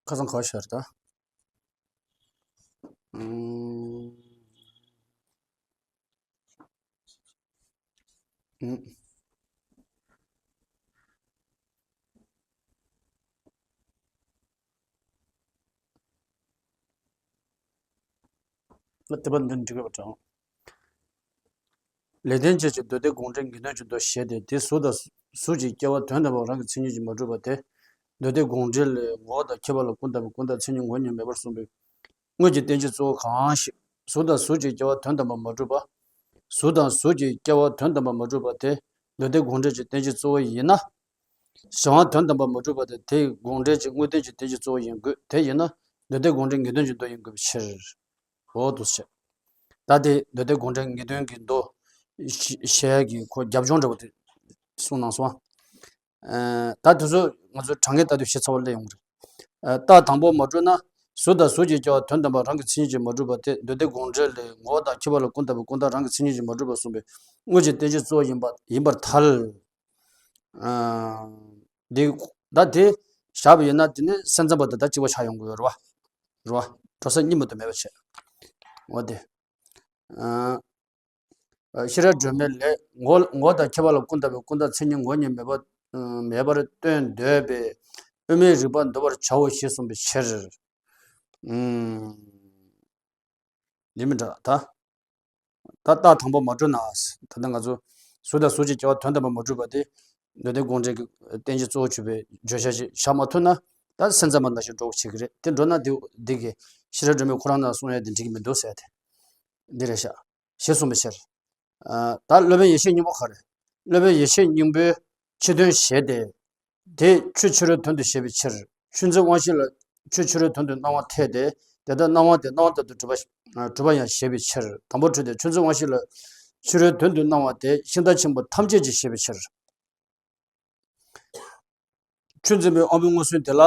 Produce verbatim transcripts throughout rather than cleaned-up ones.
ཁ་སང་ག་བ་ཤར་ད། ཨུམ། ཨུམ། ལ་དེ་བ་འདི་འགྲིག་པ་དྲང་། ལེགས་ལྡན་འབྱེད་ཀྱི་མདོ་སྡེ་དགོངས་འགྲེལ་ངེས་དོན་གྱི་མདོ་ཞེས་ཏེ། དེ་གཟུགས་དང་གཟུགས་ཀྱི་སྐྱེ་བ་དོན་དམ་པ་རང་གི་མཚན་ཉིད་ཀྱིས་མ་གྲུབ་པ་དེ། མདོ་སྡེ་དགོངས་འགྲེལ་ལས་ངོ་བོ་དང་ཁྱད་པར་ལ་ཀུན་བརྟགས་པའི་ཀུན་བརྟགས་མཚན་ཉིད་ངོ་བོ་ཉིད་མེད་པར་གསུངས་པའི་དངོས་ཀྱི་བསྟན་བྱའི་གཙོ་བོ་གང་ཞིག་གཟུགས་དང་གཟུགས་ཀྱི་སྐྱེ་བ་དོན་དམ་པར་མ་གྲུབ་པ། གཟུགས་དང་གཟུགས་ཀྱི་སྐྱེ་བ་དོན་དམ་པར་མ་གྲུབ་པ་དེ་མདོ་སྡེ་དགོངས་འགྲེལ་གྱི་བསྟན་བྱའི་གཙོ་བོ་ཡིན་ན། གཞན་དབང་དོན་དམ་པར་མ་གྲུབ་པ་དེ་དེའི་དགོངས་འགྲེལ་གྱི་དངོས་བསྟན་གྱི་བསྟན་བྱའི་གཙོ་བོ་ཡིན་དགོས། དེ་ཡིན་ན་མདོ་སྡེ་དགོངས་འགྲེལ་ངེས་དོན་གྱི་མདོ་ཡིན་དགོས་པའི་ཕྱིར། འོ་འདུག་སེ་བཤད། ད་དེ་མདོ་སྡེ་དགོངས་འགྲེལ་ངེས་དོན་གྱི་མདོ་ཞེས་ཀྱི་ཁོ་རྒྱབ་ལྗོངས་འདྲ་བོ་དེ་གསུངས་གནང་སོང་ཨ། ད་དེ་ཚོ་ང་ཚོ་དྲང་ངེས་ལྟ་དུས་ཞིབ་ཚགས་པོ་སླེབས་ཡོང་གི་རེད། རྟགས་དང་པོ་མ་གྲུབ་ན། གཟུགས་དང་གཟུགས་ཀྱི་སྐྱེ་བ་དོན་དམ་པར་རང་གི་མཚན་ཉིད་ཀྱིས་མ་གྲུབ་པ་དེ་མདོ་སྡེ་དགོངས་འགྲེལ་ལས་ངོ་བོ་དང་ཁྱད་པར་ལ་ཀུན་བརྟགས་པའི་ཀུན་བརྟགས་རང་གི་མཚན་ཉིད་ཀྱིས་མ་གྲུབ་པར་གསུངས་པའི་དངོས་ཀྱི་བསྟན་བྱའི་གཙོ་བོ་ཡིན་པ་ཡིན་པར་ཐལ། ཨ། འདི་ད་དེ་བཞག་པ་ཡིན་ན་དེ་ནི་སེམས་ཙམ་པ་དང་ད་གཅིག་པ་ཆགས་ཡོང་གི་ཡོད་རེད་བ། རེད་བ། འགྲོ་ས་གཉིས་མ་གཏོགས་མེད་པ་བྱས། འོ་དེ། ཨ། ཤེས་རབ་སྒྲོན་མེ་ལས་ངོ་ངོ་དང་ཁྱད་པར་ལ་ཀུན་བརྟགས་པའི་ཀུན་བརྟགས་མཚན་ཉིད་ངོ་བོ་ཉིད་མེད་པ་མེད་པར་སྟོན་འདོད་པས་དབུ་མའི་རིགས་པ་འདོར་བར་བྱའོ་ཞེས་གསུངས་པའི་ཕྱིར། ཨུམ། འདི་མི་འདྲ་ད། ད་རྟགས་དང་པོ་མ་གྲུབ་ན། ད་ལྟ་ང་ཚོ་གཟུགས་དང་གཟུགས་ཀྱི་སྐྱེ་བ་དོན་དམ་པར་མ་གྲུབ་པ་དེ་མདོ་སྡེ་དགོངས་འགྲེལ་གྱི་བསྟན་བྱའི་གཙོ་བོ་གྱུར་པའི་བརྗོད་བྱ་ཞིག་བཞག་མ་ཐུབ་ན། ད་སེམས་ཙམ་པ་ནང་བཞིན་འགྲོ་བྱེད་ཀྱི་རེད། དེ་འགྲོ་ན་དེ་འདི་གི་ཤེས་རབ་སྒྲོན་མེ་ཁོ་རང་ནང་གསུང་ཡ་དེ་འགྲིག་གི་མི་འདུག་ཟེར་ཏེ། འདི་རེད་ཤག་ཞེས་གསུངས་པའི་ཕྱིར། ཨ། ད་སློབ་དཔོན་ཡེ་ཤེས་སྙིང་པོ་ག་རེ། སློབ་དཔོན་ཡེ་ཤེས་སྙིང་པོའི་ཕྱི་དོན་ཞེས་ཏེ། དེ་ཆོས་ཕྱི་རོལ་དོན་དུ་བཤད་པའི་ཕྱིར། ཆོས་མཚོན་དབང་ཤེས་ལ་ཆོས་ཕྱི་རོལ་དོན་དུ་སྣང་བ་འཐད་དེ། དེ་ལྟར་སྣང་བ་དེ་སྣང་བ་ལྟར་དུ་གྲུབ་པ་གྲུབ་པ་ཡང་བཤད་པའི་ཕྱིར། དང་པོར་འཁྲུལ་ཏེ་ཆོས་མཚོན་དབང་ཤེས་ལ་ཕྱི་རོལ་དོན་དུ་སྣང་བ་དེ་ཤིང་རྟ་ཆེན་པོ་ཐམས་ཅད་ཀྱིས་བཤད་པའི་ཕྱིར། ཆོས་མཚོན་པའི་དབང་པོའི་མངོན་སུམ་དེ་ལ་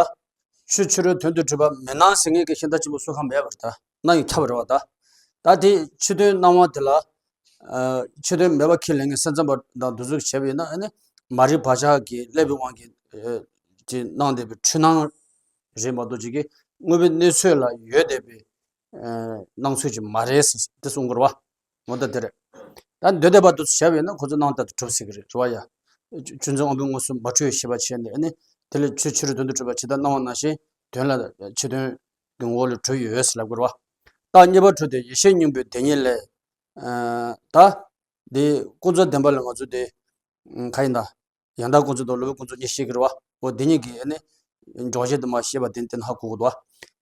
ཆོས་ཕྱི་རོལ་དོན་དུ་གྲུབ་པ་མི་སྣང་ཟེར་མཁན་གྱི་ཤིང་རྟ་ཆེན་པོ་སུ་གང་མེད་པར་ད་སྣང་ཡང་ཁྱབ་པ་རེད་བ་ད། ད་དེ་ཕྱི་དོན་སྣང་བ་དེ་ལ། ཨ། ཕྱི་དོན་མེད་པ་ཁས་ལེན་མཁན་སེམས་ཙམ་པ་དང་འདི་ཚོས་བྱས་པ་ཡིན་ན་ཨ་ནི་མ་རིག་བག་ཆགས་ཀྱི་བསླད་པའི་དབང་གིས་ཨ་ཅིག་སྣང་བསྡད་པའི་འཁྲུལ་སྣང་རེད་མ་གཏོགས་ཅིག་གི་དངོས་པོའི་གནས་ཚོད་ལ་ཡོད་བསྡད་པའི་ཨ་སྣང་ཚུལ་ཅིག་མ་རེད་ཟེར་དེ་གསུང་དགོས་རེད་བ། ངོ་མ་དེ་རེད། ད་འདོད་བསྡད་པ་དེ་ཚོ་བྱས་པ་ཡིན་ན་ཁོ་ཚོ་སྣང་བ་ལྟར་དུ་གྲུབ་སྲིད་ཀྱི་རེད། རེད་བ་ཡ། ཆོས་མཚོན་དབང་པོའི་མངོན་སུམ་མ་འཁྲུལ་ཞེས་པ་བྱས་ནས་ནི་དེ་ལས་ཆོས་ཕྱི་རོལ་དོན་དུ་གྲུབ་པ་ཇི་ལྟར་སྣང་བ་ནང་བཞིན་དོན་ལ་ཕྱི་དོན་གྱི་ངོ་བོ་ལས་གྲུབ་ཡོད་ཟེར་ལབ་དགོས་རེད་བ། རྟགས་གཉིས་པ་འཁྲུལ་ཏེ་ཡེ་ཤེས་སྙིང་པོའི་བདེན་གཉིས་ལས། ཨ། ད་འདི་ཀུན་རྫོབ་བདེན་པ་ལ་ང་ཚོ་དེ་ག་ཡིན་ད། ཡང་དག་ཀུན་རྫོབ་དང་ལོག་པའི་ཀུན་རྫོབ་གཉིས་བཤད་ཀྱི་རེད་བ། འོ་དེ་གཉིས་ཀྱི་ཨ་ནི་འཇོག་བྱེད་དུ་མ་ཤེས་པ་དེ་དེ་ནི་ཧ་གོ་དགོས་འདུག་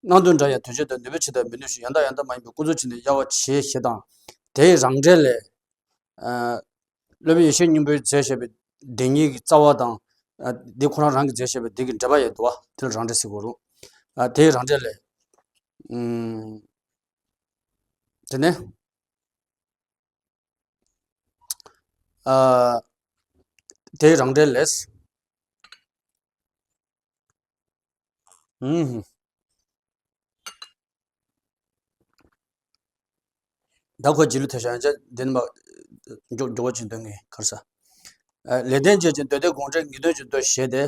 བ། སྣང་དུ་འདྲ་ཡང་དོན་བྱེད་དང་ནུས་པའི་ཕྱིར་དང་མི་ནུས་ཕྱིར་ཡང་དག་ཡང་དག་མ་ཡིན་པའི་ཀུན་རྫོབ་ཕྱིར་ནི་དབྱེ་བ་ཕྱེ་ཞེས་དང་། དེའི་རང་འགྲེལ་ལས། ཨ། སློབ་དཔོན་ཡེ་ཤེས་སྙིང་པོས་མཛད་བཞག་པའི་བདེན་གཉིས་ཀྱི་རྩ་བ་དང་། ཨ། འདི་ཁོ་རང་རང་གིས་མཛད་བཞག་པའི་འདི་གི་འགྲེལ་པ་ཡང་འདུག་བ། དེ་ལ་རང་འགྲེལ་ཟེར་དགོས་རེད། ཨ། དེའི་རང་འགྲེལ་ལས། ཨུམ། དེ་ནས། ཨ། དེའི་རང་འགྲེལ་ལས། ཨུམ། ད་ཁོ་རྗེས་ལུས་ཐེབས་ཤག་ཡང་ཅག་འདི་ནི་མ་མགྱོགས་མགྱོགས་པོ་ཅིག་འདོན་ངེས་གར་ས། ཨ། ལེགས་ལྡན་འབྱེད་ཀྱི་མདོ་སྡེ་དགོངས་འགྲེལ་ངེས་དོན་གྱི་མདོ་ཞེས་ཏེ།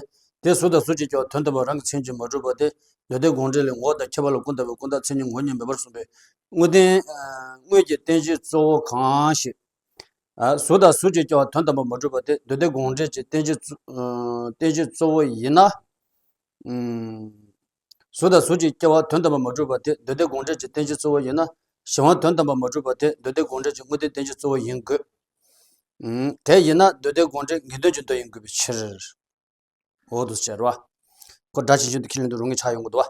དེ་གཟུགས་དང་གཟུགས་ཀྱི་སྐྱེ་བ་དོན་དམ་པར་རང་གི་མཚན་གྱིས་མ་གྲུབ་པ་དེ་མདོ་སྡེ་དགོངས་འགྲེལ་ལས་ངོ་བོ་དང་ཁྱད་པར་ལ་ཀུན་བརྟགས་པའི་ཀུན་བརྟགས་མཚན་ཉིད་ངོ་བོ་ཉིད་མེད་པར་གསུངས་པའི་དངོས་བསྟན། ཨ། དངོས་ཀྱི་བསྟན་བྱའི་གཙོ་བོ་གང་ཞིག་ཨ། གཟུགས་དང་གཟུགས་ཀྱི་སྐྱེ་བ་དོན་དམ་པར་མ་གྲུབ་པ་དེ་མདོ་སྡེ་དགོངས་འགྲེལ་གྱི་བསྟན་བྱའི་གཙོ་ཨ། བསྟན་བྱའི་གཙོ་བོ་ཡིན་ན། ཨུམ། གཟུགས་དང་གཟུགས་ཀྱི་སྐྱེ་བ་དོན་དམ་པར་མ་གྲུབ་པ་དེ་མདོ་སྡེ་དགོངས་འགྲེལ་གྱི་བསྟན་བྱའི་གཙོ་བོ་ཡིན་ན། གཞན་དབང་དོན་དམ་པར་མ་གྲུབ་པ་དེ་མདོ་སྡེ་དགོངས་འགྲེལ་གྱི་དངོས་བསྟན་བསྟན་བྱའི་གཙོ་བོ་ཡིན་དགོས། ཨུམ། དེ་ཡིན་ན་མདོ་སྡེ་དགོངས་འགྲེལ་ངེས་དོན་གྱི་མདོ་ཡིན་དགོས་པའི་ཕྱིར། འོ་འདུག་ཟེར་བ། ཁོ་སྒྲ་ཇི་བཞིན་དུ་ཁས་ལེན་དུ་རུང་ངེས་ཆགས་ཡོང་གི་འདུག་བ།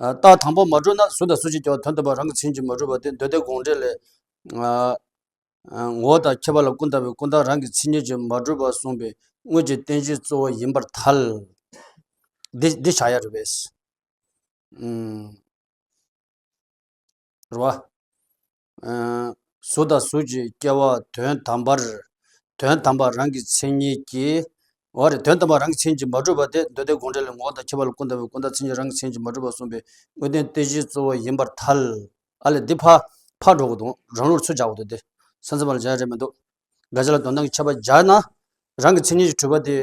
ཨ། རྟགས་དང་པོ་མ་གྲུབ་ན་གཟུགས་དང་གཟུགས་ཀྱི་སྐྱེ་བ་དོན་དམ་པར་རང་གི་མཚན་གྱིས་མ་གྲུབ་པ་དེ་མདོ་སྡེ་དགོངས་འགྲེལ་ལས། ཨ། ངོ་བོ་དང་ཁྱད་པར་ལ་ཀུན་བརྟགས་པའི་ཀུན་བརྟགས་རང་གི་མཚན་ཉིད་ཀྱིས་མ་གྲུབ་པར་གསུངས་པའི་དངོས་ཀྱི་བསྟན་བྱའི་གཙོ་བོ་ཡིན་པར་ཐལ། འདི་འདི་བྱ་ཡ་རེད་པས། ཨུམ། རེད་བ། ཨ། གཟུགས་དང་གཟུགས་ཀྱི་སྐྱེ་བ་དོན་དམ་པར། དོན་དམ་པར་རང་གི་མཚན་ཉིད་ཀྱིས། འོ་རེད། དོན་དམ་པར་རང་གི་མཚན་གྱིས་མ་གྲུབ་པ་དེ་མདོ་སྡེ་དགོངས་འགྲེལ་ལས་ངོ་བོ་དང་ཁྱད་པར་ལ་ཀུན་བརྟགས་པའི་ཀུན་བརྟགས་མཚན་ཉིད་རང་གི་མཚན་གྱིས་མ་གྲུབ་པར་གསུངས་པའི་དངོས་བསྟན་བསྟན་བྱའི་གཙོ་བོ་ཡིན་པར་ཐལ། ཨ་ལས་འདི་ཕ་ཕ་འགྲོ་གི་འདུག་རང་ལུགས་ཚུར་སྦྱར་དགོས་འདུག་དེ་སེམས་ཙམ་པ་ལ་སྦྱར་རེད་མི་འདུག་དགག་བྱ་ལ་དོན་དམ་གྱི་ཁྱད་པར་སྦྱར་ན། རང་གི་མཚན་ཉིད་ཀྱིས་གྲུབ་པ་དེ།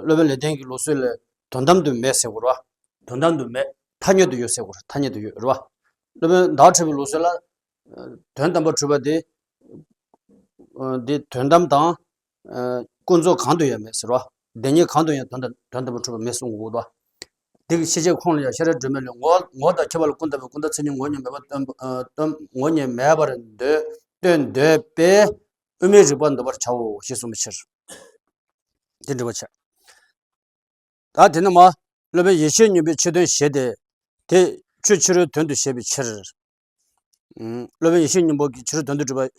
སློབ་དཔོན་ལེགས་ལྡན་གྱི་ལུགས་སྲོལ་ལས་དོན་དམ་དུ་མེད་ཟེར་དགོས་རེད་བ། དོན་དམ་དུ་མེད། ཐ་སྙད་དུ་ཡོད་ཟེར་དགོས་རེད། ཐ་སྙད་དུ་ཡོད་རེད་བ། སློབ་དཔོན་ཟླ་བ་གྲགས་པའི་ལུགས་སྲོལ་ལ། དོན་དམ་པར་གྲུབ་པ་དེ། འདི་དོན་དམ་དང་། ཀུན་རྫོབ་གང་དུ་ཡང་མེད་ཟེར་བ། བདེན་གཉིས་གང་དུ་ཡང་དོན་དམ་དོན་དམ་པར་གྲུབ་པ་མེད་གསུང་གི་འདུག་དེ་གི་ཤེས་བྱེད་ཁོང་ལ་ཡང་ཤེས་རབ་སྒྲོན་མེ་ལས། ངོ་ངོ་བོ་དང་ཁྱད་པར་ལ་ཀུན་བརྟགས་པའི་ཀུན་བརྟགས་མཚན་ཉིད་ངོ་བོ་ཉིད་མེད་པར་སྟོན་པ། སྟོན་ངོ་བོ་ཉིད་མེད་པར་འདོད་སྟོན་འདོད་པས་དབུ་མའི་རིགས་པ་འདོད་པར་བྱའོ་ཞེས་གསུངས་པའི་ཕྱིར། དེ་འགྲེལ་པ་བྱས། ད་དེ་ནས་མ་སློབ་དཔོན་ཡེ་ཤེས་སྙིང་པོའི་ཆོས་དོན་བཞི་སྟེ། དེ་ཆོས་ཕྱི་རོལ་དོན་དུ་བཤད་པའི་ཕྱིར། སློབ་དཔོན་ཡེ་ཤེས་སྙིང་པོ་གིས་ཕྱི་རོལ་དོན་དུ་གྲུབ་པ།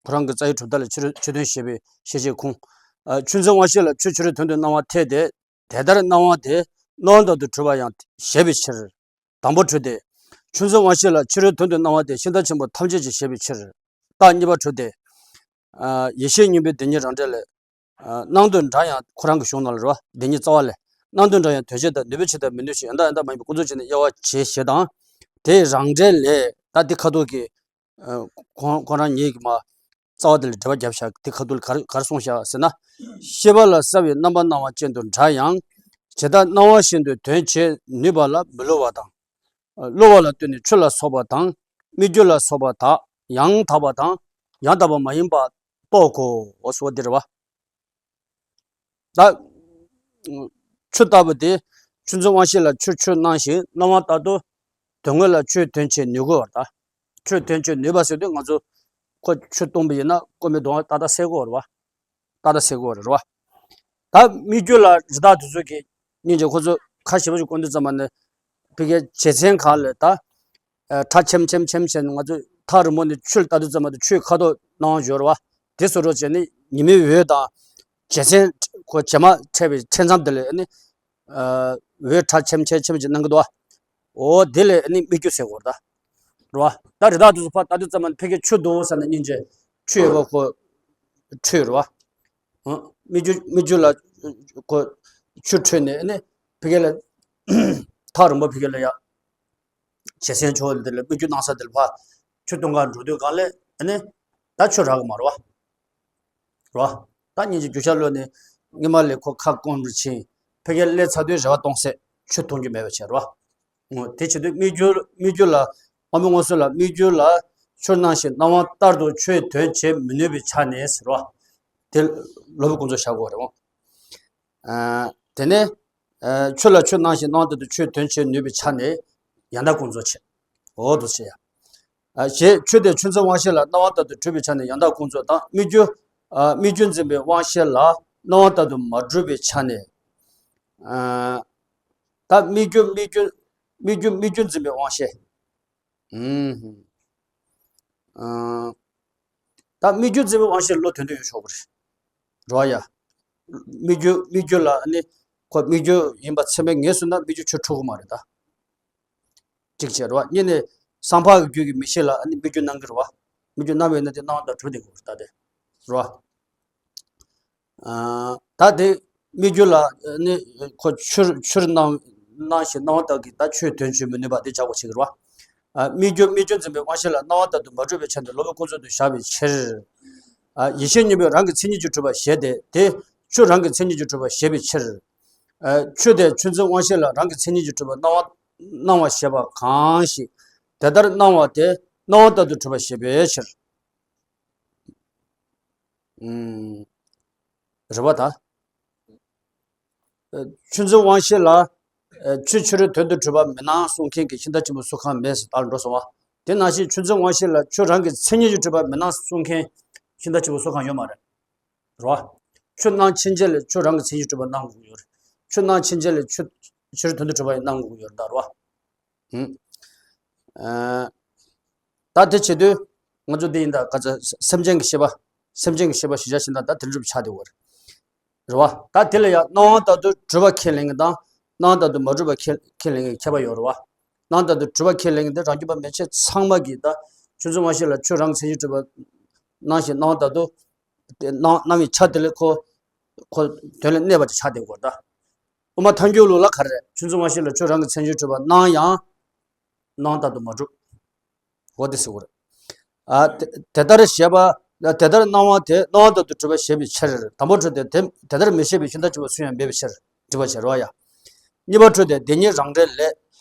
ཁོ་རང་གི་རྩ་བའི་གྲུབ་མཐའ་ལ་ཕྱི་རོལ་ཆོས་དོན་བཤད་པའི་ཤེས་བྱེད་ཁུངས། ཆོས་མཚུངས་དབང་ཤེས་ལ་ཆོས་ཕྱི་རོལ་དོན་དུ་སྣང་བ་འཐད་དེ། དེ་ལྟར་སྣང་བ་དེ་སྣང་བ་ལྟར་དུ་གྲུབ་པ་ཡང་བཞེད་པའི་ཕྱིར། དང་པོར་འཁྲུལ་ཏེ། ཆོས་མཚུངས་དབང་ཤེས་ལ་ཕྱི་རོལ་དོན་དུ་སྣང་བ་དེ་ཤིང་རྟ་ཆེན་པོ་ཐམས་ཅད་ཀྱིས་བཞེད་པའི་ཕྱིར། རྟགས་གཉིས་པར་འཁྲུལ་ཏེ། ཡེ་ཤེས་སྙིང་པོའི་བདེན་གཉིས་རང་འགྲེལ་ལས། སྣང་དུ་འདྲ་ཡང་ཁོ་རང་གི་གཞུང་ནང་ལ་རེད་བ། བདེན་གཉིས་རྩ་བ་ལས། སྣང་དུ་འདྲ་ཡང་དོན་བྱེད་དང་ནུས་པའི་ཕྱིར་དང་མི་ནུས་ཕྱིར་ཡང་དག་ཡང་དག་མ་ཡིན་པའི་ཀུན་རྫོབ་ཅན་ནི་དབྱེ་བ་ཕྱེ་ཞེས་དང་། དེའི་རང་འགྲེལ་ལས་ད་འདི་ཁ་ཐུག་གི་ཁོང་ཁོང་རང་ཉིད་ཀྱིས་མ་རྩ་བ་དེ་ལ་འགྲེལ་པ་བརྒྱབ་བཞག་འདི་ཁ་ཐུག་ལ་ག་རེ་ག་རེ་གསུངས་བཞག་ཟེར་ན། ཤེས་པ་ལ་གསལ་བའི་རྣམ་པ་སྣང་བ་ཅན་དུ་འདྲ་ཡང་། ཇི་ལྟར་སྣང་བ་བཞིན་དུ་དོན་བྱེད་ནུས་པ་ལ་མི་སླུ་བ་དང་། སླུ་བ་ལ་ལྟོས་ནས་ཆུ་ལ་སོགས་པ་དང་། སྨིག་རྒྱུ་ལ་སོགས་པ་དག་ཡང་དག་པ་དང་ཡང་དག་པ་མ་ཡིན་པ་རྟོགས་གོ། འོ་སོ་འདི་རེད་བ། ད། ཆུ་ལྟ་བུ་དེ། ཆུ་མཚུངས་དབང་ཤེས་ལ་ཆུ་ཆུ་སྣང་ཞིང་སྣང་བ་ལྟར་དུ། དོན་དངོས་ལ་ཆོས་དོན་བྱེད་ནུས་དགོས་པར་ཐལ། ཆོས་དོན་བྱེད་ནུས་པ་ཟེར་དུས་ང་ཚོ། ཁོ་ཆུ་བཏུང་བ་ཡིན་ན་ཀོ་མི་གདོང་ཏག་ཏག་སེལ་དགོས་རེད་བ། ཏག་ཏག་སེལ་དགོས་རེད་བ། ད་སྨིག་རྒྱུ་ལ་རི་དྭགས་དེ་ཚོ་གི་སྙིང་རྗེ་ཁོ་ཚོ་ཁ་ཞེ་པོ་ཞིག་བསྐོན་དུས་ཙམ་པ་ནི། ཕ་གིའི་བྱེ་ཚན་གང་ལ་ད། ཁྲ་ཆེམ་ཆེམ་ཆེམ་ཆེམ་ང་ཚོ་ཐག་རིང་པོ་ནས་ཆུ་ལྟ་དུས་ཙམ་པ་དུ་ཆུའི་ཁ་དོག་སྣང་བ་འབྱོར་བ། དེ་བཟོ་འདྲ་བྱས་ནས་ཉི་མའི་འོད་དང་། བྱེ་ཚན་ཁོ་བྱེ་མ་འཕྲད་པའི་འཕྲད་མཚམས་དེ་ལ་ནི། འོད་ཁྲ་ཆེམ་ཆེམ་ཆེམ་ཅིག་སྣང་གི་འདུག་བ། འོ་དེ་ལ་ནི་སྨིག་རྒྱུ་ཟེར་དགོས་རེད་ད། རེད་བ། ད་རི་དྭགས་དེ་ཚོ་ཕར་ལྟ་དུས་ཙམ་པ་ཕ་གིའི་ཆུ་འདུག་ཟེར་ན་སྙིང་རྗེ། ཆུ་ཡོད་པ་ཁོ། འཕྲོད་རེད་བ། སྨིག་རྒྱུ་སྨིག་རྒྱུ་ལ། ཁོ། ཆུ་འཕྲོད་ནས་ནི། ཕ་གི་ལ། ཐག་རིང་པོ་ཕ་གི་ལ་ཡ། བྱེ་ཚན་ཕྱོགས་འདི་ལ་སྨིག་རྒྱུ་སྣང་ས་འདི་ལ་ཕར། ཆུ་བཏུང་གར་འགྲོ་དུས་སྒང་ལ་ནི། ད་ཆུ་རག་གི་མ་རེད་བ། རེད་བ། ད་སྙིང་རྗེ་རྒྱུ་ཤར་ལོ་ནི། སྔོན་མ་ལས་ཁོ་ཁ་སྐོམ་རུ་ཕྱིན། ཕ་གི་སླེབས་ཚར་དུས་རེ་བ་གཏོང་སྲིད་ཆུ་འཐུང་རྒྱུ་མེད་པ་བྱས་རེད་བ། འོ་དེ་བྱེད་དུས་སྨིག་རྒྱུ་སྨིག་རྒྱུ་ལ། དབང་པོའི་མངོན་སུམ་ལ་སྨིག་རྒྱུ་ལ། ཆུར་སྣང་ཞིང་སྣང་བ་ལྟར་དུ་ཆོས་དོན་བྱེད་མི་ནུས་པའི་ཆ་ནས་ཟེར་བ། དེ་སློབ་དཔོན་ཀུན་རྫོབ་བཞག་དགོས་རེད་འོང་། ཨ། དེ་ནས། ཨ། ཆུ་ལ་ཆུ་སྣང་ཞིང་སྣང་བ་ལྟར་དུ་ཆོས་དོན་བྱེད་ནུས་པའི་ཆ་ནས་ཡང་དག་ཀུན་རྫོབ་བྱེད། འོ་དུ་བྱེད་ཡ། ཨ། ཞེས་ཆོས་དེ་ཆུ་མཚུངས་དབང་ཤེས་ལ་སྣང་བ་ལྟར་དུ་གྲུབ་པའི་ཆ་ནས་ཡང་དག་ཀུན་རྫོབ་དང་སྨིག་རྒྱུ། ཨ། སྨིག་རྒྱུ་འཛིན་པའི་དབང་ཤེས་ལ་སྣང་བ་ལྟར་དུ་མ་གྲུབ་པའི་ཆ་ནས། ཨ། ད་སྨིག་རྒྱུ་སྨིག་རྒྱུ། སྨིག་རྒྱུ་སྨིག་རྒྱུ་འཛིན་པའི་དབང་ཤེས། ཨུམ། ཨ། ད་སྨིག་རྒྱུ་འཛིན་པའི་དབང་ཤེས་བློ་དོན་དུ་ཡོད་ཆོག་པ་རེད། རེད་བ་ཡ། སྨིག་རྒྱུ་སྨིག་རྒྱུ་ལ་ནི། ཁོ་སྨིག་རྒྱུ་ཡིན་པ་ཚད་མས་ངེས་སོང་ན་སྨིག་རྒྱུ་ཆུ་འཁྲུ་གི་མ་རེད་ད། གཅིག་བྱས་རེད་བ། གཉིས་ནས་སང་ཕོད་ཀྱི་རྒྱུད་ཀྱི་མིག་ཤེས་ལ་ནི་སྨིག་རྒྱུ་སྣང་གི་རེད་བ། སྨིག་རྒྱུ་སྣང་བས་ན་དེ་སྣང་བ་དང་གྲུབ་བསྡད་དགོས་རེད་ད་དེ། རེད་བ། ཨ། ད་དེ་སྨིག་རྒྱུ་ལ་ནི་ཁོ་ཆུར་ཆུར་སྣང་སྣང་ཞིང་སྣང་བ་དག་གིས་ད་ཆོས་དོན་བྱེད་མི་ནུས་པ་དེ་བྱ་དགོས་ཆེ་གི་རེད་བ། ཨ། སྨིག་རྒྱུ་སྨིག་རྒྱུ་འཛིན་པའི་དབང་ཤེས་ལ་སྣང་བ་ལྟར་དུ་མ་གྲུབ་པའི་ཆ་ནས་སློབ་དཔོན་ཀུན་རྫོབ་ཏུ་བཞག་པའི་ཕྱིར། ཨ། ཡེ་ཤེས་སྙིང་པོས་རང་གི་མཚན་ཉིད་ཀྱིས་གྲུབ་པ་བཞེད་དེ་དེ་ཆུ་རང་གི་མཚན་ཉིད་ཀྱིས་གྲུབ་པ་བཞེད་པའི་ཕྱིར། ཨ། ཆུ་དེ་ཆུ་མཚུངས་དབང་ཤེས་ལ་རང་གི་མཚན་ཉིད་ཀྱིས་གྲུབ་པ་སྣང་བ་སྣང་བ་ཞེས་པ་གང་ཞིག་དེ་ལྟར་སྣང་བ་དེ་སྣང་བ་ལྟར་དུ་གྲུབ་པ་བཞེད་པའི་ཕྱིར། ཨུམ། རེད་བ་ད། ཨ། ཆུ་མཚུངས་དབང་ཤེས་ལ། ཨ། ཆུ་ཕྱི་རོལ་དོན་དུ་གྲུབ་པ་མི་སྣང་གསུང་མཁན་གྱི་ཤིང་རྟ་ཆེན་པོ་སུ་གང་མེད་ཟེར་ལྟར་འགྲོ་སོང་བ། དེ་ནང་བཞིན་ཆུ་མཚུངས་དབང་ཤེས་ལ་ཆུ་རང་གི་མཚན་ཉིད་ཀྱིས་གྲུབ་པ་མི་སྣང་གསུང་མཁན་ཤིང་རྟ་ཆེན་པོ་སུ་གང་ཡོད་མ་རེད། རེད་བ། ཆུ་སྣང་ཕྱིན་ཆད་ལ་ཆུ་རང་གི་མཚན་ཉིད་གྲུབ་པ་སྣང་དགོས་ཀྱི་ཡོད་རེད། ཆུ་སྣང་ཕྱིན་ཆད་ལ་ཆུ་ཕྱི་རོལ་དོན་དུ་གྲུབ་པ་ཡང་སྣང་དགོས་ཀྱི་ཡོད་རེད་ད་རེད་བ། ཨུམ། ཨ། ད་དེ་བྱེད་དུས་ང་ཚོ་འདི་ཡིན་ད་ག་ཚ་སེམས་ཅན་གྱི་ཤེས་པ། སེམས་ཅན་གྱི་ཤེས་པ་གཞི་བཞག་བྱས་ན་ད་དེ་འགྲུབ་ཆགས་བསྡད་ཡོད་རེད། རེད་བ། ད་དེ་ལ་ཡང་སྣང་བ་ལྟར་དུ་གྲུབ་པ་ཁས་ལེན་མཁན་དང་སྣང་བ་ལྟར་དུ་མ་གྲུབ་པ་ཁས་ཁས་ལེན་མཁན་ཁྱད་པར་ཡོད་རེད་བ། སྣང་བ་ལྟར་དུ་གྲུབ་པ་ཁས་ལེན་མཁན་དེ་རང་རྒྱུད་པ་མན་ཆད་ཚང་མ་གིས་ད་ཆུ་མཚུངས་དབང་ཤེས་ལ་ཆུ་རང་གི་མཚན་ཉིད་གྲུབ་པ་སྣང་ཞིང་སྣང་བ་ལྟར་དུ། དེ་སྣང་སྣང་བའི་ཆ་དེ་ལས་ཁོ། ཁོ་དོན་ལ་གནས་པ་དེ་ཆགས་བསྡད་ཡོད་རེད་ད། དབུ་མ་ཐལ་འགྱུར་ལུགས་ལ་ག་རེ་རེད། ཆུ་མཚུངས་དབང་ཤེས་ལ་ཆུ་རང་གི་མཚན་ཉིད་གྲུབ་པ་སྣང་ཡང་། སྣང་ལྟར་དུ་མ་གྲུབ། འོ་དེ་ཟེར་དགོས་རེད། ཨ། དེ་དེ་ལྟར་བཤད་པ། དེ་ལྟར་སྣང་བ་དེ་སྣང་བ་ལྟར་དུ་གྲུབ་པ་བཞེད་པའི་ཕྱིར། དང་པོར་འཁྲུལ་ཏེ་དེ་དེ་ལྟར་མི་བཞེད་པའི་ཤིང་རྟ་ཆེན་པོ་སུ་ཡང་མེད་པའི་ཕྱིར་འགྲེལ་པ་བྱེད་རོགས་ཡ། གཉིས་པར་འཁྲུལ་ཏེ་བདེན་གཉིས་རང་འགྲེལ་ལས།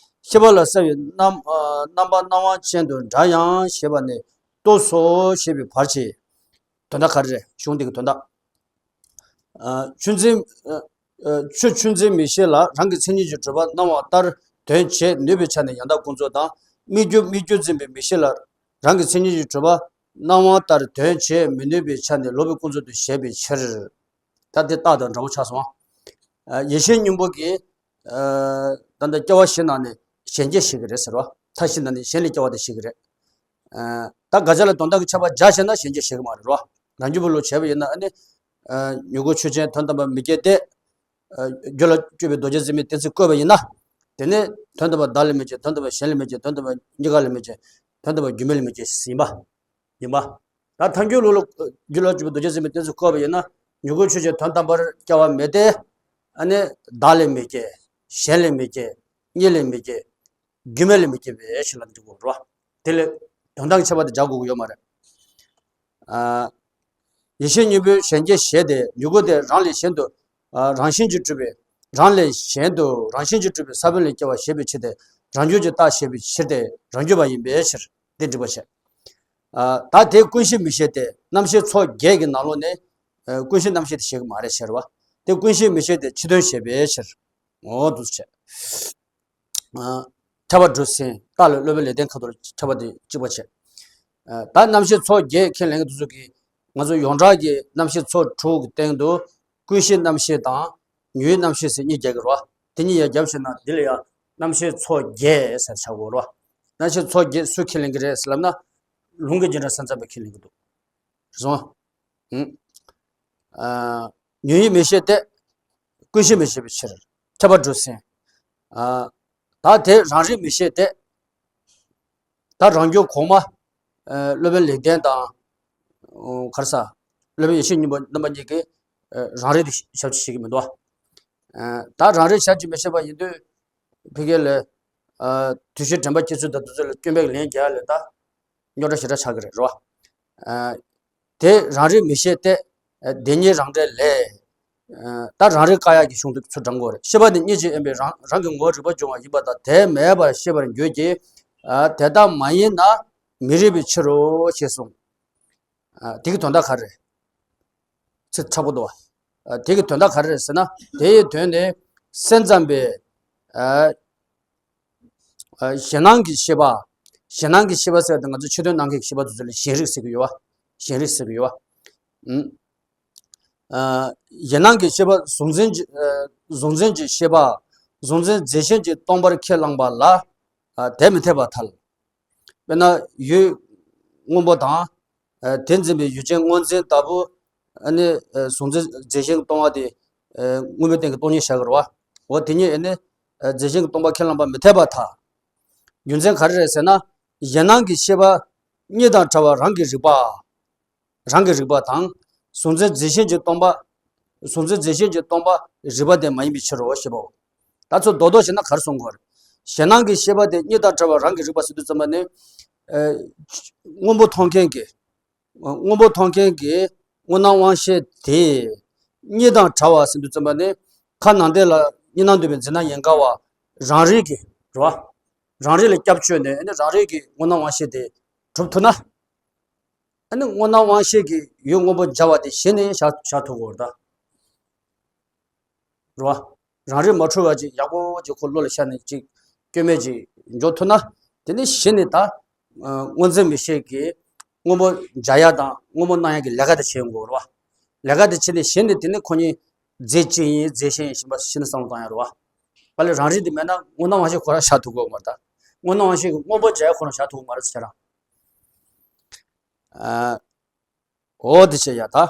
ཤེས་པ་ལ་གསལ་བའི་རྣམ་ཨ་རྣམ་པ་སྣང་བ་ཅན་དུ་འདྲ་ཡང་ཞེས་པ་ནས་ལྟོས་སོ་ཞེས་པའི་བར་གྱི་དོན་དག་ག་རེ་རེད། གཞུང་འདི་གི་དོན་དག་ཨ་ཆུད་འཛིན་ཨ་ཨ་ཆུ་ཆུད་འཛིན་མིག་ཤེས་ལ་རང་གི་མཚན་ཉིད་ཀྱི་གྲུབ་པ་སྣང་བ་ལྟར་དོན་བྱེད་ནུས་པའི་ཆ་ནས་ཡང་དག་ཀུན་རྫོབ་དང་། སྨིག་རྒྱུ་སྨིག་རྒྱུ་འཛིན་པའི་མིག་ཤེས་ལ་རང་གི་མཚན་ཉིད་ཀྱི་གྲུབ་པ་སྣང་བ་ལྟར་དོན་བྱེད་མི་ནུས་པའི་ཆ་ནས་ལོག་པའི་ཀུན་རྫོབ་ཏུ་བཞེད་པའི་ཕྱིར། ད་དེ་རྟགས་དང་འདྲ་པོ་ཆགས་སོང་། ཨ་ཡེ་ཤེས་སྙིང་པོ་གིས་ཨ་ད་ལྟ་སྐྱེ་བ་བཞི་ནང་ནས་གཞན་སྐྱེ་བཞེད་ཀྱི་རེད་ཟེར་བ། མཐའ་བཞི་ནང་ནས་གཞན་ལས་སྐྱེ་བ་དེ་བཞེད་ཀྱི་རེད། ཨ་ད་ག་ཅི་ལ་དོན་དག་གི་ཁྱབ་པ་སྦྱར་བྱས་ན་གཞན་སྐྱེ་བཞེད་ཀྱི་མ་རེད་རོ། རང་རྒྱུད་པ་ལོ་བྱས་པ་ཡིན་ན་ཨ་ནི་ཨ་མྱུ་གུ་ཆོས་ཅན། དོན་དམ་པར་མི་སྐྱེ་སྟེ། ཨ་རྒྱུད་ལ་སྤྱོད་པའི་རྡོ་རྗེ་འཛིན་མའི་གཏན་ཚིགས་བཀོད་པ་ཡིན་ན། དེ་ནི་དོན་དམ་པར་བདག་ལས་མི་སྐྱེ། དོན་དམ་པར་གཞན་ལས་མི་སྐྱེ། དོན་དམ་པར་གཉིས་ཀ་ལས་མི་སྐྱེ། དོན་དམ་པར་རྒྱུ་མེད་ལས་མི་སྐྱེ་ཞེས་ཡིན་པ། ཡིན་པ། ད་ཐལ་འགྱུར་ལུགས་ལ་རྒྱུད་ལ་སྤྱོད་པའི་རྡོ་རྗེ་འཛིན་མའི་གཏན་ཚིགས་བཀོད་པ་ཡིན་ན། མྱུ་གུ་ཆོས་ཅན། དོན་དམ་པར་སྐྱེ་བ་མེད་དེ། ཨ་ནི་བདག་ལས་མི་སྐྱེ། གཞན་ལས་མི་སྐྱེ། གཉིས་ལས་མི་སྐྱེ། རྒྱུ་མེད་ལས་མི་སྐྱེ་བའི་ཕྱིར་ལ་འགྲིག་གོ་རོ། དེ་ལས་དོན་དག་ཁྱད་པར་དེ་སྦྱར་དགོས་ཀྱི་ཡོད་མ་རེད། ཨ་ཡེ་ཤེས་སྙིང་པོས་གཞན་སྐྱེ་བཞེད་དེ། མྱུ་གུ་དེ་རང་ལས་གཞན་དུ་ཨ་རང་བཞིན་གྱིས་གྲུབ་པའི། རང་ལས་གཞན་དུ་རང་བཞིན་གྱིས་གྲུབ་པའི་ས་བོན་ལས་སྐྱེ་བ་བཞེད་པའི་ཕྱིར་ཏེ། རང་རྒྱུད་ཀྱི་རྟགས་བཤད་པའི་ཕྱིར་ཏེ། རང་རྒྱུད་པ་ཡིན་པའི་ཕྱིར་དེ་འགྲིག་པ་བྱས། ཨ་ད་དེ་ཀུན་ཤེས་མིག་ཤེས་ཏེ། རྣམ་ཤེས་ཚོགས་བརྒྱད་ཀྱི་ནང་ལོགས་ནས་ཨ་ཀུན་ཤེས་རྣམ་ཤེས་དེ་བཤད་ཀྱི་མ་རེད་ཟེར་བ། དེ་ཀུན་ཤེས་མིག་ཤེས་ཏེ་ཕྱི་དོན་བཤད་པའི་ཕྱིར། འོ་འདུག་སེ་བྱས། ཨ་ཁྱབ་པ་གྲུབ་ཟིན། རྟགས་ལས་སློབ་དཔོན་ལེགས་ལྡན་ཁ་ཐོར་ཁྱབ་པ་དེ་གཅིག་པ་བྱས། ཨ་ད་རྣམ་ཤེས་ཚོགས་བརྒྱད་ཁས་ལེན་མཁན་དེ་ཚོ་གིས་ང་ཚོ་ཡོངས་གྲགས་ཀྱི་རྣམ་ཤེས་ཚོགས་དྲུག་གི་སྟེང་དུ་ཀུན་ཤེས་རྣམ་ཤེས་དང་ཉོན་ཡིད་རྣམ་ཤེས་ཟེར་གཉིས་རྒྱག་གི་རེད་བ། དེ་གཉིས་ཡར་བརྒྱབ་བྱས་ན་འདི་ལ་ཡང་རྣམ་ཤེས་ཚོགས་བརྒྱད་ཟེར་ཆགས་ཀྱི་ཡོད་རེད་བ། རྣམ་ཤེས་ཚོགས་བརྒྱད་སུས་ཁས་ལེན་གྱི་རེད་ཟེར་ལབ་ན། ལུང་གི་རྗེས་འབྲང་ས་མཚམས་པས་ཁས་ལེན་གྱི་འདུག་སོང་། ཨ་ཉོན་ཡིད་མིག་ཤེས་ཏེ། ཀུན་ཤེས་མིག་ཤེས་པའི་ཕྱིར། ཁྱབ་པ་གྲུབ་ཟིན། ཨ་ད་དེ་རང་རིག་མིག་ཤེས་ཏེ། ད་རང་རྒྱུད་གོང་མ་ཨ་སློབ་དཔོན་ལེགས་ལྡན་དང་། ཨོ་ག་རེ་ཟ། སློབ་དཔོན་ཡེ་ཤེས་སྙིང་པོ་རྣམ་པ་གཉིས་ཀྱིས་ཨ་རང་རིག་དེ་ཞབས་ཕྱི་བྱེད་ཀྱི་མི་འདུག་ཨ་ད་རང་རིག་ཞབས་ཕྱི་མི་བྱེད་པ་ཡིན་དུས། ཕ་གི་ལ་ཨ་དུས་ཕྱིས་དྲན་པ་སྐྱེ་ཚུལ་དང་དེ་ཚོ་ལ་སྐྱོན་པས་ལན་རྒྱག་ལ་ད་རྙོག་དྲ་ཞེ་དྲག་ཆགས་ཀྱི་རེད་རོ། ཨ་དེ་རང་རིག་མིག་ཤེས་ཏེ། ཨ་དེ་ཉིད་རང་འགྲེལ་ལས། ཨ་ད་རང་རིག་བཀག་ཡག་གི་གཞུང་དེ་ཚུར་དྲངས་དགོས་རེད། ཤེས་པ་ནི་གཉིས་ཀྱིས་དབེན་པའི་རང་རང་གི་ངོ་བོ་རིག་པ་སྦྱོང་བ་ཡིན་པ་དང་། དེ་མེད་པར་ཤེས་པར་འགྱུར་གྱི། ཨ་དེ་ལྟ་མ་ཡིན་ན་མི་རིགས་པའི་ཕྱིར་རོ་ཞེས་གསུངས། ཨ་དེ་གི་དོན་དག་ག་རེ་རེད། ཚིག་ཚ་པོ་འདུག་བ། ཨ་དེ་གི་དོན་དག་ག་རེ་རེད་ཟེར་ན། དེ་ཡི་དོན་ནི་སེམས་ཙམ་པའི་ཨ་ཨ་གཞན་སྣང་གི་ཤེས་པ། གཞན་སྣང་གི་ཤེས་པ་ཟེར་བ་དེ་ང་ཚོ་ཕྱི་དོན་སྣང་མཁན་གྱི་ཤེས་པ་དེ་ཚོ་ལ་གཞན་རིག་ཟེར་གྱི་ཡོད་བ། གཞན་རིག་ཟེར་གྱི་ཡོད་བ། ཨུམ། ཨ་གཞན་སྣང་གི་ཤེས་པ་གཟུང་འཛིན་གྱི་ཨ་གཟུང་འཛིན་གྱི་ཤེས་པ། གཟུང་འཛིན་རྫས་གཞན་གྱིས་སྟོང་པར་ཁས་བླངས་པ་ལ་ཨ་དེ་མི་འཐད་པར་ཐལ། དཔེར་ན་ཡུལ་སྔོན་པོ་དང་། ཨ་དེ་འཛིན་པའི་ཡུལ་ཅན་སྔོ་འཛིན་ལྟ་བུ། ཨ་ནི་ཨ་གཟུང་འཛིན་རྫས་གཞན་གྱིས་སྟོང་བ་དེ། ཨ་དངོས་པོའི་སྟེང་གི་སྟོང་ཉིད་བཞག་གི་རེད་བ། འོ་དེ་ཉིད་ཨ་ནི་ཨ་རྫས་གཞན་གྱིས་སྟོང་པ་ཁས་བླངས་པ་མི་འཐད་པར་ཐལ། རྒྱུ་མཚན་ག་རེ་རེད་ཟེར་ན། གཞན་སྣང་གི་ཤེས་པ་གཉིས་དང་བྲལ་བ་རང་གི་རིག་པ། རང་གི་རིག་པ་དང་། གཟུང་འཛིན་རྫས་གཞན་གྱིས་སྟོང་པ། གཟུང་འཛིན་རྫས་གཞན་གྱིས་སྟོང་པ་རིག་པ་དེ་མ་ཡིན་པའི་ཕྱིར་རོ་ཞེས་པའོ། ད་ཚུར་རྡོག་རྡོག་བྱས་ན་ག་རེ་གསུང་དགོས་རེད། གཞན་སྣང་གི་ཤེས་པ་དེ་གཉིས་དང་བྲལ་བ་རང་གི་རིག་པ་ཟེར་དུས་ཙམ་པ་ནི། ཨ་སྔོན་པོ་མཐོང་མཁན་གྱི། སྔོན་པོ་མཐོང་མཁན་གྱི་དངོས་སྣང་དབང་ཤེས་དེ་གཉིས་དང་བྲལ་བ་ཟེར་དུས་ཙམ་པ་ནི། ཁ་ནང་བསྟན་ལ་གཉིས་སྣང་འདུས་པའི་འཛིན་སྣང་ཡན་གར་བ་རང་རིག་གི་རེད་བ། རང་རིག་ལ་སྐྱབས་བཅོལ་ནས་ཨ་ནི་རང་རིག་གི་དངོས་སྣང་དབང་ཤེས་དེ་གྲུབ་ཐུབ་ན། ཨ་ནི་དངོས་སྣང་དབང་ཤེས་ཀྱིས་ཡུལ་སྔོན་པོ་སྦྱར་བ་དེ་གཞི་ནས་བཞག་བཞག་ཐུབ་དགོས་རེད་ད། རེད་བ། རང་རིག་མ་འཁྲུལ་བ་ཅིག་ཡག་པོ་ཅིག་ཁོ་བློ་ལ་ཤར་ནས་ཅིག་སྐྱོན་མེད་ཅིག་འཇོག་ཐུབ་ན། དེ་ནི་གཞི་ནས་ད་ཨ་སྔོ་འཛིན་མིག་ཤེས་ཀྱིས་སྔོན་པོ་སྦྱར་ཡག་དང་སྔོན་པོ་སྣང་ཡག་གི་ལས་ཀ་དེ་བྱེད་དགོས་རེད་བ། ལས་ཀ་དེ་བྱེད་ནས་གཞི་ནས་དེ་ནི་ཁོ་གཉིས་རྫས་གཅིག་ཡིན་རྫས་གཞན་ཡིན་ཞེས་པ་གཞི་ནས་བསམ་བློ་བཏང་ཡག་རེད་བ། པ་ལས་རང་རིག་དེ་མེད་ན་དངོས་སྣང་དབང་ཤེས་ཁོ་རང་བཞག་ཐུབ་ཀྱི་ཡོད་མ་རེད་ད། དངོས་སྣང་དབང་ཤེས་ཀྱིས་སྔོན་པོ་སྦྱར་ཡག་ཁོ་རང་བཞག་ཐུབ་ཀྱི་མ་རེད་ཟེར་རང་། ཨ། འོ་དེ་བྱས་ཡ་ད། ཨ་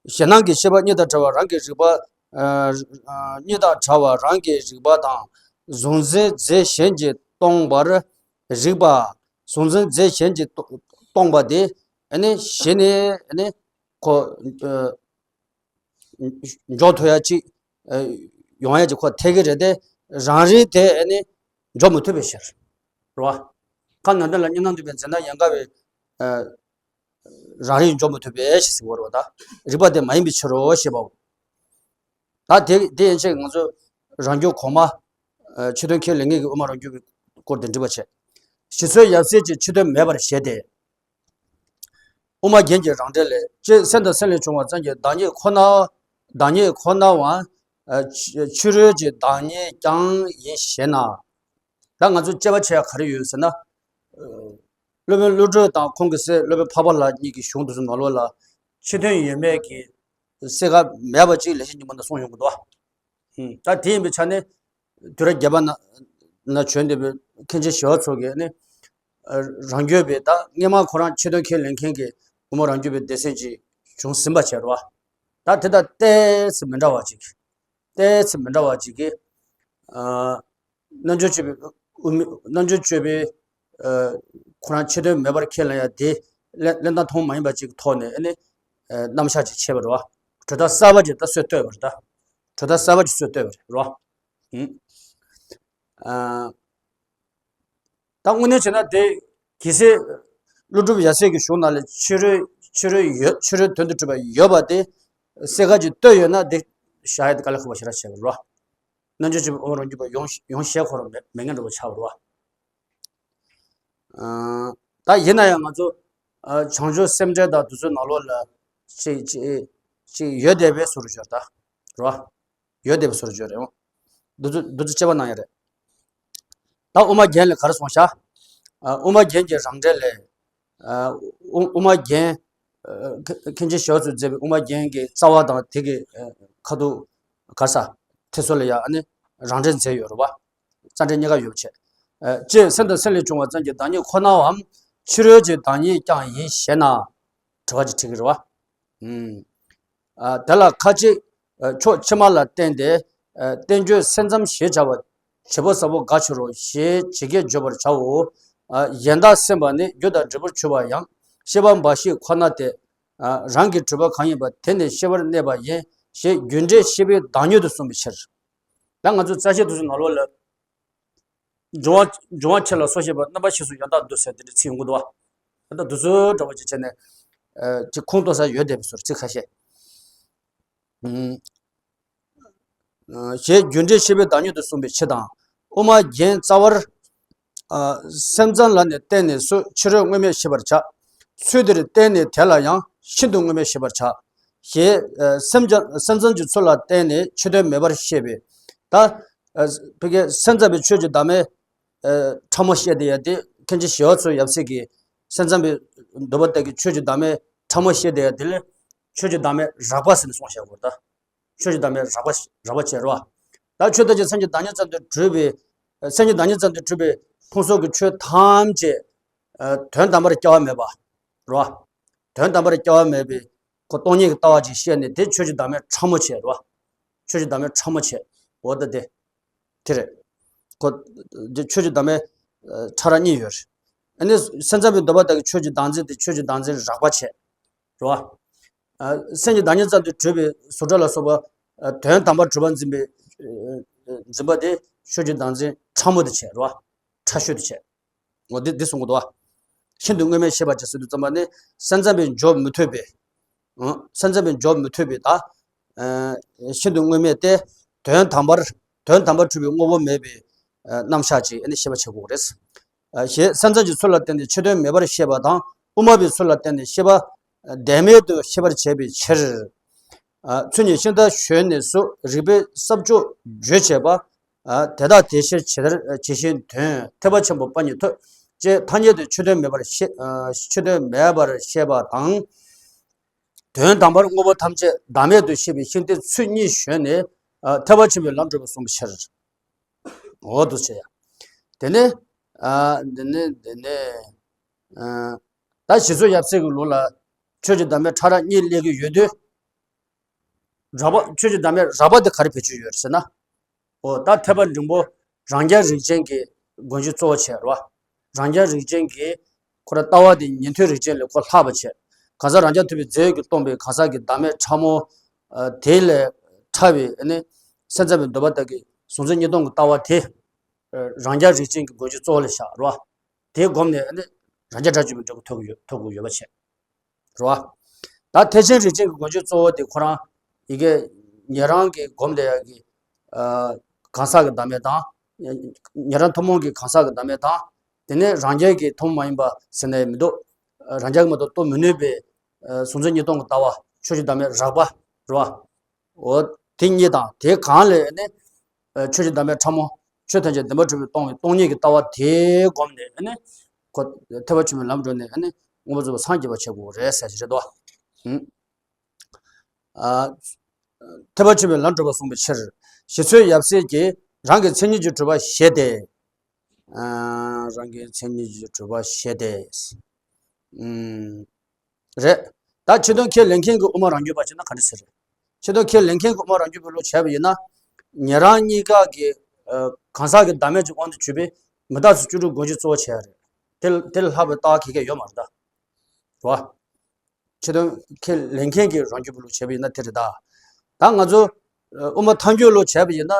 གཞན་སྣང་གི་ཤེས་པ་གཉིས་དང་བྲལ་བ་རང་གི་རིག་པ། ཨ་ཨ་གཉིས་དང་བྲལ་བ་རང་གི་རིག་པ་དང་། གཟུང་འཛིན་རྫས་གཞན་གྱིས་སྟོང་པར་རིག་པ། གཟུང་འཛིན་རྫས་གཞན་གྱིས་སྟོ་སྟོང་པ་དེ་ཨ་ནི་གཞི་ནས་ཨ་ནི་ཁོ་ཨ་འཇོག་ཐུབ་ཡ་ཅིག་ཨ་ཡོང་ཡ་ཅིག་ཁོ་ཐེག་གི་རེད་དེ། རང་རིག་དེ་ཨ་ནི་འཇོག་མི་ཐུབ་པའི་ཕྱིར། རེད་བ། ཁ་ནང་བསྟན་ལ་གཉིས་སྣང་འདུས་པའི་འཛིན་སྣང་ཡན་གར་བའི་ཨ་རང་རིག་འཇོག་མི་ཐུབ་པའི་ཕྱིར་ཟེར་བ་རེད་བ་ད། རིག་པ་དེ་མ་ཡིན་པའི་ཕྱིར་རོ་ཞེས་པའོ། ད་དེ་དེ་ཡན་ཆད་ང་ཚོ་རང་རྒྱུད་གོང་མ། ཨ་ ཕྱི་དོན་ཁས་ལེན་མཁན་གྱི་དབུ་མ་རང་རྒྱུད་པའི་སྐོར་དེ་འདྲི་བ་བྱས། ཞེས་སོགས་ཡབ་སྲས་ཀྱི་ཕྱི་དོན་མེད་པར་བཞེད་དེ། དབུ་མ་རྒྱན་གྱི་རང་འགྲེལ་ལས། ཅེས་སེམས་དང་སེམས་ལས་བྱུང་བ་ཙམ་གྱི་བདག་ཉིད་ཁོ་ན། བདག་ཉིད་ཁོ་ནའང་ཕྱི་རོལ་གྱི་བདག་ཉིད་ཀྱང་ཡིན་ཞེ་ན། ད་ང་ཚོ་དཔྱད་པ་བྱེད་ཡ་ག་རེ་ཡོད་ཟེར་ན། སློབ་དཔོན་ཀླུ་སྒྲུབ་དང་ཁོང་གི་སྲས་སློབ་དཔོན་འཕགས་པ་ལྷ་གཉིས་ཀྱི་གཞུང་དེ་ཚོ་ནང་ལོགས་ལ་ཕྱི་དོན་ཡོད་མེད་ཀྱི་གསལ་ཁ་མེད་པ་ཅིག་ལེགས་བཤད་སྙིང་པོ་ནས་གསུངས་ཡོང་གི་འདུག་བ། ད་དེ་ཡིན་པའི་ཆ་ནས་དུས་རབས་བརྒྱད་པ་ན་ན་བྱོན་བསྡད་པའི་མཁན་ཆེན་ཞི་བ་འཚོ་གིས་ནི། རང་རྒྱུད་པའི་ད་སྔས་མ་ཁོ་རང་ཕྱི་དོན་ཁས་ལེན་མཁན་གྱི་དབུ་མ་རང་རྒྱུད་པའི་སྡེ་ཚན་ཅིག་བྱུང་ཟིན་པ་བྱས་རེད་བ། ད་དེ་དང་ཏོག་ཙམ་མི་འདྲ་བ་ཅིག་ཏོག་ཙམ་མི་འདྲ་བ་ཅིག་གིས། རྣལ་འབྱོར་སྤྱོད་པའི་དབུ་མའི་རྣལ་འབྱོར་སྤྱོད་པའི་ཁོ་རང་ཕྱི་དོན་མེད་པར་ཁས་ལེན་ཡ་དེ་ལེན་ལེན་སྟངས་མཐུན་མ་ཡིན་པ་ཅིག་གི་ཐོག་ནས་ཨ་ནི་རྣམ་གཞག་ཅིག་བྱས་པ་རེད་བ། གྲུབ་མཐའ་གསར་པ་ཅིག་ད་སྲོལ་བཏོད་པ་རེད་ད། གྲུབ་མཐའ་གསར་པ་ཅིག་སྲོལ་བཏོད་པ་རེད་བ། ད་དངོས་གནས་བྱས་ན་དེ་གལ་སྲིད་ཀླུ་སྒྲུབ་ཡབ་སྲས་ཀྱི་གཞུང་ནང་ལ་ཕྱི་རོལ་ཕྱི་རོལ་ཡོད་ཕྱི་རོལ་དོན་དུ་གྲུབ་པ་ཡོད་པ་དེ་གསལ་ཁ་ཅིག་བཏོད་ཡོད་ན་དེ་བཞག་ཡ་དེ་དཀའ་ལས་ཁག་པོ་ཞེ་དྲག་ཆགས་པ་རེད་བ། རྣལ་འབྱོར་སྤྱོད་པའི་དབུ་མ་རང་རྒྱུད་པ་ཡོངས་ཡོངས་བཤད་ཁོ་རང་མེད་མེད་མཁན་འདྲ་བོ་ཆགས་པ་རེད་བ། ད་ཡིན་ན་ཡང་ང་ཚོ་བྱང་ཆུབ་སེམས་འགྲེལ་དང་དེ་ཚོའི་ནང་ལོགས་ལ་ཅིག་ཅིག་ཅིག་ཡོད་བསྡད་པའི་བཟོ་འདྲ་ཅིག་ཡོད་རེད་ད། རེད་བ། ཡོད་བསྡད་པའི་བཟོ་འདྲ་ཅིག་ཡོད་རེད། འོ། འདི་ཚོ་འདི་ཚོ་དཔྱད་པ་གནང་ཡ་རེད། ད་དབུ་མ་རྒྱན་ལས་ག་རེ་གསུངས་ཤག་དབུ་མ་རྒྱན་གྱི་རང་འགྲེལ་ལས། དབུ་དབུ་མ་རྒྱན། མཁན་ཆེན་ཞི་བ་འཚོས་མཛད་པའི་དབུ་མ་རྒྱན་གྱི་རྩ་བ་དང་དེ་གི་ཁ་ཐུག་ག་ས་ཐེ་ཚོམ་ལ་ཡ་ཨ་ནི་རང་འགྲེལ་མཛད་ཡོད་རེད་བ། རྩ་འགྲེལ་གཉིས་ཀ་ཡོད་པ་བྱས། ཅེས་སེམས་དང་སེམས་ལས་བྱུང་བ་ཙམ་གྱི་བདག་ཉིད་ཁོ་ནའམ་ཕྱི་རོལ་གྱི་བདག་ཉིད་ཀྱང་ཡིན་ཞེ་ན། དྲི་བ་ཅིག་དྲིས་ཀྱི་རེད་བ། དེ་ལ་ཁ་ཅིག་ཕྱོགས་ཕྱི་མ་ལ་བརྟེན་ཏེ། བསྟན་བཅོས་སེམས་ཙམ་ཞེས་བྱ་བ། བྱེད་པོ་ཟབ་པོ་དགའ་ཕྱིར་རོ་ཞེས་ཇི་སྐད་བརྗོད་པར་བྱའོ། གཞན་དག་སེམས་པ་ནི་རྒྱུ་དང་འབྲས་བུར་གྱུར་པ་ཡང་ཤེས་པ་འབའ་ཞིག་ཁོ་ན་སྟེ། རང་གི་གྲུབ་པ་གང་ཡིན་པ་དེ་ནི་ཤེས་པར་གནས་པ་ཡིན་ཞེས་རྒྱུ་འབྲས་ཤེས་པའི་བདག་ཉིད་དུ་གསུངས་པའི་ཕྱིར། ད་ང་ཚོ་རྩ་ཤེ་དེ་ཚོའི་ནང་ལོགས་ལ། འབྱུང་བ་འབྱུང་བ་ཆེ་ལ་སོ་ཤེས་པ་རྣམ་པ་ཤེས་སུ་ཡང་དག་འདུ་ཟེར་དེ་འདྲའི་ཚིག་ཡོང་གི་འདུག་བ། ད་ལྟ་དུས་ཚོད་འདྲ་བོ་ཅིག་བྱས་ནས། ཅིག་ཁུངས་གཏུགས་ས་ཡོད་བསྡད་པའི་བཟོ་འདྲ་ཚིག་ཁ་ཤས། ཞེས་རྒྱུ་འབྲས་ཤེས་པའི་བདག་ཉིད་དུ་གསུངས་པའི་ཕྱིར་དང་། དབུ་མ་རྒྱན་རྩ་བར། སེམས་ཙམ་ལ་ནི་བརྟེན་ནས་སུ་ཕྱི་རོལ་དངོས་མེད་ཤེས་པར་བྱ། ཚུལ་འདིར་བརྟེན་ནས་དེ་ལ་ཡང་ཤིན་ཏུ་དངོས་མེད་ཤེས་པར་བྱ། ཞེས། སེམས་ཀྱང་སེམས་ཙམ་གྱི་ཚུལ་ལ་བརྟེན་ནས་ཕྱི་དོན་མེད་པར་ཤེས་པས། ད། ཕ་གི་སེམས་ཙམ་པའི་ཆོས་ཀྱི་བདག་མེད། ཕྲ་མོ་བཤད་དེ་ཡ་དེ་མཁན་ཆེན་ཞི་བ་འཚོ་ཡབ་སྲས་ཀྱིས་སེམས་ཙམ་པའི་འདོད་པ་ལྟར་གྱི་ཆོས་ཀྱི་བདག་མེད་ཕྲ་མོ་བཤད་དེ་ཡ་དེ་ལས་ཆོས་ཀྱི་བདག་མེད་རགས་པ་ཟེར་ནས་གསུངས་བཞག་གོ་ད། ཆོས་ཀྱི་བདག་མེད་རགས་པ་རགས་པ་བྱས་རོ། ད་ཆོས་ཐམས་ཅད་སེམས་ཀྱི་བདག་ཉིད་ཙམ་དུ་གྲུབ་པའི། སེམས་ཀྱི་བདག་ཉིད་ཙམ་དུ་གྲུབ་པའི་ཕུང་སོགས་ཀྱི་ཆོས་ཐམས་ཅད། དོན་དམ་པར་སྐྱེ་བ་མེད་པ། རོ། དོན་དམ་པར་སྐྱེ་བ་མེད་པའི་ཁོ་སྟོང་ཉིད་ཀྱི་ལྟ་བ་ཅིག་བཤད་ནས་དེ་ཆོས་ཀྱི་བདག་མེད་ཕྲ་མོ་བྱས་རོ། ཆོས་ཀྱི་བདག་མེད་ཕྲ་མོ་བྱས། འོ་ད་དེ། དེ་རེད། ཁོ། དེ་ཆོས་ཀྱི་བདག་མེད། ཕྲ་རགས་གཉིས་ཡོད་རེད། ཨ་ནི་སེམས་ཙམ་པའི་འདོད་པ་དག་གི་ཆོས་ཀྱི་བདག་འཛིན་དེ་ཆོས་ཀྱི་བདག་འཛིན་རགས་པ་བྱས། རེད་བ། སེམས་ཀྱི་བདག་ཉིད་ཙམ་དུ་གྲུབ་པའི་བཟོ་གྲྭ་ལ་སོགས་པ། དོན་དམ་པར་གྲུབ་པ་འཛིན་པའི། འཛིན་པ་དེ་ཆོས་ཀྱི་བདག་འཛིན་ཕྲ་མོ་དེ་བྱས་རེད་བ། ཕྲ་ཤོས་དེ་བྱས། འོ་འདི་འདི་གསུང་གི་འདུག་བ། ཤིན་ཏུ་དངོས་མེད་ཤེས་པར་བྱ་ཟེར་དུས་ཙམ་པ་ནི་སེམས་ཙམ་པས་འཇོག་མི་ཐུབ་པའི། སེམས་ཙམ་པས་འཇོག་མི་ཐུབ་པའི་ད། ཤིན་ཏུ་དངོས་མེད་དེ། དོན་དམ་པར་དོན་དམ་པར་གྲུབ་པའི་དངོས་པོ་མེད་པའི། རྣམ་གཞག་ཅིག་ཨ་ནི་ཤེས་པ་བྱེད་དགོས་རེད། ཞེས་སེམས་ཙམ་གྱི་ཚུལ་ལ་བརྟེན་ཏེ་ཕྱི་དོན་མེད་པར་ཤེས་པ་དང་དབུ་མ་པའི་ཚུལ་ལ་བརྟེན་ཏེ་ཤེས་པ། བདེན་མེད་དུ་ཤེས་པར་བྱེད་པའི་ཕྱིར། ཚུལ་གཉིས་ཤིང་རྟ་ཞོན་ནས་སུ་རིགས་པའི་ས་བཅུ་བརྗོད་བྱེད་པ། དེ་དག་དེ་ཕྱིར་ཇི་ལྟར་ཇི་བཞིན་དོན་ཐེག་པ་ཆེན་པོ་དཔའ་ཉིད་ཐོབ། ཅེས་ཐ་སྙད་དུ་ཕྱི་དོན་མེད་པར་ཤེས། ཕྱི་དོན་མེད་པར་ཤེས་པ་དང་། དོན་དམ་པར་དངོས་པོ་ཐམས་ཅད་བདག་མེད་དུ་ཤེས་པའི་ཤིང་རྟའི་ཚུལ་གཉིས་ཞོན་ནས། ཐེག་པ་ཆེན་པོའི་ལམ་བགྲོད་པར་གསུངས་པའི་ཕྱིར། འོ་འདུག་བྱས་ཡ། དེ་ནས། དེ་ནས་དེ་ནས། ད་ཞི་འཚོ་ཡབ་སྲས་ཀྱི་ལུགས་ལ་ཆོས་ཀྱི་བདག་མེད་ཕྲ་རགས་གཉིས་སླེབས་ཀྱི་ཡོད་དུས། རགས་པ་ཆོས་ཀྱི་བདག་མེད་རགས་པ་དེ་ག་རེ་བེད་སྤྱོད་ཡོད་རེད་ཟེར་ན། འོ་ད་ཐེག་པ་འབྲིང་པོ་རང་རྐྱ་རིགས་ཅན་གྱི་སྒོ་འབྱེད་གཙོ་བོ་བྱས་རེད་བ། རང་རྐྱ་རིགས་ཅན་གྱི་ཁོ་ར་ལྟ་བ་དེ་ཉན་ཐོས་རིགས་ཅན་ལས་ཁོ་ལྷག་པ་བྱས། གང་ཟག་རང་རྐྱ་ཐུབ་པའི་རྫས་ཡོད་ཀྱིས་སྟོང་པའི་གང་ཟག་གི་བདག་མེད་ཕྲ་མོ། དེ་ལས་ཕྲ་བའི་ནི་སེམས་ཙམ་པའི་འདོད་པ་དག་གི་གཟུང་འཛིན་གཉིས་སྟོང་གི་ལྟ་བ་དེ། རང་རྐྱ་རིགས་ཅན་གྱི་སྒོ་འབྱེད་གཙོ་བོ་ལ་བཞག་རེད་བ། དེའི་སྒོམ་ནས་ནི་རང་རྐྱ་སྒྲ་གཅོད་པའི་འབྲས་བུ་ཐོབ་ཀྱི་ཡོད་ཐོབ་དགོས་ཡོད་པ་བྱས། རེད་བ། ད་ཐེག་ཆེན་རིགས་ཅན་གྱི་སྒོ་འབྱེད་གཙོ་བོ་དེ་ཁོ་རང་ཡི་གེ་ཉན་རང་གི་སྒོམ་ལས་ཡག་གི། གང་ཟག་གི་བདག་མེད་དང་ ཉན་རང་ཐུན་མོང་གི་གང་ཟག་གི་བདག་མེད་དང་། དེ་ནས་རང་རྒྱལ་གྱི་ཐུན་མོང་མ་ཡིན་པ་ཟེར་ནས་མི་འདུག་རང་རྒྱལ་གྱི་མ་གཏོགས་རྟོགས་མི་ནུས་པའི་གཟུང་འཛིན་གཉིས་སྟོང་གི་ལྟ་བ། ཆོས་ཀྱི་བདག་མེད་རགས་པ་རེད་བ། འོ་དེ་གཉིས་དང་དེ་གང་ལས་ནི། ཆོས་ཀྱི་བདག་མེད་ཕྲ་མོ། ཆོས་ཐམས་ཅད་བདེན་པར་གྲུབ་པས་སྟོང་བའི་སྟོང་ཉིད་ཀྱི་ལྟ་བ་དེ་བསྒོམས་ནས་ནི། ཁོ་ཐེག་པ་ཆེན་པོའི་ལམ་བགྲོད་ནས་ནི་མངོན་པར་རྫོགས་པར་སངས་རྒྱས་པར་བྱེད་དགོས་རེད་ཟེར་གྱི་རེད་དོ། ཨ། ཐེག་པ་ཆེན་པོའི་ལམ་བགྲོད་པར་གསུངས་པའི་ཕྱིར། ཞེས་སོགས་ཡབ་སྲས་ཀྱིས་རང་གི་མཚན་ཉིད་ཀྱིས་གྲུབ་པ་བཞེད་དེ། ཨ། རང་གི་མཚན་ཉིད་ཀྱིས་གྲུབ་པ་བཞེད་དེ། ཨུམ། རེད། ད་ཕྱི་དོན་ཁས་ལེན་མཁན་གྱི་དབུ་མ་རང་རྒྱུད་པ་བྱས་ན་ག་འདྲ་ཟེར་རེད། ཕྱི་དོན་ཁས་ལེན་མཁན་གྱི་དབུ་མ་རང་རྒྱུད་པའི་ལུགས་བྱས་པ་ཡིན་ན། ཉན་རང་གཉིས་ཀ་གི། ཨ། གང་ཟག་གི་བདག་མེད་ཀྱི་དབང་དུ་གྱུར་པའི་མི་རྟག་སོགས་བཅུ་དྲུག་སྒོམ་རྒྱུ་གཙོ་བོ་བྱས་རེད། དེ་དེ་ལས་ལྷག་པའི་ལྟ་བ་ག་གེ་ཡོད་མ་རེད་ད། རེད་བ། ཕྱི་དོན་ཁས་ལེན་མཁན་གྱི་རང་རྒྱུད་པའི་ལུགས་བྱས་པ་ཡིན་ན་དེ་རེད་ད། ད་ང་ཚོ་དབུ་མ་ཐལ་འགྱུར་ལུགས་བྱས་པ་ཡིན་ན།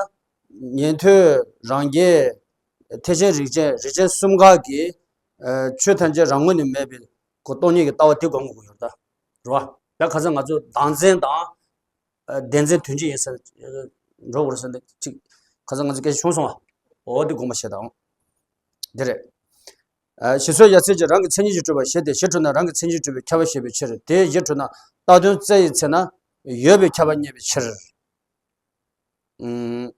ཉན་ཐོས་རང་རྒྱལ། ཐེག་ཆེན་རིགས་ཆེན་རིགས་ཆེན་གསུམ་ཀ་གི། ཨ། ཆོས་ཐམས་ཅད་རང་ངོས་ནས་མེད་པའི་ཁོ་སྟོང་ཉིད་ཀྱི་ལྟ་བ་དེ་སྒོམ་དགོས་ཀྱི་ཡོད་ད། རེད་བ། ད་ཁ་སང་ང་ཚོ་བདག་འཛིན་དང་། ཨ། བདེན་འཛིན་དོན་སྤྱི་ཡིན་ཟེར་འགྲོ་དགོས་རེད་ཟེར་ནས་ཅིག་ཁ་སང་ང་ཚོ་སྐད་ཆ་བྱུང་སོང་བ། འོ་དེ་དགོངས་པ་བཞེས་དང་། འདི་རེད། ཨ། ཞེས་སོགས་ཡབ་སྲས་ཀྱིས་རང་གི་མཚན་ཉིད་ཀྱིས་གྲུབ་པ་བཞེད་དེ། ཞེས་གྲུབ་ན་རང་གི་མཚན་ཉིད་ཀྱིས་གྲུབ་པའི་ཁྱབ་པ་བཞེད་པའི་ཕྱིར། དེ་ཞེས་གྲུབ་ན་རྟགས་དོན་བཙལ་བའི་ཚེ་ན་ཡོད་པའི་ཁྱབ་པ་རྙེད་པའི་ཕྱིར། ཨུམ།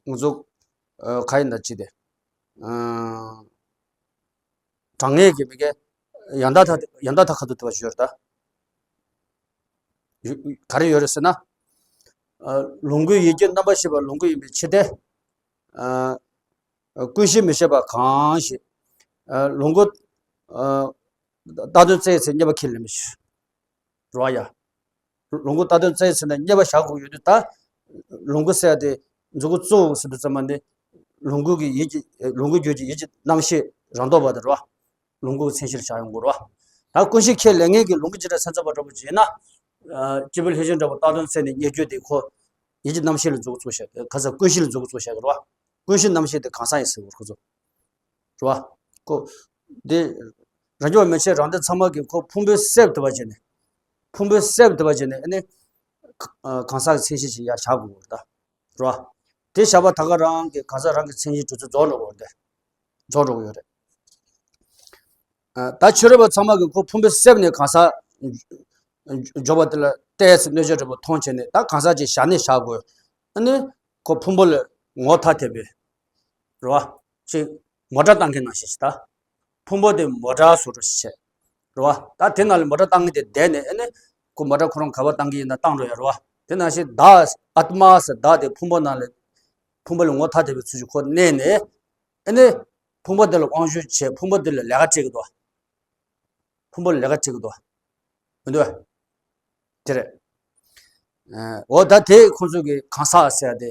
ང་ཚོ། ཨ། ག་ཡིན་ད་ཅི་དེ། ཨ། གྲངས་ངེས་ཀྱི་མི་གའི་ཡང་དག་མཐའ་ཡང་དག་མཐའ་ཁ་ཐུག་ཐུབ་པ་ཞིག་ཡོད་རེད་ད། ཡོད། ག་རེ་ཡོད་རེད་ཟེར་ན། ཨ། ལོངས་སྐུའི་ཡིད་ཀྱི་རྣམ་པར་ཤེས་པ་ལོངས་སྐུ་ཡིན་པའི་ཕྱིར་ཏེ། ཨ། ཀུན་གཞི་མི་ཤེས་པ་གང་ཞིག་ཨ། ལོངས་སྐུ། ཨ། རྟགས་དོན་བཙལ་བའི་ཚེ་རྙེད་པ་ཁས་ལེན་པའི་ཕྱིར། རེད་བ་ཡ། ལོངས་སྐུ་རྟགས་དོན་བཙལ་བའི་ཚེ་ན་རྙེད་པ་བཞག་དགོས་ཡོད་དུས་ད། ལོངས་སྐུ་ཟེར་ཡ་དེ་མཛུབ་གུ་བཙུགས་ཟེར་དུས་ཙམ་པ་འདི། ལོངས་སྐུ་གི་ཡིད་ཀྱི་ལོངས་སྐུ་རྒྱུད་ཀྱི་ཡིད་ཀྱི་རྣམ་ཤེས་རང་ལྡོག་པ་དེ་རེད་བ། ལོངས་སྐུ་གི་མཚན་གཞིར་བཞག་ཡོང་དགོས་རེད་བ། ད་ཀུན་གཞི་ཁས་ལེན་མཁན་གྱི་ལོངས་སྐུ་ཇི་འདྲ་སེམས་ཙམ་པ་འདྲ་པོ་བྱས་ན། ཨ། སྐྱེས་བུ་ལྷས་བྱིན་འདྲ་པོ་རྟགས་དོན་བཙལ་ནས་རྙེད་རྒྱུ་དེ་ཁོ། ཡིད་ཀྱི་རྣམ་ཤེས་ལ་མཛུབ་གུ་བཙུགས་བཞག་ག་ས་ཀུན་གཞི་ལ་མཛུབ་གུ་བཙུགས་བཞག་གི་རེད་བ། ཀུན་གཞི་རྣམ་ཤེས་དེ་གང་ཟག་ཡིན་ཟེར་བ་ཁོ་ཚོ། རེད་བ། ཁོ། འདི། རང་རྒྱུད་པ་མན་ཆད་རང་སྡེ་ཚང་མ་གིས་ཁོ་ཕུང་པོའི་སྲད་དུ་བ་བྱས་ནས། ཕུང་པོའི་སྲད་དུ་བ་བྱས་ནས་ཨ་ནི། ཨ། གང་ཟག་གི་མཚན་གཞི་ཅིག་ཡར་བཞག་དགོས་རེད་ད། རེད་བ། དེ་བཞག་པ་ད་ག་རང་གི་གང་ཟག་རང་གི་མཚན་གཞི་གྲུབ་ཚུལ་རྫོགས་འགྲོ་གི་ཡོད་རེད། རྫོགས་འགྲོ་གི་ཡོད་རེད། ཨ། ད་ཕྱི་རོལ་པ་ཚང་མ་གིས་ཁོ་ཕུང་པོའི་སྲད་ནས་གང་ཟག་འཇོག་པ་དེ་ལ་ཏོག་ཙམ་གནོད་བྱ་འདྲ་པོ་མཐོང་བྱས་ནས་ད་གང་ཟག་ཅིག་བཞག་ནས་བཞག་དགོས། ཨ་ནི། ཁོ་ཕུང་པོ་ལ་ངོ་ཐ་དད་པའི། རེད་བ། ཅིག་མོ་ཊ་བཏང་མཁན་ནང་བཞིན་ཞིག་ད། ཕུང་པོ་དེ་མོ་ཊ་བཟོ་འདྲ་ཞིག་བྱས། རེད་བ། ད་དེ་ནང་ལ་མོ་ཊ་བཏང་མཁན་དེ་བསྡད་ནས་ཨ་ནི། ཁོ་མོ་ཊ་ཁོ་རང་ག་པར་བཏང་གི་ཡིན་ན་བཏང་འགྲོ་ཡ་རེད་བ། དེ་ནང་བཞིན་བདག་ཨཱཏྨ་ཟེར་བདག་དེ་ཕུང་པོ་ནང་ལ། ཕུང་པོ་ལ་ངོ་ཐ་དད་པའི་ཚུལ་གྱིས་ཁོ་གནས་ནས། ཨ་ནི། ཕུང་པོ་དེ་ལ་དབང་བསྒྱུར་བྱས་ཕུང་པོ་དེ་ལ་ལས་ཀ་བྱེད་ཀྱི་འདུག་ཕུང་པོ་ལ་ལས་ཀ་བྱེད་ཀྱི་འདུག་མི་འདུག་དེ་རེད། ཨ། འོ་ད་དེ་ཁོང་ཚོ་གི་གང་ཟག་ཟེར་ཡ་དེ།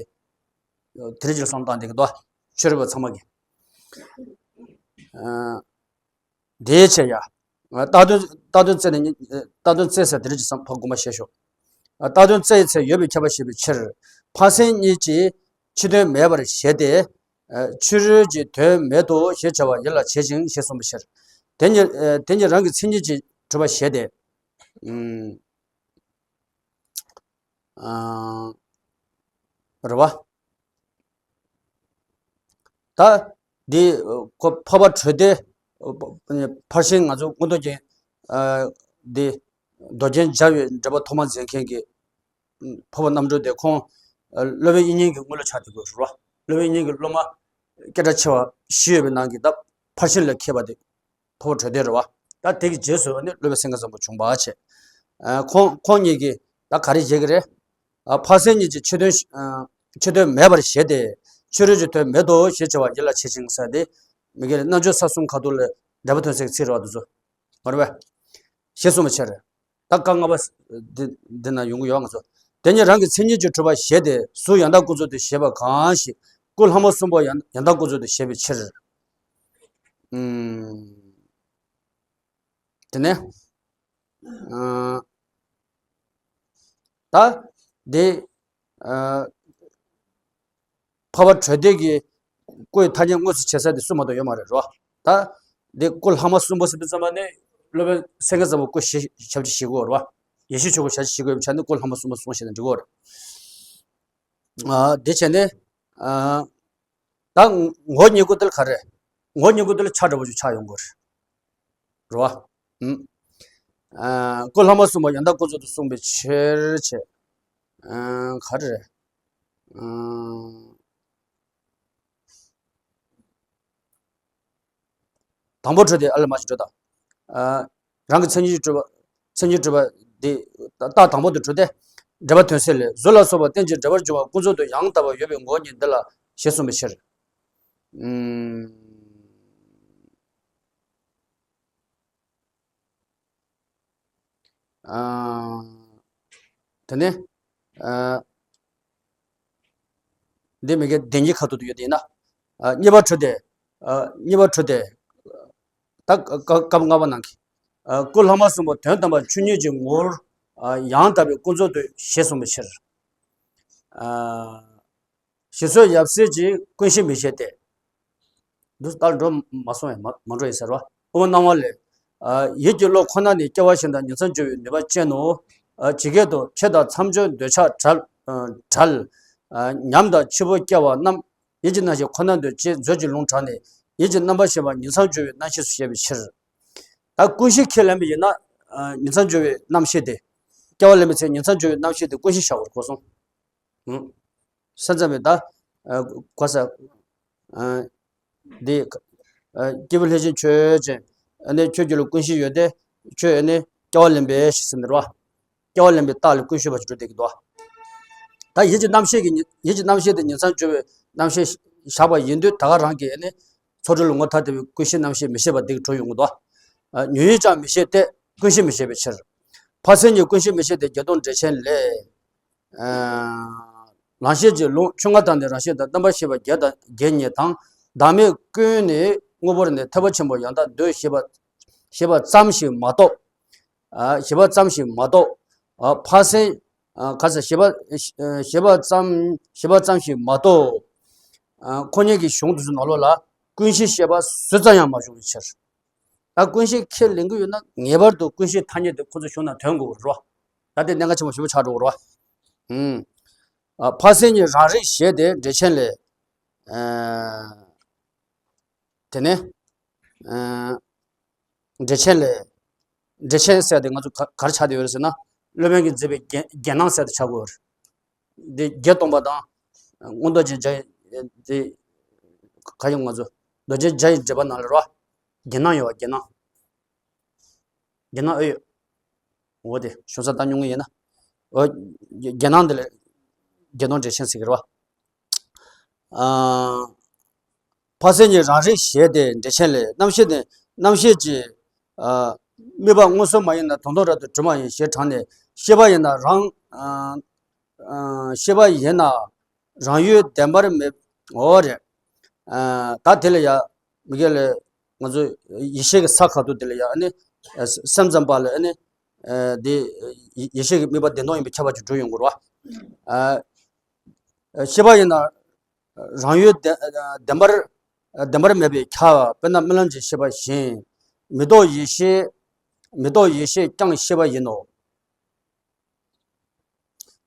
དེ་རིགས་ཀྱི་བསམ་སྟངས་དེ་གི་འདུག་ཕྱི་རོལ་པ་ཚང་མ་གི། ཨ། དེའི་ཕྱིར་ཡ། རྟགས་དོན་རྟགས་དོན་བཙལ་ནས་རྟགས་དོན་བཙལ་ཟེར་དེ་རིགས་ཀྱི་བསམ་ཕ་དགོངས་པ་བཞེས་ཤོག་རྟགས་དོན་བཙལ་བའི་ཚེ་ཡོད་པའི་ཁྱབ་པ་བཞེད་པའི་ཕྱིར། ཕར་སེང་གཉིས་ཀྱིས་ཕྱི་དོན་མེད་པར་བཞེད་དེ། ཕྱི་རོལ་གྱི་དོན་མེད་དོ་ཞེས་བྱ་བ་ཡིད་ལ་བྱེད་ཅིང་ཞེས་གསུངས་པའི་ཕྱིར། དེ་ཉིད་དེ་ཉིད་རང་གི་མཚན་ཉིད་ཀྱིས་གྲུབ་པར་བཞེད་དེ། ཨ། རེད་བ། ད་འདི་ཁོ་འཕགས་པ་གྲོལ་སྡེ། ཕར་ཕྱིན་ང་ཚོ་མངོན་རྟོགས་རྒྱན། ཨ། འདི་མདོ་རྒྱན་སྦྱར་བའི་འགྲེལ་པ་ཐོག་མ་མཛད་མཁན་གྱི་འཕགས་པ་རྣམ་གྲོལ་དེ་ཁོང་སློབ་དཔོན་དབྱིག་གཉེན་གྱི་དངོས་སློབ་ཆགས་བསྡད་ཡོད་རེད་བ། སློབ་དཔོན་དབྱིག་གཉེན་གྱི་སློབ་མ་སྐད་གྲགས་ཆེ་བ་བཞི་ཡོད་པའི་ནང་གི་ད་ཕར་ཕྱིན་ལ་མཁས་པ་དེ། འཕགས་པ་གྲོལ་སྡེ་རེད་བ། ད་དེ་གི་རྗེས་སུ་ནི་སློབ་དཔོན་སེང་གེ་བཟང་པོ་བྱུང་བ་བྱས། ཨ། ཁོང་ཁོང་གཉིས་ཀྱིས་ད་ག་རེ་བྱེད་ཀྱི་རེད། ཨ། ཕར་སེང་གཉིས་ཀྱིས་ཕྱི་དོན། ཨ། ཕྱི་དོན་མེད་པར་བཞེད་དེ། ཕྱི་རོལ་གྱི་དོན་མེད་དོ་ཞེས་བྱ་བ་ཡིད་ལ་བྱེད་ཅིང་ཟེར་ཏེ། མི་དགེ་རྣལ་འབྱོར་ས་གསུམ་ཁ་ཐུག་ལ་འགྲེལ་པ་ཐོན་སའི་ཚིག་རེད་བ་དེ་ཚོ། མ་རེད་པས། ཞེས་གསུངས་པའི་ཕྱིར། ད་བཀའ་ལྔ་པ་འདི་འདི་ན་ཡོང་གི་ཡོད་ང་ཚོ། དེ་ཉིད་རང་གི་མཚན་ཉིད་ཀྱིས་གྲུབ་པར་བཞེད་དེ་གཟུགས་ཡང་དག་ཀུན་རྫོབ་ཏུ་བཞེད་པ་གང་ཞིག་སྐུ་ལྷ་མོ་གསུམ་པོ་ཡང་ཡང་དག་ཀུན་རྫོབ་ཏུ་བཞེད་པའི་ཕྱིར། ཨུམ། དེ་ནས། ཨ། ད། འདི། ཨ། འཕགས་པ་གྲོལ་སྡེ་གི་སྐུའི་ཐ་སྙད་དངོས་སུ་བྱེད་ས་དེ་སུ་མ་གཏོགས་ཡོད་མ་རེད་རོ། ད། འདི་སྐུ་ལྷ་མོ་གསུམ་པོ་ཟེར་དུས་ཙམ་པ་ནི་སློབ་དཔོན་སེང་གེ་བཟང་པོ་སྐུ་ཞབས་ཞུ་བྱེད་དགོས་རེད་བ། ཡེ་ཤེས་ཆོས་སྐུ་ཞབས་ཞུ་བྱེད་དགོས་པའི་ཆ་ནས་སྐུ་ལྷ་མོ་གསུམ་པོ་གསུངས་བྱས་ནས་འགྲིག་གི་རེད། ཨ་དེ་བྱས་ནས་ཨ་ད་ངོ་བོ་ཉིད་སྐུ་དེ་ལ་ག་རེ། ངོ་བོ་ཉིད་སྐུ་དེ་ལ་ཆ་འདྲ་པོ་ཅིག་ཆགས་ཡོང་གི་རེད། རེད་བ། ཨུམ། ཨ་སྐུ་ལྷག་མ་གསུམ་པོ་ཡང་དག་ཀུན་རྫོབ་ཏུ་གསུངས་པའི་ཕྱིར་བྱས། ཨ་ག་རེ་རེད། ཨ། དང་པོ་འཕྲོས་ཏེ། ཨ་ལ་མ་ཞིག་འཕྲོས་དང་། ཨ་རང་གི་མཚན་ཉིད་གྲུབ་པ། མཚན་ཉིད་གྲུབ་པ་འདི་རྟགས་དང་པོ་དེ་འཕྲོས་ཏེ། འབྲེལ་པ་དོན་གསལ་ལས། གཟུགས་ལ་སོགས་པ་རྟེན་ཅིང་འབྲེལ་པར་འབྱུང་བ་ཀུན་རྫོབ་ཏུ་ཡང་དག་པར་ཡོད་པའི་ངོ་བོ་ཉིད་འདི་ལ་ཞེས་གསུངས་པའི་ཕྱིར། ཨུམ། ཨ། དེ་ནས། ཨ། འདི་མི་དགེ་བདེན་བཞིའི་ཁ་ཐུག་ཏུ་ཡོད་དེ་ཡིན་ན། ཨ། གཉིས་པ་འཕྲོས་ཏེ། ཨ། གཉིས་པ་འཕྲོས་ཏེ། ད་སྐབས་ལྔ་པ་ནང་གི། ཨ། སྐུ་ལྷག་མ་གསུམ་པོ་དོན་དམ་པར་ཆོས་ཉིད་ཀྱི་ངོ་བོར། ཨ། ཡང་དག་པའི་ཀུན་རྫོབ་ཏུ་ཞེས་གསུངས་པའི་ཕྱིར། ཨ། ཞེས་སོགས་ཡབ་སྲས་ཀྱིས་ཀུན་ཤེས་མི་བྱེད་དེ། འདི་ལྟར་འགྲོ་མ་སོང་ཡང་མ་མ་འགྲོ་ཡིན་ཟེར་བ། དབུ་མ་སྣང་བ་ལས། ཡིད་ཀྱི་བློ་ཁོ་ན་ནི་སྐྱེ་བ་གཞན་དང་ཉིང་མཚམས་སྦྱོར་བའི་ནུས་པ་ཅན་ནོ། ཇི་སྐད་དུ། ཕྱེད་དང་མཚམས་སྦྱོར་འདོད་ཆགས་བྲལ། བྲལ། ཉམས་དང་འཆི་འཕོ་སྐྱེ་བ་རྣམས་ཡིད་ཀྱི་རྣམ་ཤེས་ཁོ་ནར་འདོད་ཅེས་མཛོད་ཀྱི་ལུང་དྲངས་ནས་ཡིད་ཀྱི་རྣམ་པར་ཤེས་པ་ཉིང་མཚམས་སྦྱོར་བའི་རྣམ་ཤེས་སུ་བཤད་པའི་ཕྱིར། ད་ཀུན་ཤེས་ཁས་ལེན་པ་ཡིན་ན། ཉིང་མཚམས་སྦྱོར་བའི་རྣམ་ཤེས་དེ། སྐྱེ་བ་ལེན་པའི་ཚེ་ཉིང་མཚམས་སྦྱོར་བའི་རྣམ་ཤེས་དེ་ཀུན་ཤེས་བཞག་དགོས་གོ་སོང་། ཨུ། སེམས་ཙམ་པས་ད། ཨ་གོ་ས། ཨ་འདི། ཨ་སྐྱེས་བུ་ལྷས་བྱིན་ཆོས་ཅན། ཨ་ནི་ཁྱོད་ཀྱི་ལུགས་ཀུན་ཤེས་ཡོད་དེ། ཁྱོད་ཨ་ནི་སྐྱེ་བ་ལེན་པའི་ཞེས་ཟེར་འདིར་བ། སྐྱེ་བ་ལེན་པའི་རྟགས་ལ་ཀུན་ཤེས་པ་ཞིག་འགྲོ་བསྡད་ཀྱི་འདུག་ད་ཡིད་ཀྱི་རྣམ་ཤེས་ཀྱི་ཉི་ཡིད་ཀྱི་རྣམ་ཤེས་དེ་ཉིང་མཚམས་སྦྱོར་བའི་རྣམ་ཤེས་བཞག་པ་ཡིན་དུས་ད་ག་རང་གི་ཨ་ནི། ཚོགས་དྲུག་ལ་ངོ་ཐ་དད་པའི་ཀུན་ཤེས་རྣམ་ཤེས་མི་བྱེད་པ་འདི་གྲུབ་ཡོང་གི་འདུག་ཨ་ཉོན་ཡིད་ཀྱང་མི་བྱེད་དེ་ཀུན་ཤེས་མི་བྱེད་པའི་ཕྱིར། ཕར་ཕྱིན་གཉིས་ཀུན་ཤེས་མི་བྱེད་དེ་བརྒྱད་སྟོང་འགྲེལ་ཆེན་ལས། ལང་གཤེགས་ཀྱི་ལུང་ཆོས་ལྔ་དང་ནི་རང་བཞིན་དང་། རྣམ་པར་ཤེས་པ་བརྒྱད་དང་བརྒྱད་གཉིས་དང་། བདག་མེད་ཀུན་ནས་དངོས་པོར་ནི། ཐེག་པ་ཆེན་པོ་ཡང་དག་འདོད་ཞེས་པ། ཞེས་པ་ཙམ་ཞིག་མ་གཏོགས། ཨ་ཞེས་པ་ཙམ་ཞིག་མ་གཏོགས། ཨ་ཕར་ཕྱིན། ཨ་ག་ས་ཞེས་པ། ཞེས་པ་ཙམ་ཞེས་པ་ཙམ་ཞིག་མ་གཏོགས། ཨ་ཁོ་གཉིས་ཀྱི་གཞུང་དེ་ཚོ་ནང་ལོགས་ལ་ཀུན་ཤེས་ཞེས་པ་སུ་ཙམ་ཡང་མ་བྱུང་བའི་ཕྱིར། ད་ཀུན་ཤེས་ཁས་ལེན་གྱི་ཡོད་ན་ངེས་པར་དུ་ཀུན་ཤེས་ཐ་སྙད་དེ་ཁོ་ཚོ་གཞུང་ནང་ཐོན་དགོས་རེད་བ། ད་དེ་གནད་འགག་ཆེན་པོ་ཞེ་པོ་ཆགས་འགྲོ་གི་རེད་བ། ཨུམ། ཨ་ཕར་ཕྱིན་གཉིས་རང་རིག་བཞེད་དེ་འགྲེལ་ཆེན་ལས། ཨ་དེ་ནས། ཨ་འགྲེལ་ཆེན་ལས། འགྲེལ་ཆེན་ཟེར་དེ་ང་ཚོ་ག་ག་རེ་ཆགས་བསྡད་ཡོད་རེད་ཟེར་ན། སློབ་དཔོན་གྱིས་མཛད་པའི་རྒྱན་རྒྱན་སྣང་ཟེར་དེ་ཆགས་ཀྱི་ཡོད་རེད། འདི་བརྒྱད་སྟོང་པ་དང་། མངོན་རྟོགས་རྒྱན་བརྒྱ་ཡི་དེ། ག་ཡོང་ང་ཚོ། རྡོ་རྗེ་བརྒྱ་ཡི་འགྲེལ་པ་ནང་ལ་རེད་བ། རྒྱན་སྣང་ཡོད་བ་རྒྱན་སྣང་། རྒྱན་སྣང་ཨེ་ཡོད། འོ་དེ་བྱུང་ས་ད་མྱོང་གི་ཡིན་ན། འོ། རྒྱན་སྣང་འདི་ལ། བརྒྱད་སྟོང་འགྲེལ་ཆེན་ཟེར་གྱི་རེད་བ། ཨ། ཕར་ཕྱིན་གཉིས་རང་རིག་བཞེད་དེ་འགྲེལ་ཆེན་ལས། རྣམ་ཤེས་ནི། རྣམ་ཤེས་ཀྱི། ཨ། དམིགས་པ་མངོན་སུམ་མ་ཡིན་ན་དོན་དམ་རབ་ཏུ་གྲུབ་པ་ཡིན་ཞེས་དྲངས་ནས་ཤེས་པ་ཡིན་ན་རང་། ཨ། ཨ། ཤེས་པ་ཡིན་ན་རང་ཡུལ་བདེན་པར་མེད། འོ་རེད། ཨ། ད་དེ་ལ་ཡ། མི་སྐད་ལ། ང་ཚོ་ཡེ་ཤེས་ཀྱི་ས་ཁ་ཐུག་དེ་ལ་ཡ་ཨ་ནི། ཨ། སེམས་ཙམ་པ་ལ་ཨ་ནི། ཨ། དེ། ཡེ་ཤེས་ཀྱི་དམིགས་པ་བདེན་སྟོང་ཡིན་པའི་ཁྱབ་པ་ཅིག་འགྲོ་ཡོང་གི་རེད་བ། ཨ། ཤེས་པ་ཡིན་ན། རང་ཡུལ་བདེན་བདེན་པར་བདེན་པར་མེད་པས་ཁྱབ། དཔེར་ན་རྨི་ལམ་གྱི་ཤེས་པ་བཞིན། མི་རྟོག་ཡེ་ཤེས། མི་རྟོག་ཡེ་ཤེས་ཀྱང་ཤེས་པ་ཡིན་ནོ།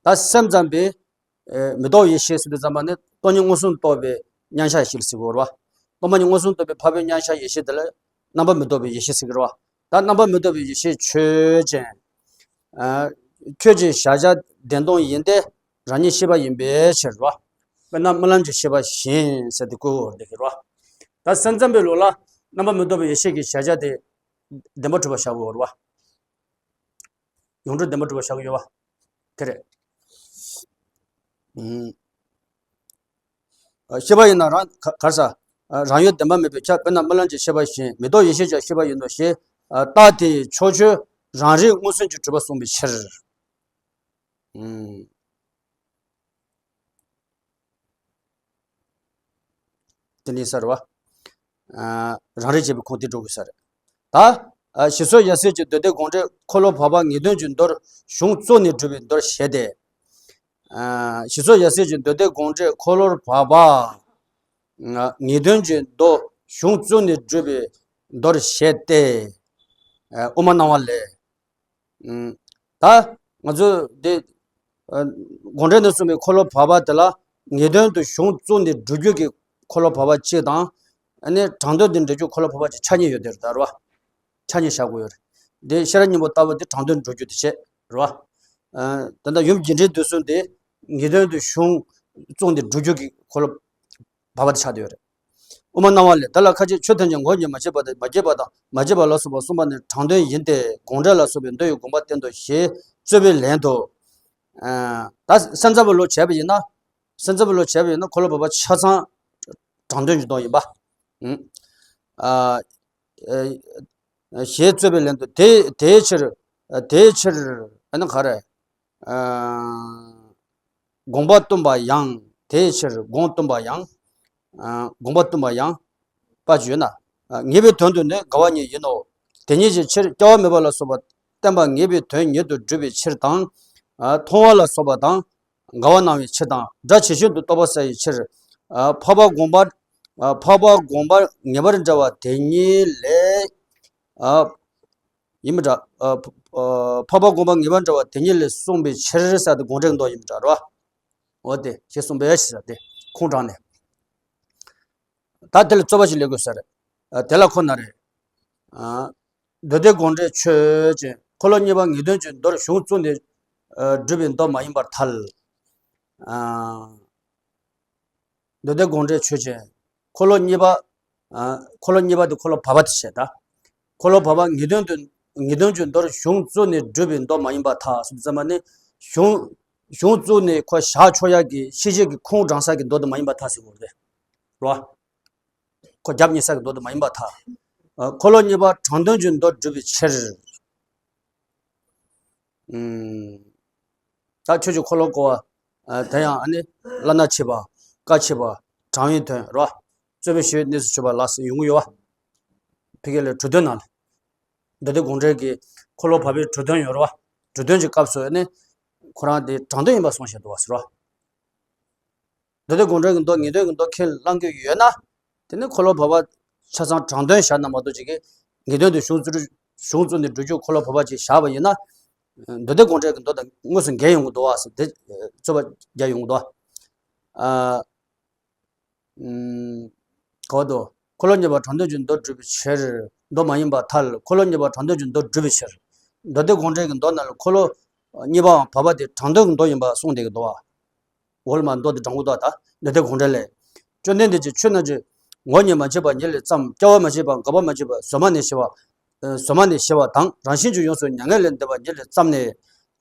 ད་སེམས་ཙམ་པས། ཨེ། མི་རྟོག་ཡེ་ཤེས་ཟེར་དུས་ཙམ་པ་ནི་སྟོང་ཉིད་མངོན་སུམ་རྟོགས་པའི་མཉམ་གཞག་ཞིག་ལ་ཟེར་གྱི་ཡོད་རེད་བ། སྟོང་པ་ཉིད་མངོན་སུམ་རྟོགས་པའི་འཕགས་པའི་མཉམ་གཞག་ཡེ་ཤེས་དེ་ལ་རྣམ་པར་མི་རྟོག་པའི་ཡེ་ཤེས་ཟེར་གྱི་རེད་བ། ད་རྣམ་པར་མི་རྟོག་པའི་ཡེ་ཤེས་ཆོས་ཅན། ཨ། ཁྱོད་ཀྱི་གཞལ་བྱ་བདེན་སྟོང་ཡིན་ཏེ། རང་ཉིད་ཤེས་པ་ཡིན་པའི་ཕྱིར་རོ། དཔེར་ན་རྨི་ལམ་གྱི་ཤེས་པ་བཞིན་ཟེར་དེ་བཀོད་འོར་འདེགས་ཀྱི་རོ། ད་སེམས་ཙམ་པའི་ལུགས་ལ་རྣམ་པར་མི་རྟོག་པའི་ཡེ་ཤེས་ཀྱི་གཞལ་བྱ་དེ་བདེན་པར་གྲུབ་པ་བཞག་དགོས་རོ། ཡོངས་གྲུབ་བདེན་པར་གྲུབ་པ་བཞག་གི་ཡོད་པ། དེ་རེད། ཨུམ། ཤེས་པ་ཡིན་ན་རང་ག་གར་ས། རང་ཡུལ་བདེན་པ་མེད་པས་ཁྱབ། དཔེར་ན་རྨི་ལམ་གྱི་ཤེས་པ་བཞིན། མི་རྟོག་ཡེ་ཤེས་ཀྱང་ཤེས་པ་ཡིན་ནོ་ཞེས། རྟགས་དེ་ཡི་ཕྱོགས་ཆོས་རང་རིག་མངོན་སུམ་གྱིས་གྲུབ་པ་གསུངས་པའི་ཕྱིར། ཨུམ། དེ་ནི་ས་རེད་བ། ཨ། རང་རིག་ཅེས་པའི་ཁུངས་དེ་འགྲོ་དགོས་ས་རེད། ད། ཨ། ཞེས་སོགས་ཡབ་སྲས་ཀྱིས་མདོ་སྡེ་དགོངས་འགྲེལ་འཁོར་ལོ་བར་པ་ངེས་དོན་གྱི་མདོར་གཞུང་གཙོ་ནས་སྒྲུབ་པའི་མདོར་བཞེད་དེ། ཨ། ཞེས་སོགས་ཡབ་སྲས་ཀྱིས་མདོ་སྡེ་དགོངས་འགྲེལ་འཁོར་ལོ་བར་པ། ངེས་དོན་གྱི་མདོ་གཞུང་གཙོ་ནས་སྒྲུབ་པའི་མདོར་བཞེད་དེ། ཨ། དབུ་མ་སྣང་བ་ལས། ཨུམ། ད་ང་ཚོ་འདི། ཨ། དགོངས་འགྲེལ་ནས་གསུངས་པའི་འཁོར་ལོ་བར་པ་དེ་ལ། ངེས་དོན་དུ་གཞུང་བཙུགས་ནས་སྒྲུབ་རྒྱུ་གི་འཁོར་ལོ་བབ་པ་གཅིག་དང་། ཨ་ནི་དྲང་དོན་དུ་འགྲེལ་རྒྱུ་འཁོར་ལོ་བབ་པ་གཅིག་ཆ་གཉིས་ཡོད་དེ་རེད་ད་རེད་བ། ཆ་གཉིས་བཞག་དགོས་ཡོད་རེད། དེ་ཤེས་རབ་སྙིང་པོ་ལྟ་བུ་དེ་དྲང་དོན་སྒྲུབ་རྒྱུ་དེ་བྱས་རེད་བ། ཨ། ད་ལྟ་ཡུམ་རྒྱས་འབྲིང་བསྡུས་གསུམ་དེ་ངེས་དོན་དུ་གཞུང་བཙུགས་ནས་སྒྲུབ་རྒྱུ་གི་འཁོར་ལོ་བབ་པ་དེ་ཆགས་བསྡད་ཡོད་རེད། དབུ་མ་སྣང་བ་ལས། དེ་ལ་ཁ་ཅིག་ཆོས་ཐམས་ཅད་ངོ་བོ་ཉིད་མ་སྐྱེས་པ་དང་མ་སྐྱེས་པ་དང་མ་སྐྱེས་པ་ལ་སོགས་པ་གསུངས་པ་ནི་དྲང་དོན་ཡིན་ཏེ། དགོངས་འགྲེལ་ལ་སོགས་པའི་མདོ་ཡི་དགོངས་པ་བསྟན་ཏོ་ཞེས་རྩོད་པའི་ལན་དུ། ཨ། ད་སེམས་ཙམ་པ་ལོ་བྱས་པ་ཡིན་ན། སེམས་ཙམ་པ་ལོ་བྱས་པ་ཡིན་ན་འཁོར་ལོ་བབ་པ་ཆ་ཚང་དྲང་དོན་གྱི་མདོ་ཡིན་པ། ཨ། ཨ། ཞེས་རྩོད་པའི་ལན་དུ། དེ་དེའི་ཕྱིར། དེའི་ཕྱིར། ཨ་ནི་ག་རེ། ཨ། དགོངས་པ་སྟོན་པ་ཡང་། དེའི་ཕྱིར་དགོངས་སྟོན་པ་ཡང་། ཨ། དགོངས་པ་སྟོན་པ་ཡང་པ་ཅིག་ཡོད་ན། ཨ། ངེས་པའི་དོན་དུ་ནི་འགལ་བ་ཉིད་ཡིན་ནོ། དེ་ཉིད་ཀྱི་ཕྱིར་སྐྱེ་བ་མེད་པ་ལ་སོགས་པ་བསྟན་པ་ངེས་པའི་དོན་ཉིད་དུ་སྒྲུབ་པའི་ཕྱིར་དང་། ཨ། མཐོང་བ་ལ་སོགས་པ་དང་འགལ་བ་སྣང་བའི་ཕྱིར་དང་། སྒྲ་ཇི་བཞིན་དུ་རྟོགས་པ་གསལ་བའི་ཕྱིར། ཨ། འཕགས་པ་དགོངས་པ། ཨ། འཕགས་པ་དགོངས་པ་ངེས་པར་འདྲ་བ་དེ་ཉིད་ལས། ཨ། ཡིན་མི་འདྲ། ཨ། འཕགས་པ་དགོངས་པ་ངེས་པར་འདྲ་བ་དེ་ཉིད་ལས་གསུངས་པའི་ཕྱིར་ཟེར་དེ་དགོངས་འགྲེལ་མདོ་ཡིན་མི་འདྲ་རོ། འོ་དེ་ཞེས་གསུངས་པའི་ཕྱིར་ཟེར་དེ་ཁུངས་དྲངས་ནས། ད་དེ་ལ་རྩོད་པ་ཞིག་སླེབས་དགོས་ཟེར། ཨ། དེ་ལ་ཁོ་ན་རེ། ཨ། མདོ་སྡེ་དགོངས་འགྲེལ་ཆོས་ཅན། འཁོར་ལོ་གཉིས་པ་ངེས་དོན་གྱི་མདོར་གཞུང་བཙུགས་ནས། ཨ། སྒྲུབ་པའི་མདོ་མ་ཡིན་པར་ཐལ། ཨ། མདོ་སྡེ་དགོངས་འགྲེལ་ཆོས་ཅན། འཁོར་ལོ་གཉིས་པ། ཨ། འཁོར་ལོ་གཉིས་པ་དེ་འཁོར་ལོ་བར་པ་དེ་བྱས་ད། འཁོར་ལོ་བར་པ་ངེས་དོན་དུ། ངེས་དོན་གྱི་མདོར་གཞུང་བཙུགས་ནས་སྒྲུབ་པའི་མདོ་མ་ཡིན་པར་ཐལ་ཟེར་དུས་ཙམ་པ་ནི། གཞུང་། གཞུང་བཙུགས་ནས་ཁོ་བཞག་ཆོག་ཡག་གི་ཤེས་བྱེད་ཀྱི་ཁུངས་དྲངས་ས་གི་མདོ་དེ་མ་ཡིན་པར་ཐལ་ཟེར་དགོས་རེད། རོ། ཁོ་རྒྱབ་གཉིས་ས་གི་མདོ་དེ་མ་ཡིན་པར་ཐལ། ཨ། འཁོར་ལོ་གཉིས་པ་དྲང་དོན་གྱི་མདོར་སྒྲུབ་པའི་ཕྱིར། ཨུམ། ད་ཆོས་ཀྱི་འཁོར་ལོ་བསྐོར་བ། ཨ། དེ་ཡང་ཨ་ནི་བླ་ན་མཆིས་པ། བཀའ་མཆིས་པ། དྲང་བའི་དོན་རོ། རྩོད་པའི་ཞི་བའི་གནས་སུ་གྱུར་པ་ལ་སོགས་ཡོང་གི་ཡོད་བ། ཕ་གི་ལ་གྲོས་དོན་ནང་ལ། མདོ་སྡེ་དགོངས་འགྲེལ་གྱི་འཁོར་ལོ་བར་པའི་གྲོས་དོན་ཡོད་རེད་བ། གྲོས་དོན་གྱི་སྐབས་སུ་ཨ་ནི་ཁོ་རང་དེ་དྲང་དོན་ཡིན་པ་གསུངས་བཞག་འདུག་བ་ཟེར་བ། མདོ་སྡེ་དགོངས་འགྲེལ་གྱི་མདོ་ངེས་དོན་གྱི་མདོ་ཁས་བླངས་ཀྱི་ཡོད་ན། དེ་ནི་འཁོར་ལོ་བར་པ་ཆ་ཚང་དྲང་དོན་བཞག་ན་མ་གཏོགས་ཅིག་གིས་ངེས་དོན་དུ་གཞུང་བཙུགས། གཞུང་བཙུགས་ནས་སྒྲུབ་རྒྱུ་འཁོར་ལོ་བར་པ་ཅིག་བཞག་པ་ཡིན་ན། མདོ་སྡེ་དགོངས་འགྲེལ་གྱི་མདོ་དང་དངོས་སུ་འགལ་ཡོང་གི་འདུག་བ་ཟེར་དེ་རྩོད་པ་རྒྱག་ཡོང་གི་འདུག་ཨ། ཨུམ། གོ་དོ། འཁོར་ལོ་གཉིས་པ་དྲང་དོན་གྱི་མདོ་སྒྲུབ་པའི་ཕྱིར། མདོ་མ་ཡིན་པར་ཐལ། འཁོར་ལོ་གཉིས་པ་དྲང་དོན་གྱི་མདོ་སྒྲུབ་པའི་ཕྱིར། མདོ་སྡེ་དགོངས་འགྲེལ་གྱི་མདོ་ནང་ལ་འཁོར་ལོ་གཉིས་པའམ་བར་པ་དེ་དྲང་དོན་གྱི་མདོ་ཡིན་པ་གསུངས་བསྡད་ཀྱི་འདུག་བ། འོ་ལ་མ་མདོ་དེ་དྲང་པོ་འདུག་ད། མདོ་སྡེ་དགོངས་འགྲེལ་ལས། བཅོམ་ལྡན་འདས་ཀྱིས་ཆོས་རྣམས་ཀྱི་ངོ་བོ་ཉིད་མ་སྐྱེས་པ་ཉིད་ལས་བརྩམས། སྐྱེ་བ་མ་སྐྱེས་པ། འགག་པ་མ་སྐྱེས་པ། གཟོད་མ་ནས་ཞི་བ། ཨ། གཟོད་མ་ནས་ཞི་བ་དང་རང་བཞིན་གྱིས་ཡོངས་སུ་མྱ་ངན་ལས་འདས་པ་ཉིད་ལས་བརྩམས་ནས།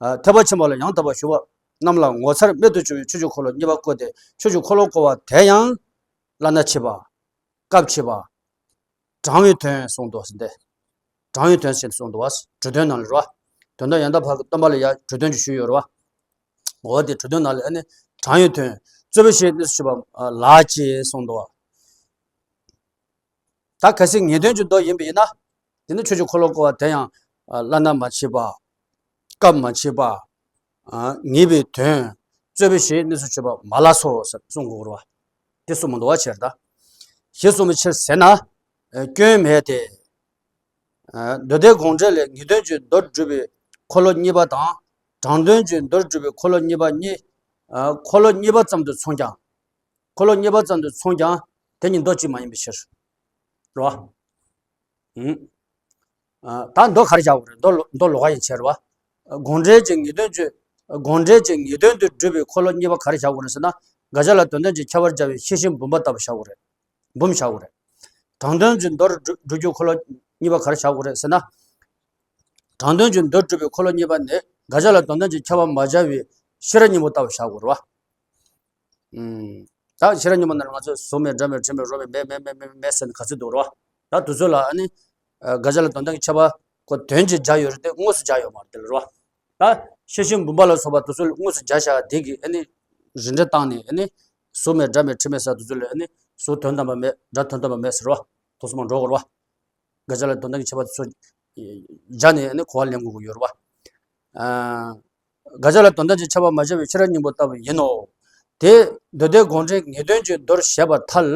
ཨ། ཐེག་པ་ཆེན་པོ་ལ་ཡང་དག་པར་ཞུགས་པ་རྣམས་ལ་ངོ་མཚར་རྨད་དུ་བྱུང་བའི་ཆོས་ཀྱི་འཁོར་ལོ་གཉིས་པ་བསྐོར་ཏེ། ཆོས་ཀྱི་འཁོར་ལོ་བསྐོར་བ་དེ་ཡང་། བླ་ན་མཆིས་པ། སྐབས་ཕྱེ་བ། དྲང་བའི་དོན་གསུངས་འདུག་ཟེར་ཏེ། དྲང་བའི་དོན་ཞེས་གསུངས་འདུག་བ། གྲོས་དོན་ནང་ལ་རོ། དོན་དམ་ཡང་དག་བར་གྱི་སྟོན་པ་ལ་ཡང་གྲོས་དོན་གྱི་ཞུས་ཡོད་རེད་བ། འོ་དེ་གྲོས་དོན་ནང་ལ་ཨ་ནི་དྲང་བའི་དོན། རྩོད་པའི་ཞི་བའི་གནས་སུ་གྱུར་པ་ལ་ཅེས་གསུངས་འདུག་བ། ད་གལ་སྲིད་ངེས་དོན་གྱི་མདོ་ཡིན་པ་ཡིན་ན། དེ་ནི་ཆོས་ཀྱི་འཁོར་ལོ་བསྐོར་བ་དེ་ཡང་། ཨ། བླ་ན་མ་མཆིས་པ། སྐབས་མ་མཆིས་པ། ཨ། ངེས་པའི་དོན། རྩོད་པའི་ཞི་བའི་གནས་སུ་གྱུར་པ་མ་ལ་སོགས་ཟེར་གསུང་དགོས་རེད་བ། དེ་གསུང་མི་འདུག་བ་ཕྱིར་ད། ཞེས་གསུངས་པའི་ཕྱིར་ཟེར་ན། ཨ། སྐྱོན་མེད་དེ། ཨ། མདོ་སྡེ་དགོངས་འགྲེལ་ལས་ངེས་དོན་གྱི་མདོར་སྒྲུབ་པའི་འཁོར་ལོ་གཉིས་པ་དང་། དྲང་དོན་གྱི་མདོར་སྒྲུབ་པའི་འཁོར་ལོ་གཉིས་པ་གཉིས། ཨ། འཁོར་ལོ་གཉིས་པ་ཙམ་དུ་མཚུངས་ཀྱང་། འཁོར་ལོ་གཉིས་པ་ཙམ་དུ་མཚུངས་ཀྱང་དེ་གཉིས་མདོ་གཅིག་མ་ཡིན་པའི་ཕྱིར། རོ། ཨུམ། ཨ། ད་མདོ་ག་རེ་བཞག་དགོས་རེད། མདོ་ལོ། མདོ་ལོགས་ཀ་ཡིན་ཕྱིར་རོ། དགོངས་འགྲེལ་གྱི་ངེས་དོན་གྱི། དགོངས་འགྲེལ་གྱི་ངེས་དོན་དུ་སྒྲུབ་པའི་འཁོར་ལོ་གཉིས་པ་ག་རེ་བཞག་དགོས་རེད་ཟེར་ན། དགག་བྱ་ལ་དོན་དམ་གྱི་ཁྱད་པར་སྦྱར་བའི་ཤེར་ཕྱིན་འབུམ་པ་ལྟ་བུ་བཞག་དགོས་རེད། འབུམ་བཞག་དགོས་རེད། དྲང་དོན་གྱི་མདོར་སྒྲུབ་སྒྲུབ་རྒྱུ་འཁོར་ལོ་གཉིས་པ་ག་རེ་བཞག་དགོས་རེད་ཟེར་ན། དྲང་དོན་གྱི་མདོར་སྒྲུབ་པའི་འཁོར་ལོ་གཉིས་པ་ནི་དགག་བྱ་ལ་དོན་དམ་གྱི་ཁྱད་པར་མ་སྦྱར་བའི་ཤེས་རབ་སྙིང་པོ་ལྟ་བུ་བཞག་དགོས་རེད་བ། ཨུམ། ད་ཤེས་རབ་སྙིང་པོ་ནང་ལ་ང་ཚོས་གཟུགས་མེད་སྒྲ་མེད་དྲི་མེད་རོ་མེད་མེད་མེད་མེད་མེད་མེད་ཟེར་ནས་ག་ཚོད་འདུག་རེད་བ། ད་དེ་ཚོ་ལ་ཨ་ནི། ཨ། དགག་བྱ་ལ་དོན་དམ་གྱི་ཁྱད་པར་ཁོ་དོན་གྱིས་སྦྱར་ཡོད་རེད་དེ་དངོས་སུ་སྦྱར་ཡོད་མ་རེད་དེ་ལ་རེད་བ། ད་ཤེར་ཕྱིན་འབུམ་པ་ལ་སོགས་པ་དེ་ཚོ་ལ་དངོས་སུ་སྦྱར་བཞག་དེ་གི་ཨ་ནི། རིགས་འགྲེ་བཏང་ནས་ཨ་ནི། གཟུགས་མེད་སྒྲ་མེད་དྲི་མེད་ཟེར་དེ་ཚོ་ལ་ཨ་ནི། གཟུགས་དོན་དམ་པ་མེད། སྒྲ་དོན་དམ་པ་མེད་ཟེར་བ། དེ་ཚོ་མར་འགྲོ་དགོས་རེད་བ། དགག་བྱ་ལ་དོན་དམ་གྱི་ཁྱད་པར་དེ་ཚོ་སྦྱར་ནས་ཨ་ནི་གོ་བ་ལེན་དགོས་ཀྱི་ཡོད་རེད་བ། ཨ། དགག་བྱ་ལ་དོན་དམ་གྱི་ཁྱད་པར་མ་སྦྱར་བའི་ཤེས་རབ་སྙིང་པོ་ལྟ་བུ་ཡིན་ནོ། དེ་མདོ་སྡེ་དགོངས་འགྲེལ་ངེས་དོན་གྱི་མདོར་བཤད་པར་ཐལ།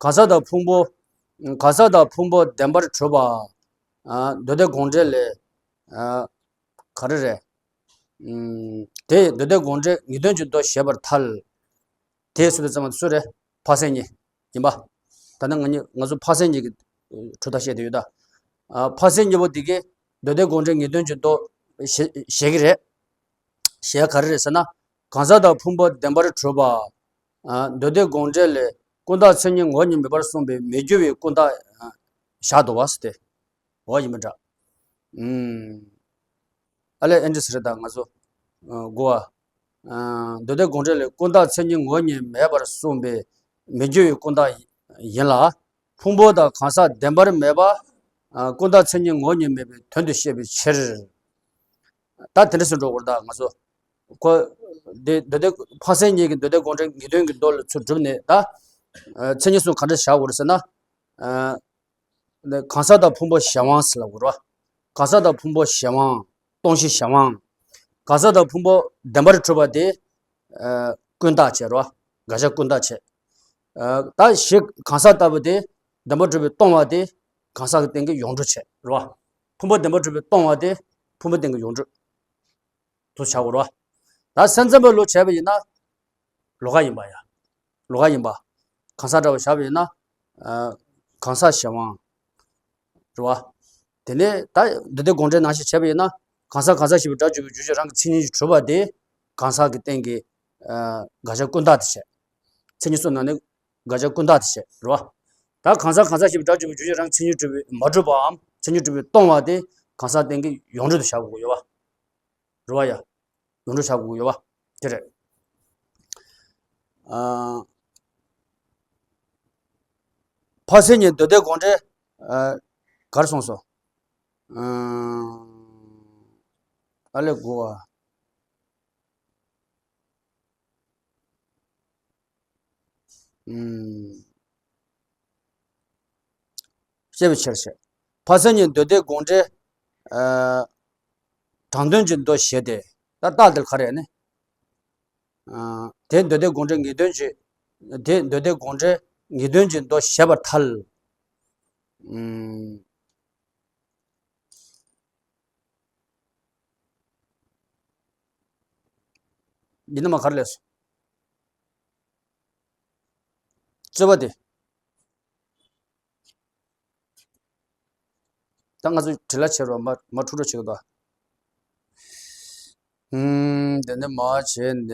གང་ཟག་དང་ཕུང་པོ། གང་ཟག་དང་ཕུང་པོ་བདེན་པར་གྲུབ་པ། ཨ། མདོ་སྡེ་དགོངས་འགྲེལ་ལས། ཨ། ག་རེ་རེད། ཨུམ། དེ་མདོ་སྡེ་དགོངས་འགྲེལ་ངེས་དོན་གྱི་མདོར་བཤད་པར་ཐལ། དེ་སུ་དེ་ཙམ་སུ་རེད། འཕགས་སེང་གཉིས་ཡིན་པ། ད་ནི་ང་གཉིས་ང་ཚོ་འཕགས་སེང་གཉིས་ཀྱི་གྲུབ་མཐའ་བཤད་དེ་ཡོད་ད། ཨ། འཕགས་སེང་གཉིས་པོ་དེ་གས་མདོ་སྡེ་དགོངས་འགྲེལ་ངེས་དོན་གྱི་མདོ་བཞེད་བཞེད་ཀྱི་རེད། བཞེད་ག་རེ་རེད་ཟེར་ན། གང་ཟག་དང་ཕུང་པོ་བདེན་པར་གྲུབ་པ། ཨ། མདོ་སྡེ་དགོངས་འགྲེལ་ལས་ཀུན་བརྟགས་མཚན་ཉིད་ངོ་བོ་ཉིད་མེད་པར་གསུངས་པའི་མི་འགྱུར་བའི་ཀུན་བརྟགས་བཞག་འདུག་པ་ཟེར་ཏེ། འོ་ཡིན་པ་འདྲ། ཨུམ། ཨ་ལས་ཨེ་འདྲ་ཟེར་ད་ང་ཚོ། ཨ། གོ་བ། ཨ། མདོ་སྡེ་དགོངས་འགྲེལ་ལས་ཀུན་བརྟགས་མཚན་ཉིད་ངོ་བོ་ཉིད་མེད་པར་གསུངས་པའི་མི་འགྱུར་བའི་ཀུན་བརྟགས་ཡིན་ལ། ཕུང་པོ་དང་གང་ཟག་བདེན་པར་མེད་པ། ཨ། ཀུན་བརྟགས་མཚན་ཉིད་ངོ་བོ་ཉིད་མེད་པའི་དོན་དུ་བཤད་པའི་ཕྱིར། ད་དེ་འདྲ་ཟེར་འགྲོ་དགོས་རེད་ད་ང་ཚོ། ཁོ། འདི་མདོ་སྡེ་འཕགས་སེང་གཉིས་ཀྱི་མདོ་སྡེ་དགོངས་འགྲེལ་ངེས་དོན་གྱི་མདོ་ལ་ཚུར་བསྒྲུབས་ནས་ད། ཨ། མཚན་ཉིད་གསུམ་ག་འདྲ་བཞག་དགོས་རེད་ཟེར་ན། ཨ། གང་ཟག་དང་ཕུང་པོ་གཞན་དབང་ཟེར་ལབ་དགོས་རེད་བ། གང་ཟག་དང་ཕུང་པོ་གཞན་དབང་། སྟོང་གཞི་གཞན་དབང་། གང་ཟག་དང་ཕུང་པོ་བདེན་པར་གྲུབ་པ་དེ། ཨ། ཀུན་བརྟགས་བྱས་རེད་བ། དགག་བྱ་ཀུན་བརྟགས་བྱས། ཨ། ད་གཞི་གང་ཟག་ལྟ་བུ་དེ་བདེན་པར་གྲུབ་པའི་སྟོང་པ་དེ་གང་ཟག་གི་སྟེང་གི་ཡོངས་གྲུབ་བྱས་རེད་བ། ཕུང་པོ་བདེན་པར་གྲུབ་པའི་སྟོང་པ་དེ་ཕུང་པོའི་སྟེང་གི་ཡོངས་གྲུབ་དུ་བྱ་དགོས་རེད་བ། ད་སེམས་ཙམ་པའི་ལུགས་བྱས་པ་ཡིན་ན། ལོགས་ཀ་ཡིན་པ་ཡ། ལོགས་ཀ་ཡིན་པ། གང་ཟག་འདྲ་བ་བཞག་པ་ཡིན་ན། ཨ། གང་ཟག་གཞན་དབང་། རེད་བ། དེ་ནས་ད་མདོ་སྡེ་དགོངས་འགྲེལ་ནང་བཞིན་བྱས་པ་ཡིན་ན། གང་ཟག་གང་ཟག་ཞེས་པའི་སྒྲ་བརྗོད་པའི་རྗོད་བྱེད་རང་གི་མཚན་ཉིད་ཀྱིས་གྲུབ་པ་དེ། གང་ཟག་གི་སྟེང་གི། ཨ། དགག་བྱ་ཀུན་བརྟགས་དེ་བྱས། མཚན་ཉིད་གསུམ་ནང་ནས་དགག་བྱ་ཀུན་བརྟགས་དེ་བྱས་རེད་བ། ད་གང་ཟག་གང་ཟག་ཞེས་པའི་སྒྲ་བརྗོད་པའི་རྗོད་བྱེད་རང་གི་མཚན་ཉིད་གྲུབ་པའི་མ་གྲུབ་པའམ་མཚན་ཉིད་གྲུབ་པའི་སྟོང་པ་དེ་གང་ཟག་སྟེང་གི་ཡོངས་གྲུབ་ཏུ་བཞག་དགོས་ཡོད་བ། རེད་བ་ཡ། ཡོངས་གྲུབ་བཞག་དགོས་ཡོད་བ། དེ་རེད། ཨ། འཕགས་སེང་གཉིས་མདོ་སྡེ་དགོངས་འགྲེལ། ཨ། ག་རེ་གསུངས་སོང་། ཨ། ཨ་ལས་གོ་བ། ཨུམ། བཤད་པའི་ཕྱིར་ཞེས། འཕགས་སེང་གཉིས་མདོ་སྡེ་དགོངས་འགྲེལ། ཨ། དྲང་དོན་གྱི་མདོ་ཞེས་ཏེ། ད་རྟགས་འདིར་ག་རེ་ནི། ཨ། དེ་མདོ་སྡེ་དགོངས་འགྲེལ་ངེས་དོན་གྱི། དེ་མདོ་སྡེ་དགོངས་འགྲེལ་ངེས་དོན་གྱི་མདོ་ཞེས་པར་ཐལ། ཨུམ། འདི་ནི་མ་ག་རེ་ལས་སོ། རྩོད་པ་དེ། ད་ང་ཚོ་དྲི་ལ་ཆེ་རོ་མ་མ་འཁྲུག་འགྲོ་བྱེད་ཀྱི་འདུག་ཨུམ། དེ་ནི་མ་བྱས་ནས།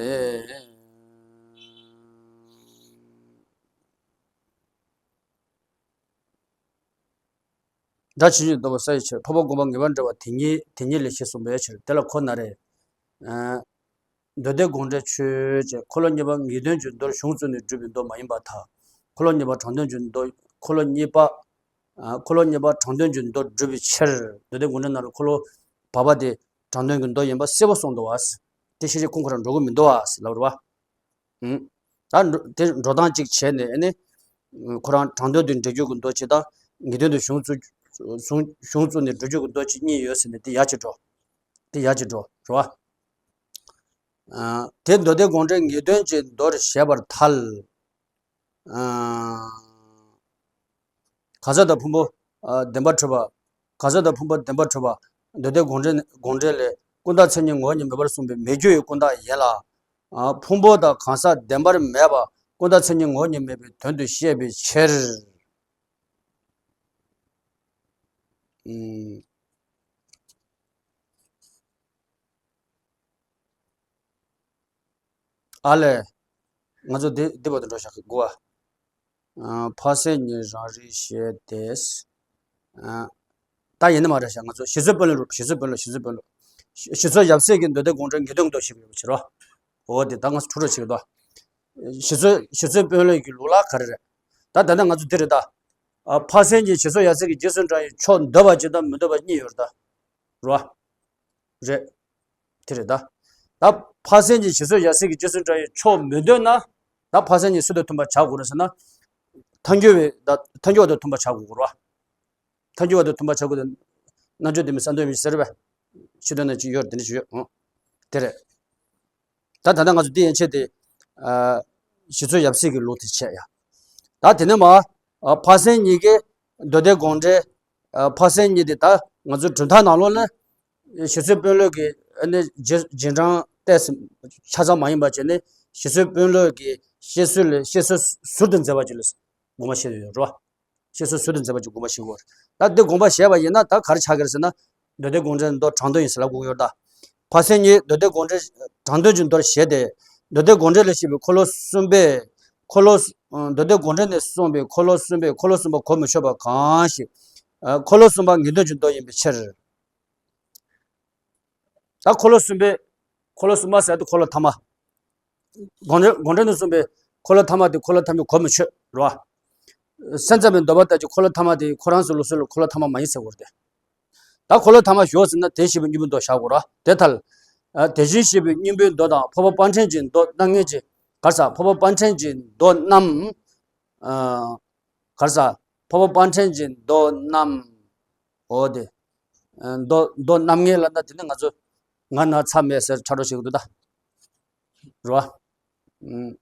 སྒྲ་ཇི་བཞིན་ལྡོག་པ་ས་ཡི་ཕྱིར། འཕགས་པ་དགོངས་པ་ངེས་པར་འགྲེལ་བ་དེ་ཉིད་དེ་ཉིད་ལས་ཞེས་གསུངས་པའི་ཕྱིར། དེ་ལ་ཁོ་ན་རེ། ཨ། མདོ་སྡེ་དགོངས་འགྲེལ་ཆོས་ཅན། འཁོར་ལོ་གཉིས་པ་ངེས་དོན་གྱི་མདོར་གཞུང་བཙུགས་ནས་སྒྲུབ་པའི་མདོ་མ་ཡིན་པར་ཐལ། འཁོར་ལོ་གཉིས་པ་དྲང་དོན་གྱི་མདོ། འཁོར་ལོ་གཉིས་པ། ཨ། འཁོར་ལོ་གཉིས་པ་དྲང་དོན་གྱི་མདོར་སྒྲུབ་པའི་ཕྱིར། མདོ་སྡེ་དགོངས་འགྲེལ་ནང་ལ་འཁོར་ལོ་བར་པ་དེ་དྲང་དོན་གྱི་མདོ་ཡིན་པ་གསལ་པོ་གསུངས་འདུག་བ། དེ་ཤེས་བྱེད་ཀུན་ཁོ་རང་འགྲོ་གི་མི་འདུག་བ་ལབ་རེད་བ། ཨུམ། ད་འགྲོ་དེ་འགྲོ་སྟངས་གཅིག་བྱས་ནས་ཨ་ནི། ཁོ་རང་དྲང་དོན་དུ་འགྲེལ་རྒྱུ་གི་མདོ་གཅིག་དང་། ངེས་དོན་དུ་གཞུང་བཙུགས། གཞུང་གཞུང་བཙུགས་ནས་སྒྲུབ་རྒྱུ་གི་མདོ་གཅིག་གཉིས་ཡོད་ཟེར་ནས་དེ་ཡར་གཅིག་འགྲོ། དེ་ཡར་གཅིག་འགྲོ་རེད་བ། ཨ། དེ་མདོ་སྡེ་དགོངས་འགྲེལ་ངེས་དོན་གྱི་མདོར་བཤད་པར་ཐལ། ཨ། གང་ཟག་དང་ཕུང་པོ། ཨ། བདེན་པར་གྲུབ་པ། གང་ཟག་དང་ཕུང་པོ་བདེན་པར་གྲུབ་པ། མདོ་སྡེ་དགོངས་འགྲེལ་དགོངས་འགྲེལ་ལས་ཀུན་བརྟགས་མཚན་ཉིད་ངོ་བོ་ཉིད་མེད་པར་གསུངས་པའི་མི་འགྱུར་བའི་ཀུན་བརྟགས་ཡིན་ལ། ཨ། ཕུང་པོ་དང་གང་ཟག་བདེན་པར་མེད་པ་ཀུན་བརྟགས་མཚན་ཉིད་ངོ་བོ་ཉིད་མེད་པའི་དོན་དུ་བཤད་པའི་ཕྱིར། ཨུམ། ཨ་ལས། ང་ཚོ་འདི་འདི་བར་དུ་འགྲོ་བཞག་གི་དགོས་ཨ། ཨ། འཕགས་སེང་གཉིས་རང་རིག་བཤད་དེ། ཨ། ད་ཡིན་ནི་མ་རེད་ཤག་ང་ཚོ་ཞེ་ཚོལ་དཔོན་སློབ་རུ། ཞེ་ཚོལ་དཔོན་སློབ། ཞེ་ཚོལ་དཔོན་སློབ། ཞེ་ཚོལ་ཡབ་སྲས་ཀྱི་མདོ་སྡེ་དགོངས་འགྲེལ་ངེས་དོན་མདོ་ཞེས་པའི་ཕྱིར་རོ། འོ་དེ་ད་ང་ཚོ་འཁྲུག་རོགས་བྱེད་ཀྱི་འདུག་ཞེ་ཚོལ་ཞེ་ཚོལ་དཔོན་སློབ་ཀྱི་ལུགས་ལ་ག་རེ་རེད། ད་ད་ལྟ་ང་ཚོ་འདི་རེད་ད། ཨ། འཕགས་སེང་གཉིས་ཞེ་ཚོལ་ཡབ་སྲས་ཀྱི་རྗེས་སུ་འབྲང་བའི་ཕྱོགས་འདོད་པ་ཅིག་དང་མི་འདོད་པ་གཉིས་ཡོད་རེད་ད། རོ། རེད། དེ་རེད་ད། ད་འཕགས་སེང་གཉིས་ཞེ་ཚོལ་ཡབ་སྲས་ཀྱི་རྗེས་སུ་འབྲང་བའི་ཕྱོགས་མི་འདོད་ན། ད་འཕགས་སེང་གཉིས་སུ་དང་མཐུན་པར་བྱ་དགོས་རེད་ཟེར་ན། ཐལ་འགྱུར་བའི་ད་ཐལ་འགྱུར་བ་དང་མཐུན་པར་བྱ་དགོས་རེད་བ། ཐལ་འགྱུར་བ་དང་མཐུན་པར་བྱ་དགོས་ཏེ། རྣལ་འབྱོར་བདེན་པའི་གསང་དོན་མི་ཟེར་བས། ཕྱི་དོན་ན་ཅི་ཡོད་རེད་དེ་འདྲ་ཅི་ཡོད། ཨང་། དེ་རེད། ད་ད་ལྟ་ང་ཚོ་འདི་ཡན་ཆད་དེ། ཨ། ཞེ་ཚོལ་ཡབ་སྲས་ཀྱི་ལུགས་དེ་བྱས་ཡ། ད་དེ་ནས་མ། ཨ། འཕགས་སེང་གཉིས་ཀྱི་མདོ་སྡེ་དགོངས་འགྲེལ། ཨ། འཕགས་སེང་གཉིས་དེ་ད་ང་ཚོ་གྲུབ་མཐའ་ནང་ལོགས་ལ། ཞེ་ཚོལ་དཔོན་སློབ་ཀྱི་ཨ་ནི་རྗེས་རྗེས་འབྲང་ཏོག་ཙམ་ཆ་ཚང་མ་ཡིན་པ་བྱས་ནས། ཞེ་ཚོལ་དཔོན་སློབ་ཀྱི་ བཤད་སྲོལ་ལས་བཤད་སྲོལ་ཟུར་དུ་མཛད་པ་ཅིག་ལ་དགོངས་པ་བཞེས་ཡོད་རེད་བ། བཤད་སྲོལ་ཟུར་དུ་མཛད་པ་ཅིག་དགོངས་པ་བཞེས་དགོས་རེད། ད་འདི་དགོངས་པ་བཞེས་པ་ཡིན་ན་ད་ག་རེ་ཆགས་ཀྱི་རེད་ཟེར་ན། མདོ་སྡེ་དགོངས་འགྲེལ་མདོ་དྲང་དོན་ཡིན་ཟེར་ལབ་དགོས་ཡོད་ད། ཕ་སེ་གཉིས་མདོ་སྡེ་དགོངས་འགྲེལ་དྲང་དོན་གྱི་མདོར་བཞེད་དེ། མདོ་སྡེ་དགོངས་འགྲེལ་ལས་བཤད་པའི་འཁོར་ལོ་གསུམ་པས། འཁོར་ལོ། མདོ་སྡེ་དགོངས་འགྲེལ་ནས་གསུངས་པའི་འཁོར་ལོ་གསུམ་པས་འཁོར་ལོ་གསུམ་པ་གོ་མི་ཆོད་པ་གང་ཞིག་འཁོར་ལོ་གསུམ་པ་ངེས་དོན་གྱི་མདོ་ཡིན་པའི་ཕྱིར། ད་འཁོར་ལོ་གསུམ་པའི། འཁོར་ལོ་གསུམ་པ་ཟེར་དུས་འཁོར་ལོ་ཐ་མ། དགོངས་འགྲེལ་དགོངས་འགྲེལ་ནས་གསུངས་པའི་འཁོར་ལོ་ཐ་མ་དེ་འཁོར་ལོ་ཐ་མའི་གོ་མི་ཆོད་རེད་བ། སེམས་ཙམ་པའི་འདོད་པ་ལྟར་གྱི་འཁོར་ལོ་ཐ་མ་དེ་ཁོ་རང་ཚོའི་ལུགས་སྲོལ་ལ་འཁོར་ལོ་ཐ་མ་མ་ཡིན་ཟེར་དགོས་རེད་དེ། ད་འཁོར་ལོ་ཐ་མ་ཞོག་ཟེར་ན་དེ་བཞི་པའི་སྙིང་པོའི་མདོ་བཞག་དགོས་རེད་དེ་ལྟར། དེ་བཞིན་གཤེགས་པའི་སྙིང་པོའི་མདོ་དང་འཕགས་པ་དཔལ་ཕྲེང་གི་མདོ་རྣམ་ངེས་ཀྱི་གར་ས་འཕགས་པ་དཔལ་ཕྲེང་གི་མདོ་རྣམས། གར་ས་འཕགས་པ་དཔལ་ཕྲེང་གི་མདོ་རྣམས། འོ་དེ། མདོ་མདོ་རྣམ་ངེས་ལབ་ན་དེ་ནི་ང་ཚོ་ང་ན་ཚ་མེད་ཟེར་ཕྲ་རོ་ཞིག་འདུག་ད། རེད་བ།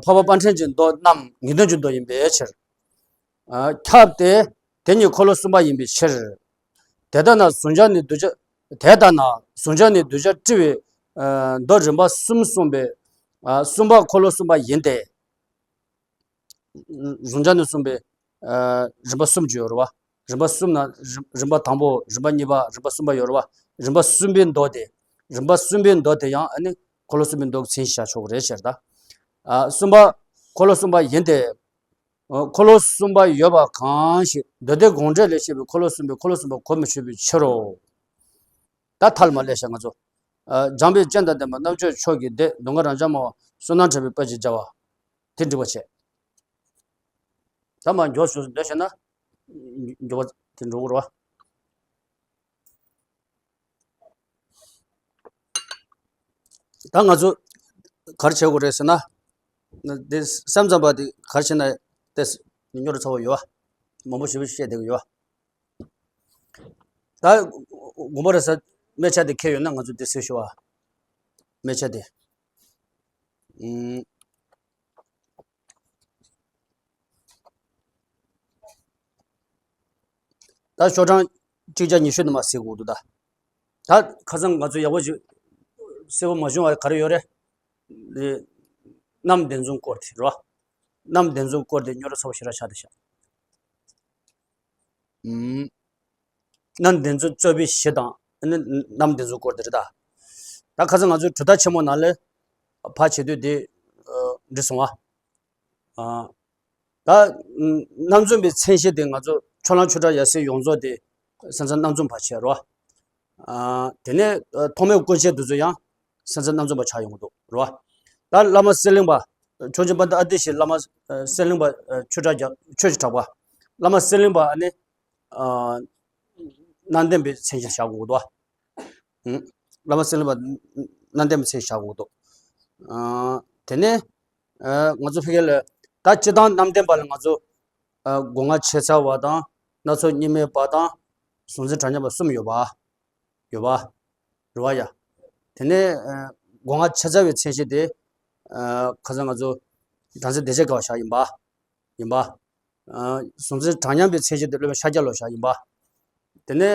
འཕགས་པ་དཔལ་ཕྲེང་གི་མདོ་རྣམས་ངེས་དོན་གྱི་མདོ་ཡིན་པའི་ཕྱིར། ཁྱབ་སྟེ། དེ་ཉིད་འཁོར་ལོ་གསུམ་པ་ཡིན་པའི་ཕྱིར། དེ་ལྟ་ན་གཟུང་བྱ་ནི་གདུལ་བྱ། དེ་ལྟ་ན་གཟུང་བྱ་ནི་གདུལ་བྱ་སྤྲུལ་པའི་མདོ་རིམ་པ་གསུམ་གསུངས་པའི། གསུམ་པ་འཁོར་ལོ་གསུམ་པ་ཡིན་ཏེ། གཟུང་བྱ་ནས་གསུངས་པའི། རིམ་པ་གསུམ་ཅིག་ཡོད་རེད་བ། རིམ་པ་གསུམ་ན་རིམ་རིམ་པ་དང་པོ་རིམ་པ་གཉིས་པ་རིམ་པ་གསུམ་པ་ཡོད་རེད་བ། རིམ་པ་གསུམ་པའི་མདོ་དེ། རིམ་པ་གསུམ་པའི་མདོ་དེ་ཡང་ཨ་ནི་འཁོར་ལོ་གསུམ་པའི་མདོ་གི་མཚན་ཞིག་བཞག་ཆོག་གི་རེད་ཟེར་ད། གསུམ་པ། འཁོར་ལོ་གསུམ་པ་ཡིན་ཏེ། འཁོར་ལོ་གསུམ་པ་ཡོད་པ་གང་ཞིག་མདོ་སྡེ་དགོངས་འགྲེལ་ལས་བཤད་པའི་འཁོར་ལོ་གསུམ་པའི་འཁོར་ལོ་གསུམ་པ་གོ་མི་ཆོད་པའི་ཕྱིར་རོ། ད་ཐལ་མ་ལས་ཤག་ང་ཚོ། འཇམ་དཔལ་སྤྱན་དང་ལྡན་པ་རྣམ་དཔྱོད་མཆོག་གི་སྡེ་མདོ་སྔགས་རབ་འབྱམས་མ་བསོད་ནམས་གྲགས་པའི་དཔལ་གྱིས་སྦྱར་བ། དེ་འགྲིག་པ་བྱས། ད་མ་མགྱོགས་སུ་འདོད་བྱས་ན། མགྱོགས་པ་དེ་འགྲོ་དགོས་རེད་བ། ད་ང་ཚོ་ག་རེ་བྱེད་དགོས་རེད་ཟེར་ན། འདི་སེམས་ཙམ་པ་འདི་ག་རེ་བྱེད་ན་ཏེ་སྙོར་ཚ་བོ་ཡོད་བ། མང་པོ་ཞེ་པོ་བཤད་བསྡད་ཀྱི་ཡོད་བ། ད་དགོངས་པ་རེད་ཟེར་སྨད་ཆ་དེ་ཁེལ་ཡོད་ན་ང་ཚོ་དེ་གཟིགས་ཞུ་བ། སྨད་ཆ་དེ། ཨུམ། ད་ཤོག་གྲངས་གཅིག་བརྒྱ་ཉི་ཤུ་ནས་མར་གཟིགས་དགོས་འདུག་ད། ད་ཁ་སང་ང་ཚོ་ཡག་པོ་ཞིག་གསལ་པོ་མ་བྱུང་བ་ག་རེ་ཡོད་རེད། རྣམ་བདེན་རྫུན་སྐོར་དེ་རོ། རྣམ་བདེན་རྫུན་སྐོར་དེ་སྙོར་ཚ་བོ་ཞེ་དྲག་ཆགས་བསྡད་ཤག་ཨུམ། རྣམ་བདེན་རྫུན་རྩོད་པའི་གཞི་དང་ཨ་ནི་རྣམ་བདེན་རྫུན་སྐོར་དེ་རེད་ད། ད་ཁ་སང་ང་ཚོའི་གྲུབ་མཐའ་ཆེན་མོ་ནང་ལ་ཕར་བྱེད་དུས་དེ་འགྲིག་སོང་བ། ད་རྣམ་རྫུན་པའི་མཚན་གཞི་དེ་ང་ཚོ་ཕྱོགས་གླང་ཆོས་གྲགས་ཡབ་སྲས་ཡོངས་རྫོགས་དེ་སེམས་ཙམ་རྣམ་རྫུན་པ་བྱས་རོ། དེ་ནས་ཐོགས་མེད་སྐུ་མཆེད་དེ་ཚོ་ཡང་སེམས་ཙམ་རྣམ་རྫུན་པ་ཆགས་ཡོང་གི་འདུག་རོ། ད་བླ་མ་གསེར་གླིང་པ། ཆོས་རྗེ་དཔལ་ལྡན་ཨ་ཏི་ཤའི་བླ་མ་གསེར་གླིང་པ་ཆོས་གྲགས་རྒྱ་ཆོས་ཀྱི་གྲགས་པ། བླ་མ་གསེར་གླིང་པ་ཨ་ནི། རྣམ་བདེན་པའི་མཚན་གཞི་བཞག་དགོས་འདུག་བ། བླ་མ་གསེར་གླིང་པ་རྣམ་བདེན་པའི་མཚན་གཞི་བཞག་དགོས་འདུག་དེ་ནས་ང་ཚོ་ཕ་གི་ལ་ད་སྤྱིར་བཏང་རྣམ་བདེན་པ་ལ་ང་ཚོ་སྒོ་ང་ཕྱེ་ཚར་བ་དང་སྣ་ཚོགས་གཉིས་མེད་པ་དང་གཟུང་འཛིན་གྲངས་མཉམ་པ་གསུམ་ཡོད་པ། ཡོད་པ། རེད་བ་ཡ། དེ་ནས་སྒོ་ང་ཕྱེ་ཚར་བའི་མཚན་གཞི་དེ་ཁ་སང་ང་ཚོ་བྲམ་ཟེ་བདེ་བྱེད་ཀ་བ་བཞག་ཡིན་པ། ཡིན་པ། གཟུང་འཛིན་གྲངས་མཉམ་པའི་མཚན་གཞི་དེ་སློབ་དཔོན་ཤཱཀྱ་ལོ་བཞག་ཡིན་པ། དེ་ནས་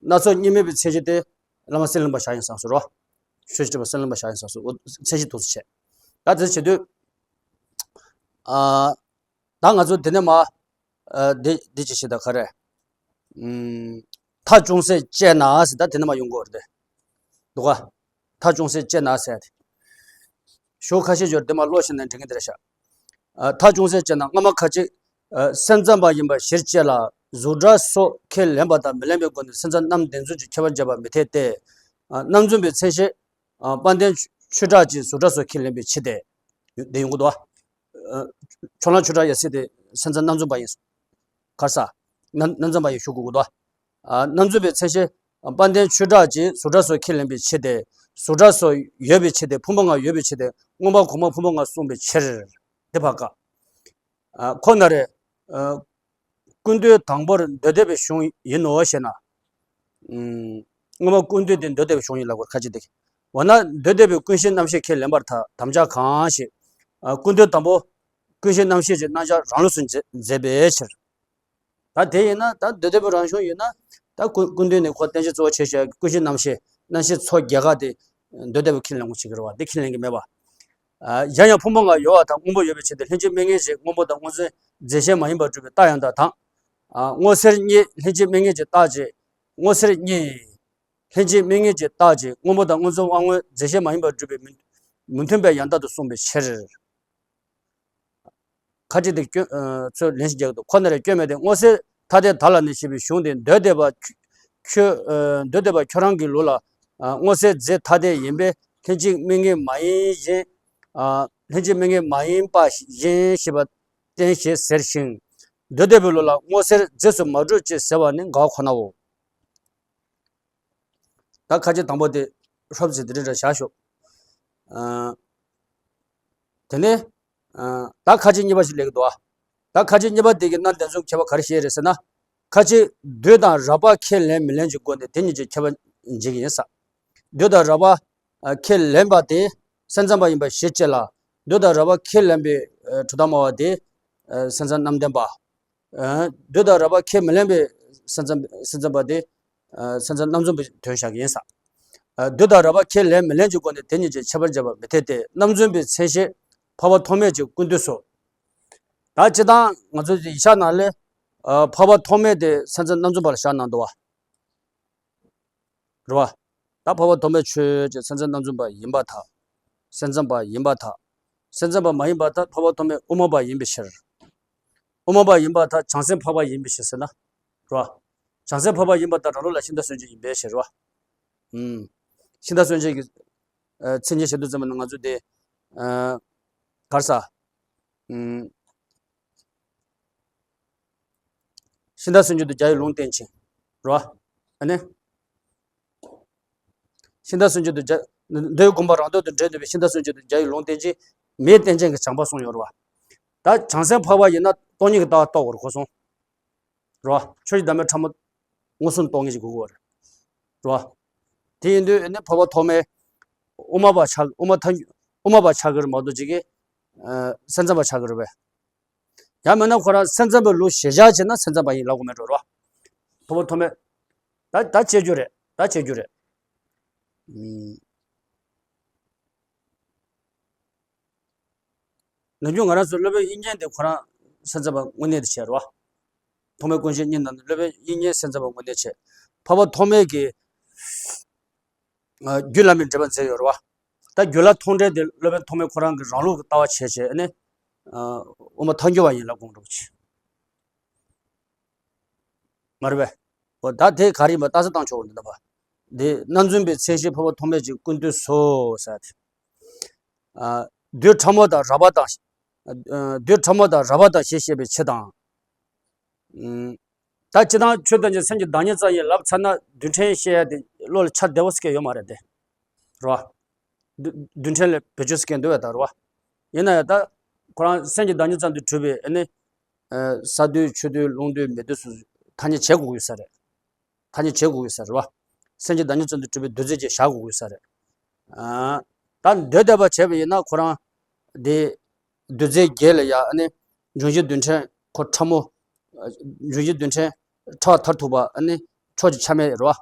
སྣ་ཚོགས་གཉིས་མེད་པའི་མཚན་གཞི་དེ་བླ་མ་གསེར་གླིང་པ་བཞག་ཡིན་བསམ་སོང་རོ། ཆོས་ཀྱི་གྲགས་པ་གསེར་གླིང་པ་བཞག་ཡིན་བསམ་སོང་། མཚན་གཞི་དུ་བྱས། ད་དེ་བྱེད་དུས། ད་ང་ཚོ་དེ་ནས་མ། འདི་འདི་ཅི་ཞིག་ད་ག་རེ། མཐའ་ཅུང་ཟད་དཔྱད་ན་ཟེར་ད་དེ་ནས་མ་ཡོང་གི་རེད། འདུག་ག་མཐའ་ཅུང་ཟད་དཔྱད་ན་ཟེར་ཏེ། ཞོ་ཁ་ཤས་ཡོད་དེ་མ་ཀློག་ཤེས་ན་འགྲིག་གི་འདི་རེད་ཤག་མཐའ་ཅུང་ཟད་དཔྱད་ན་སྔ་མ་ཁ་ཅིག་སེམས་ཙམ་པ་ཡིན་པ་གཞིར་བཅས་ལ་གཟུགས་སྒྲ་སོགས་ཁས་ལེན་པ་དང་མི་ལེན་པའི་སྒོ་ནས་སེམས་ཙམ་རྣམ་བདེན་རྫུན་གྱི་ཁྱད་པར་འབྱེད་པ་མི་འཐད་དེ། རྣམ་རྫུན་པའི་མཚན་གཞི། དཔལ་ལྡན་ཆོས་གྲགས་ཀྱིས་གཟུགས་སྒྲ་སོགས་ཁས་ལེན་པའི་ཕྱིར་ཏེ། དེ་ཡོང་གི་འདུག་ཕྱོགས་གླང་ཆོས་གྲགས་ཡབ་སྲས་དེ་སེམས་ཙམ་རྣམ་རྫུན་པ་ཡིན། གར་ས། རྣམ་རྣམ་རྫུན་པ་ཡིན་ཞུ་དགོས་ཀྱི་འདུག་རྣམ་རྫུན་པའི་མཚན་གཞི། དཔལ་ལྡན་ཆོས་གྲགས་ཀྱིས་གཟུགས་སྒྲ་སོགས་ཁས་ལེན་པའི་ཕྱིར་ཏེ། གཟུགས་སྒྲ་སོགས་ཡོད་པའི་ཕྱིར་ཏེ་ཕུང་པོ་ལྔ་ཡོད་པའི་ཕྱིར་ཏེ་མངོན་པར་གོང་མ་ཕུང་པོ་ལྔ་གསུངས་པའི་ཕྱིར། དེ་བར་ཀ་ཁོ་ན་རེ། ཀུན་བཏུས་དང་པོར་མདོ་སྡེ་པའི་གཞུང་ཡིན་ནོ་ཞེ་ན། སྔོན་མ་ཀུན་བཏུས་དེ་མདོ་སྡེ་པའི་གཞུང་ཡིན་ལབ་དགོས་ཁ་ཅིག་དེ། འོ་ན་མདོ་སྡེ་པའི་ཀུན་གཞི་རྣམ་ཤེས་ཁས་ལེན་པར་ཐལ་དམ་བཅའ་གང་ཞིག་ཀུན་བཏུས་དང་པོ། ཀུན་གཞི་རྣམ་ཤེས་ཀྱི་རྣམ་གཞག་རང་ལུགས་སུ་མཛད་མཛད་པའི་ཕྱིར། ད་དེ་ཡིན་ན་ད་མདོ་སྡེ་པའི་རང་གཞུང་ཡིན་ན་ད་ཀུན་ཀུན་བཏུས་ནས་ཁོ་བསྟན་བྱའི་གཙོ་བོ་བྱས་བཞག་ཀུན་གཞི་རྣམ་ཤེས་རྣམ་ཤེས་ཚོགས་བརྒྱད་ཀ་དེ་མདོ་སྡེ་པའི་ཁས་ལེན་དགོས་བྱེད་ཀྱི་རེད་བ་འདི་ཁས་ལེན་གྱི་མེད་པ། གཞན་ཡང་ཕུང་པོ་ལྔ་ཡོད་པ་དང་སྔོན་པོ་ཡོད་པའི་ཕྱིར་ཏེ། ལྷན་ཅིག་དམིགས་ངེས་ཀྱི་སྔོན་པོ་དང་སྔོ་འཛིན་རྫས་གཞན་མ་ཡིན་པར་སྒྲུབ་པའི་རྟགས་ཡང་དག་དང་། སྔོ་སེར་གཉིས་ལྷན་ཅིག་དམིགས་ངེས་ཀྱི་རྟགས་ཀྱི་སྔོ་སེར་གཉིས། ལྷན་ཅིག་དམིགས་ངེས་ཀྱི་རྟགས་ཀྱི་སྔོན་པོ་དང་སྔོ་འཛིན་དབང་མངོན་རྫས་གཞན་མ་ཡིན་པར་སྒྲུབ་པའི་མི་མི་མཐུན་པའི་ཡང་དག་ཏུ་གསུངས་པའི་ཕྱིར། ཁ་ཅིག་དེ་སྐྱོན་ཨ་ཚོས་ལན་ཞིག་རྒྱག་གི་འདུག་ཁོ་ན་རེ་སྐྱོན་མེད་དེ། སྔོ་སེར་ཐ་དད་དག་ལ་ནི་ཞེས་པའི་གཞུང་དེ་མདོ་སྡེ་པ་ཁྱོད་ཨ་མདོ་སྡེ་པ་ཁྱོད་རང་གི་ལུགས་ལ་ཨ་སྔོ་སེར་རྫས་ཐ་དད་ཡིན་པས་ལྷན་ཅིག་དམིགས་ངེས་མ་ཡིན་ཞིང་། ཨ་ལྷན་ཅིག་དམིགས་ངེས་མ་ཡིན་པ་ཡིན་ཞེས་པ་བསྟན་ཞེས་ཟེར་ཞིང་། མདོ་སྡེ་པའི་ལུགས་ལ་སྔོ་སེར་རྫས་སུ་མ་གྲུབ་ཅེས་ཟེར་བ་ནི་འགལ་བ་ཁོ་ནའོ། ད་ཁ་ཅིག་དང་པོ་དེ་ཧྲོབ་ཙེ་དེ་འདྲ་འདྲ་བཞག་ཤོག་ཨ་དེ་ནས་ཨ་ད་ཁ་ཅིག་གཉིས་པ་ཞིག་སླེབས་ཀྱི་འདུག་ཨ་ད་ཁ་ཅིག་གཉིས་པ་དེ་གི་རྣམ་བདེན་རྫུན་ཁྱད་པར་ག་རེ་བཤད་རེད་ཟེར་ན། ཁ་ཅིག་དུས་དང་རགས་པ་ཁས་ལེན་མི་ལེན་གྱི་སྒོ་ནས་དེ་གཉིས་ཀྱི་ཁྱད་པར་འབྱེད་ཀྱི་ཡིན་ས། དུས་དང་རགས་པ་ཨ་ཁས་ལེན་པ་དེ་སེམས་ཙམ་པ་ཡིན་པ་ཞེས་བྱ་ལ། དུས་དང་རགས་པ་ཁས་ལེན་པའི་ཨ་གྲུབ་མཐའ་སྨྲ་བ་དེ་ཨ་སེམས་ཙམ་རྣམ་བདེན་པ། ཨ་དུས་དང་རགས་པ་ཁས་མི་ལེན་པའི་སེམས་ཙམ་སེམས་ཙམ་པ་དེ་ཨ་སེམས་ཙམ་རྣམ་རྫུན་པའི་དོན་བཞག་གི་ཡིན་ས། ཨ་དུས་དང་རགས་པ་ཁས་ལེན་མི་ལེན་གྱི་སྒོ་ནས་དེ་གཉིས་ཀྱི་ཁྱད་པར་འབྱེད་པ་མི་འཐད་དེ། རྣམ་རྫུན་པའི་མཚན་གཞི་འཕགས་པ་ཐོགས་མེད་ཀྱི་ཀུན་བཏུས་སོ། ད་སྤྱིར་བཏང་ང་ཚོའི་ཡིག་ཆ་ནང་ལས་ཨ་འཕགས་པ་ཐོགས་མེད་དེ་སེམས་ཙམ་རྣམ་རྫུན་པ་ལ་བཞག་གནང་འདུག་བ། རེད་བ། ད་འཕགས་པ་ཐོགས་མེད་ཆོས་ཅན། སེམས་ཙམ་རྣམ་རྫུན་པ་ཡིན་པར་ཐལ། སེམས་ཙམ་པ་ཡིན་པར་ཐལ། སེམས་ཙམ་པ་མ་ཡིན་པར་ཐལ། འཕགས་པ་ཐོགས་མེད་དབུ་མ་པ་ཡིན་པའི་ཕྱིར། དབུ་མ་པ་ཡིན་པར་ཐལ། བྱང་སེམས་འཕགས་པ་ཡིན་པའི་ཕྱིར་ཟེར་ན། རེད་བ། བྱང་སེམས་འཕགས་པ་ཡིན་པར་ཐལ། རང་ལུགས་ལ་ཤིང་རྟ་སྲོལ་འབྱེད་ཡིན་པའི་ཕྱིར་རེད་བ། ཨུམ། ཤིང་རྟ་སྲོལ་འབྱེད་ཀྱི་ཨ་མཚན་ཉིད་ཞེ་དྲུག་ཙམ་པ་ནི་ང་ཚོ་དེ་ཨ་ག་རེ་ཟ། ཨུམ། ཤིང་རྟ་སྲོལ་འབྱེད་དུ་རྒྱ་ཡི་ལུང་བསྟན་ཅིང་། རེད་བ། ཨ་ནི། ཤིང་རྟ་སྲོལ་འབྱེད་དུ་རྒྱ། མདོའི་དགོངས་པ་རང་དོན་དུ་འགྲེལ་ནུས་པའི་ཤིང་རྟ་སྲོལ་འབྱེད་དུ་རྒྱ་ཡི་ལུང་བསྟན་ཅིང་། མེའི་རྟེན་ཅན་གྱི་བྱམས་པ་གསུངས་ཡོད་རེད་བ། ད་བྱང་སེམས་འཕགས་པ་ཡིན་ན་སྟོང་ཉིད་ཀྱི་ལྟ་བ་རྟོགས་དགོས་རེད་གོ་སོང་། རེད་བ། ཆོས་ཀྱི་བདག་མེད་ཕྲ་མོ་མངོན་སུམ་རྟོགས་ངེས་ཀྱི་དགོས་ཀྱི་ཡོད་རེད། རེད་བ། དེ་ཡིན་དུས་ཨ་ནི་འཕགས་པ་ཐོགས་མེད་དབུ་མ་པ་ཆགས། དབུ་མ་ཐག་དབུ་མ་པ་ཆགས་ཀྱི་རེད་མ་གཏོགས་ཅིག་གིས་ཨ་སེམས་ཙམ་པ་ཆགས་ཀྱི་རེད་པས། ཡང་མིན་ན་ཁོ་རང་སེམས་ཙམ་པའི་ལུགས་གཞིར་བཞག་བྱས་ན་སེམས་ཙམ་པ་ཡིན་ལབ་དགོས་མེད་འགྲོ་རེད་བ། འཕགས་པ་ཐོགས་མེད། ད་ད་བྱེད་རྒྱུ་རེད། ད་བྱེད་རྒྱུ་རེད། ཨུམ། ནམ་རྒྱུན་ང་རང་ཚོ་སློབ་དཔོན་དབྱིག་གཉེན་དེ་ཁོ་རང་སེམས་ཙམ་པ་དངོས་གནས་དེ་བྱས་རེད་བ། ཐོགས་མེད་ཀུན་ཤེས་གཉིས་ནང་ནས་སློབ་དཔོན་དབྱིག་གཉེན་སེམས་ཙམ་པ་དངོས་གནས་བྱས། འཕགས་པ་ཐོགས་མེད་ཀྱི་ཨ་རྒྱུད་བླ་མའི་འགྲེལ་པ་མཛད་ཡོད་རེད་བ། ད་རྒྱུད་བླ་མཐོང་གྲོལ་དེ་སློབ་དཔོན་ཐོགས་མེད་ཁོ་རང་གི་རང་ལུགས་ཀྱི་ལྟ་བ་བྱས་བྱས་ནས་ཨ་དབུ་མ་ཐལ་འགྱུར་བ་ཡིན་ལབ་དགོངས་འགྲོ་གི། མ་རེད་པས། འོ་ད་དེ་ག་རེ་ཡིན་པ་ལྟ་ས་བཏང་ཆོག་འདི་ལྟ་བ། འདི་རྣམ་རྫུན་པའི་མཚན་གཞི་འཕགས་པ་ཐོགས་མེད་ཀྱི་ཀུན་བཏུས་སོ་ཟེར་ཏེ། ཨ་རྡུལ་ཕྲ་མོ་དང་རགས་པ་དང་། ཨ་རྡུལ་ཕྲ་མོ་དང་རགས་པ་དང་ཞེས་བཤད་པའི་ཕྱིར་དང་། ཨུམ། ད་སྤྱིར་བཏང་ཆོས་ཐམས་ཅད་སེམས་ཀྱི་བདག་ཉིད་ཙམ་ཡིན་ལབ་ཚར་ན་རྡུལ་ཕྲན་བཤད་ཡ་དེ་བློ་ལ་འཆར་བདེ་བོ་ཟེར་མཁན་ཡོད་མ་རེད་དེ། རེད་བ། རྡུལ་རྡུལ་ཕྲན་ལས་བེད་སྤྱོད་ཟེར་མཁན་འདུག་བས་ད་རེད་བ། ཡིན་ན་ཡང་ད་ཁོ་རང་སེམས་ཀྱི་བདག་ཉིད་ཙམ་དུ་གྲུབ་པའི་ཨ་ནི། ཨ་ས་རྡུལ་ཆུ་རྡུལ་རླུང་རྡུལ་མེ་རྡུལ་སོགས་ཐ་སྙད་བྱེད་དགོས་ཀྱི་ཡོད་ས་རེད། ཐ་སྙད་བྱེད་དགོས་ཀྱི་ཡོད་ས་རེད་བ། སེམས་ཀྱི་བདག་ཉིད་ཙམ་དུ་གྲུབ་པའི་རྡུལ་རྫས་ཅིག་བཞག་དགོས་ཀྱི་ཡོད་ས་རེད། ཨ་ད་མདོ་སྡེ་པ་བྱས་པ་ཡིན་ན་ཁོ་རང་དེ་རྡུལ་རྫས་བརྒྱད་ལ་ཡ་ཨ་ནི་འབྱུང་བཞི་རྡུལ་ཕྲན་ཁོ་ཕྲ་མོ། ཨ་འབྱུང་བཞི་རྡུལ་ཕྲན་ཕྲ་བ་མཐར་ཐུག་པ་ཨ་ནི་ཕྱོགས་ཀྱི་ཆ་མེད་རེད་བ།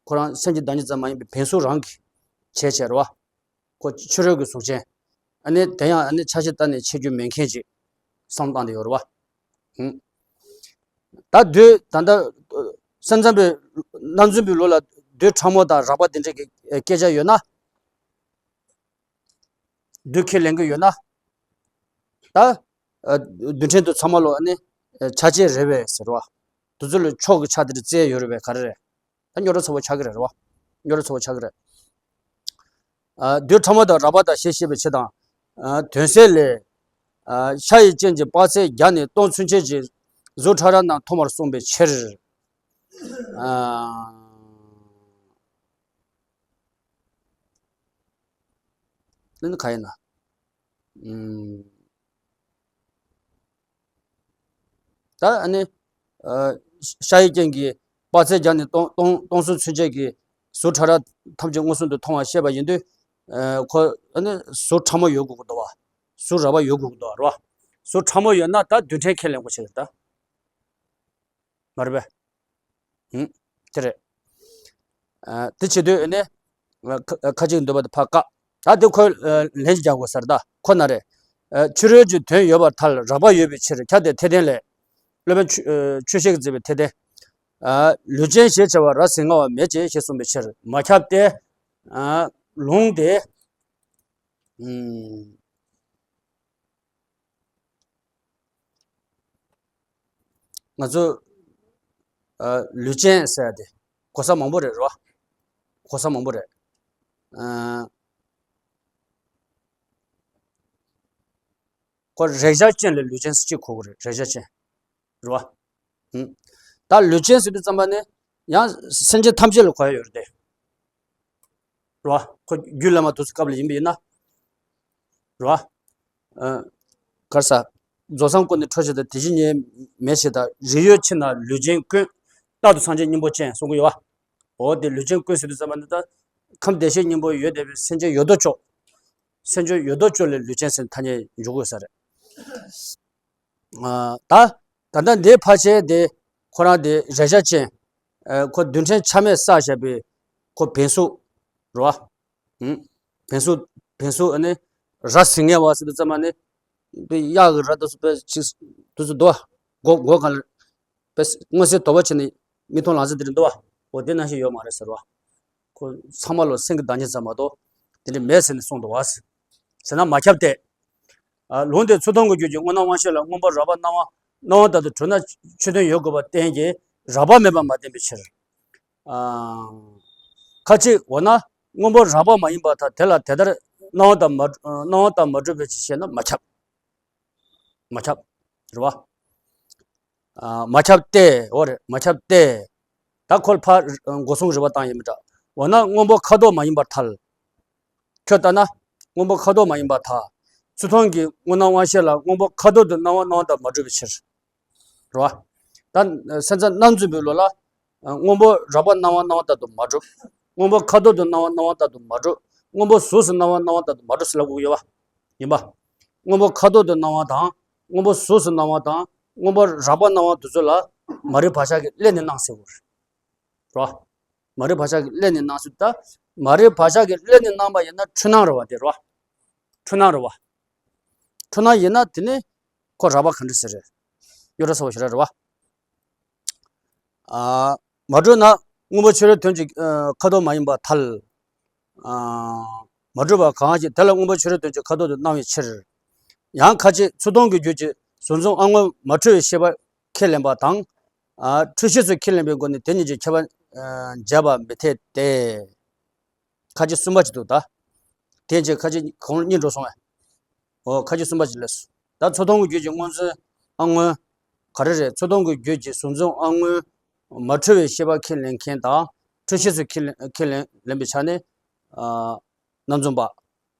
ཁོ་རང་སེམས་ཀྱི་བདག་ཉིད་ཙམ་མ་ཡིན་པའི་བེམ་གཟུགས་རང་གི་བྱས་བྱས་རེད་བ། ཁོ་ཕྱི་རོལ་གྱི་གཟུགས་ཅན། ཨ་ནི་དེ་ཡང་ཨ་ནི་ཆ་ཤས་བལྟས་ནས་ཕྱེ་རྒྱུ་མེད་མཁན་ཅིག་བསམ་བཏང་དེ་ཡོད་རེད་བ། ཧུམ། ད་རྡུལ་ད་ལྟ་སེམས་ཙམ་པའི་རྣམ་རྫུན་པའི་ལུགས་ལ་རྡུལ་ཕྲ་མོ་དང་རགས་པ་དེ་འདྲ་གི་སྐད་ཆ་ཡོད་ན། རྡུལ་ཁས་ལེན་གྱི་ཡོད་ན། ད་རྡུལ་ཕྲན་དུ་ཚང་མ་ལོ་ཨ་ནི་ཆ་བཅས་རེད་པས་ཟེར་བ། དེ་ཚོ་ལ་ཕྱོགས་ཀྱི་ཆ་དེ་རྩལ་ཡོད་རེད་པས་ག་རེ་རེད། ད་རྙོག་དྲ་ཚ་པོ་ཆགས་ཀྱི་རེད་རེད་བ། རྙོག་དྲ་ཚ་པོ་ཆགས་ཀྱི་རེད། ཨ་རྡུལ་ཕྲ་མོ་དང་རགས་པ་དང་ཞེས་བཤད་པའི་ཕྱིར་དང་། ཨ་དོན་གསལ་ལས། ཨ་ཤ་ཡི་རྐྱེན་གྱིས་དཔག་ཚད་བརྒྱ་ནས་སྟོང་ཚུན་ཆད་ཀྱི་གཟུགས་ཕྲ་རབ་རྣམས་མཐོང་བར་གསུངས་པའི་ཕྱིར། ཨ་ནི་ག་ཡིན་ན། ཨུམ། ད་ཨ་ནི། ཨ་ཤ་ཡི་རྐྱེན་གྱིས་དཔག་ཚད་བརྒྱ་ནས་སྟོང་སྟོང་སྟོང་གསུམ་ཚུན་ཆད་ཀྱི་གཟུགས་ཕྲ་རབ་ཐམས་ཅད་མངོན་སུམ་དུ་མཐོང་བར་བཤད་པ་ཡིན་དུས། ཨ་ཁོ་ཨ་ནི་གཟུགས་ཕྲ་མོ་ཡོད་དགོས་ཀྱི་འདུག་བ། གཟུགས་རགས་པ་ཡོད་དགོས་ཀྱི་འདུག་བ་རེད་བ། གཟུགས་ཕྲ་མོ་ཡོད་ན་ད་རྡུལ་ཕྲན་ཁས་ལེན་དགོས་ཆེ་ད། མ་རེད་པས། ཧུམ། དེ་རེད། ཨ་དེ་བྱེད་དུས་ཨ་ནི། ཁ་ཁ་ཅིག་འདོད་པ་དེ་ཕར་བཀག་ད་དེ་ཁོས་ལན་རྒྱག་དགོས་ཟེར། ད་ཁོ་ན་རེ། ཕྱི་རོལ་གྱི་དོན་ཡོད་པར་ཐལ། རགས་པ་ཡོད་པའི་ཕྱིར། ཁྱབ་སྟེ་འཐད་ལྡན་ལས། སློབ་དཔོན་ཆོས་ཆོས་བཤེས་ཀྱིས་མཛད་པའི་འཐད་ལྡན། ལུས་ཅན་ཞེས་བྱ་བ་ར་ཟིན་ངེས་པ་མེད་ཅེས་ཞེས་གསུངས་པའི་ཕྱིར་མ་ཁྱབ་སྟེ། ལུང་དེ། ང་ཚོ་ལུས་ཅན་ཟེར་ཡ་དེ་གོ་ས་མང་པོ་རེད་རོ། གོ་ས་མང་པོ་རེད། ཁོ་རེག་བྱ་ཅན་ལ་ལུས་ཅན་ཟེར་གཅིག་གོ་གི་རེད། རེག་བྱ་ཅན། རེད་བ། ད་ལུས་ཅན་ཟེར་དུས་ཙམ་པ་ནི་ཡང་སེམས་ཅན་ཐམས་ཅད་ལ་གོ་ཡ་ཡོད་རེད་དེ། རེད་བ། ཁོ་རྒྱུད་བླ་མ་དུས་སུ་སྐབས་ལ་ཡིན་པ་ཡིན་ན། རེད་བ། གར་ས། རྫོགས་སངས་སྐུ་ནི་འཕྲོག་བྱེད་དང་། དེ་བཞིན་ཉིད་མེད་བྱེད་དང་། རིགས་ཡོད་ཕྱིར་ན་ལུས་ཅན་ཀུན། རྟག་ཏུ་སངས་རྒྱས་སྙིང་པོ་ཅན་གསུང་གི་ཡོད་བ། འོ་དེ་ལུས་ཅན་ཀུན་ཟེར་དུས་ཙམ་པ་ནི་ད། ཁམས་བདེ་གཤེགས་སྙིང་པོ་ཡོད་བསྡད་པའི་སེམས་ཅན་ཡོད་དོ་ཅོག་སེམས་ཅན་ཡོད་དོ་ཅོག་ལ་ལུས་ཅན་ཟེར་ཐ་སྙད་འཇུག་དགོས་ས་རེད། ད། ད་ལྟ་འདིའི་ཕལ་ཆེར་དེ་ཁོ་རང་དེ་རེག་བྱ་ཅན། ཁོ་རྡུལ་ཕྲན་ཆ་མེད་བསགས་བཞག་པའི་ཁོ་བེམ་གཟུགས་རེད་བ། བེམ་གཟུགས་བེམ་གཟུགས་ཨ་ནི་ར་ཟིན་ངེས་པ་ཟེར་དུས་ཙམ་པ་ནི། དཔེ་གཡག་གི་ར་དེ་ཚོ་དཔེ་ཅིག་དུས་ཚོད་འདུག་བ། མགོ་མགོ་གང་ལ། དཔེ་མངོན་གསལ་དོགས་པ་བྱས་ནས་མིག་མཐོང་ལག་ཟིན་དེ་རིང་འདུག་བ། འོ་དེ་ནང་བཞིན་ཡོད་མ་རེད་ཟེར་བ། ཁོ་ཚང་མ་ལོ་སེང་གེ་བདག་ཉིད་ཙམ་མ་གཏོགས་དེ་འདྲ་མེད་ཟེར་ནས་གསུངས་འདུག་བ། ཟེར་ན་མ་ཁྱབ་སྟེ། ལུང་དེ་ཚུར་མཐོང་གི་རྒྱུད་ཀྱི་དངོས་སྣང་དབང་ཤེས་ལ་སྔོན་པོ་རགས་པ་སྣང་བ་སྣང་བ་ལྟར་དུ་གྲུབ་ན་ཆོས་དོན་ཡོད་དགོས་པ་བསྟན་གྱི་རགས་པ་མེད་པར་མ་བསྟན་པའི་ཕྱིར། ཁ་ཅིག་འོ་ན་སྔོན་པོ་རགས་པ་མ་ཡིན་པར་ཐལ། དེ་ལ་དེ་ལྟར་སྣང་བ་དང་མ་སྣང་བ་དང་མ་གྲུབ་པའི་ཕྱིར་ཞེ་ན་མ་ཁྱབ། མ་ཁྱབ། རེད་བ། མ་ཁྱབ་སྟེ། འོ་རེད། མ་ཁྱབ་སྟེ། ད་ཁོ་ལ་ཕར་སྒོ་གསུམ་རིགས་པ་བཏང་ཡིན་མི་འདྲ། འོ་ན་སྔོན་པོ་ཁ་དོག་མ་ཡིན་པར་ཐལ། ཁྱོད་ལྟར་ན། སྔོན་པོ་ཁ་དོག་མ་ཡིན་པར་ཐལ། ཚུར་མཐོང་གི་དངོས་སྣང་དབང་ཤེས་ལ་སྔོན་པོ་ཁ་དོག་ཏུ་སྣང་བ་སྣང་བ་དང་མ་གྲུབ་པའི་ཕྱིར། རེད་བ། ད་སེམས་ཙམ་རྣམ་རྫུན་པའི་ལུགས་ལ། སྔོན་པོ་རགས་པ་སྣང་བ་སྣང་བ་ལྟར་དུ་མ་གྲུབ། སྔོན་པོ་ཁ་དོག་ཏུ་སྣང་བ་སྣང་བ་ལྟར་དུ་མ་གྲུབ། སྔོན་པོ་གཟུགས་སུ་སྣང་བ་སྣང་བ་ལྟར་དུ་མ་གྲུབ་ཟེར་ལབ་དགོས་ཀྱི་ཡོད་པ། ཡིན་པ། སྔོན་པོ་ཁ་དོག་ཏུ་སྣང་བ་དང་། སྔོན་པོ་གཟུགས་སུ་སྣང་བ་དང་། སྔོན་པོ་རགས་པ་སྣང་བ་དེ་ཚོ་ལ། མ་རིག་བག་ཆགས་ཀྱིས་བསླད་ནས་སྣང་ཟེར་དགོས་རེད། རོ། མ་རིག་བག་ཆགས་ཀྱིས་བསླད་ནས་སྣང་ཟེར་ད། མ་རིག་བག་ཆགས་ཀྱིས་བསླད་ནས་སྣང་བ་ཡིན་ན་འཁྲུལ་སྣང་རེད་བ་དེ་རོ། འཁྲུལ་སྣང་རེད་བ། འཁྲུལ་སྣང་ཡིན་ན་དེ་ནི་ཁོ་རགས་པ་ག་འདྲ་ཟེར་རེད། གཡོ་སྒྲ་ཚ་བོ་ཞེ་དྲག་རེད་བ། ཨ། མ་གྲུབ་ན་སྔོན་པོ་ཕྱི་རོལ་དོན་གྱི་ཁ་དོག་མ་ཡིན་པར་ཐལ། ཨ། མ་གྲུབ་པ་གང་ཞིག་དེ་ལ་སྔོན་པོ་ཕྱི་རོལ་དོན་གྱི་ཁ་དོག་ཏུ་སྣང་བའི་ཕྱིར། ཡང་ཁ་ཅིག་ཚུར་མཐོང་གི་རྒྱུད་ཀྱི་གཟུགས་མཚོན་དབང་མངོན་མ་འཁྲུལ་བའི་ཤེས་པ་ཁས་ལེན་པ་དང་། ཨ། འཁྲུལ་ཤེས་སུ་ཁས་ལེན་པའི་སྒོ་ནས་དེ་གཉིས་ཀྱི་ཁྱད་པར་འབྱེད་པ་མི་འཐད་དེ། ཁ་ཅིག་གསུམ་པ་ཅིག་འདུག་ད། དེ་རྗེས་ཁ་ཅིག་གང་རུ་གཉིས་འགྲོ་སོང་བས། འོ་ཁ་ཅིག་གསུམ་པ་ཅིག་སླེབས་སོང་། ད་ཚུར་མཐོང་གི་རྒྱུད་ཀྱི་མངོན་གསལ་དབང་མངོན། ག་རེ་རེད། ཚུར་མཐོང་གི་རྒྱུད་ཀྱི་གཟུགས་མཚོན་དབང་མངོན་མ་འཁྲུལ་བའི་ཤེས་པ་ཁས་ལེན་མཁན་དང་། འཁྲུལ་ཤེས་སུ་ཁས་ལེན་ཁས་ལེན་ལེན་པའི་ཆ་ནས། ཨ། རྣམ་རྫུན་པ།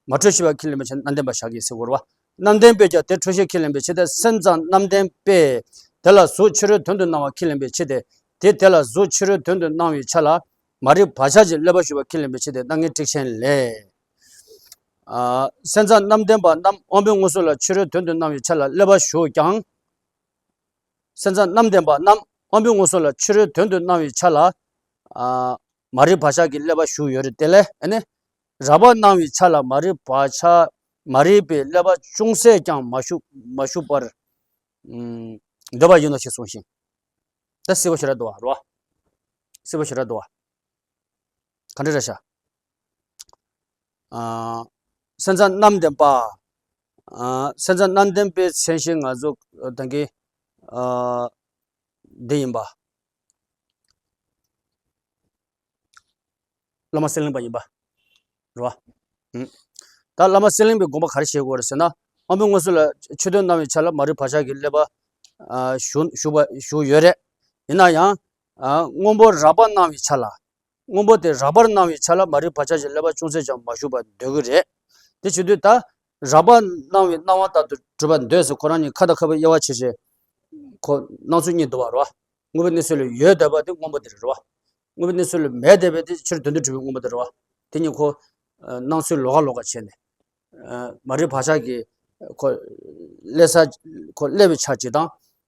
མ་འཁྲུལ་ཤེས་པ་ཁས་ལེན་པའི་ཆ་ནས་རྣམ་བདེན་པ་བཞག་གི་ཟེར་དགོས་རེད་བ། རྣམ་བདེན་པས་ཀྱང་དེ་འཁྲུལ་ཤེས་ཁས་ལེན་པའི་ཕྱིར་ཏེ། སེམས་ཙམ་རྣམ་བདེན་པས་དེ་ལ་གཟུགས་ཕྱི་རོལ་དོན་དུ་སྣང་བ་ཁས་ལེན་པའི་ཕྱིར་ཏེ། དེ་དེ་ལ་གཟུགས་ཕྱི་རོལ་དོན་དུ་སྣང་བའི་ཆ་ལ་མ་རིག་བག་ཆགས་ཀྱིས་བསླད་པ་ཞུགས་པ་ཁས་ལེན་པའི་ཕྱིར་ཏེ། རྣམ་ངེས་ཊཱིཀ་ཆེན་ལས། ཨ། སེམས་ཙམ་རྣམ་བདེན་པ་རྣམས་དབང་པོའི་མངོན་སུམ་ལ་ཕྱི་རོལ་དོན་དུ་སྣང་བའི་ཆ་ལ་བསླད་པ་ཞུགས་ཀྱང་། སེམས་ཙམ་རྣམ་བདེན་པ་རྣམས་དབང་པོའི་མངོན་སུམ་ལ་ཕྱི་རོལ་དོན་དུ་སྣང་བའི་ཆ་ལ། ཨ། མ་རིག་བག་ཆགས་ཀྱིས་བསླད་པ་ཞུགས་ཡོད་རེད། དེ་ལས་ཨ་ནི། རགས་པ་སྣང་བའི་ཆ་ལ་མ་རིག་བག་ཆགས། མ་རིག་པས་བསླད་པ་ཅུང་ཟད་ཀྱང་མ་ཞུགས་མ་ཞུགས་པར། ཨུམ། འདོད་པ་ཡིན་ནོ་ཞེས་གསུངས་ཤིང་། ད་སྲིད་པ་ཞེ་དྲག་འདུག་བ་རོ། སྲིད་པ་ཞེ་དྲག་འདུག་བ། ག་འདྲ་རེད་ཤག་ཨ། སེམས་ཙམ་རྣམ་བདེན་པ། ཨ། སེམས་ཙམ་རྣམ་བདེན་པའི་མཚན་གཞི་ང་ཚོ་ད་གིན། ཨ། འདི་ཡིན་པ། བླ་མ་གསེར་གླིང་པ་ཡིན་པ། རེད་བ། ཨུམ། ད་བླ་མ་གསེར་གླིང་པའི་དགོངས་པ་ག་རེ་བཞེས་དགོས་རེད་ཟེར་ན། དབང་པོའི་མངོན་སུམ་ལ་ཕྱི་དོན་སྣང་བའི་ཆ་ལ་མ་རིག་བག་ཆགས་ཀྱིས་བསླད་པ། ཨ། ཞུགས་ཞུགས་པ་ཞུགས་ཡོད་རེད། ཡིན་ན་ཡང་། ཨ། སྔོན་པོ་རགས་པར་སྣང་བའི་ཆ་ལ། སྔོན་པོ་དེ་རགས་པར་སྣང་བའི་ཆ་ལ་མ་རིག་བག་ཆགས་ཀྱིས་བསླད་པ་ཅུང་ཟད་ཀྱང་མ་ཞུགས་པར་འདོད་ཀྱི་རེད། དེ་བྱེད་དུས་ད། རགས་པ་སྣང་བའི་སྣང་བ་ལྟར་དུ་གྲུབ་པར་འདོད་ཟེར་ཁོ་རང་གཉིས་ཁ་དང་ཁ་བའི་དབྱེ་བ་ཕྱེ་བྱས། ཁོ་སྣང་ཚུལ་གཉིས་འདུག་བ་རེད་བ། དངོས་པོའི་གནས་ཚུལ་ལ་ཡོད་བསྡད་པ་དེ་སྔོན་པོ་དེ་རེད་བ། དངོས་པོའི་གནས་ཚུལ་ལ་མེད་བསྡད་པ་དེ་ཕྱིར་དོན་དུ་གྲུབ་པའི་སྔོན་པོ་དེ་རེད་བ། དེ་གཉིས་ཁོ། ཨ། སྣང་ཚུལ་ལོགས་ཀ་ལོགས་ཀ་བྱས་ནས། ཨ། མ་རིག་བག་ཆགས་ཀྱིས་ཁོ། བསླད་ས། ཁོ་བསླད་པའི་ཆ་གཅིག་དང་།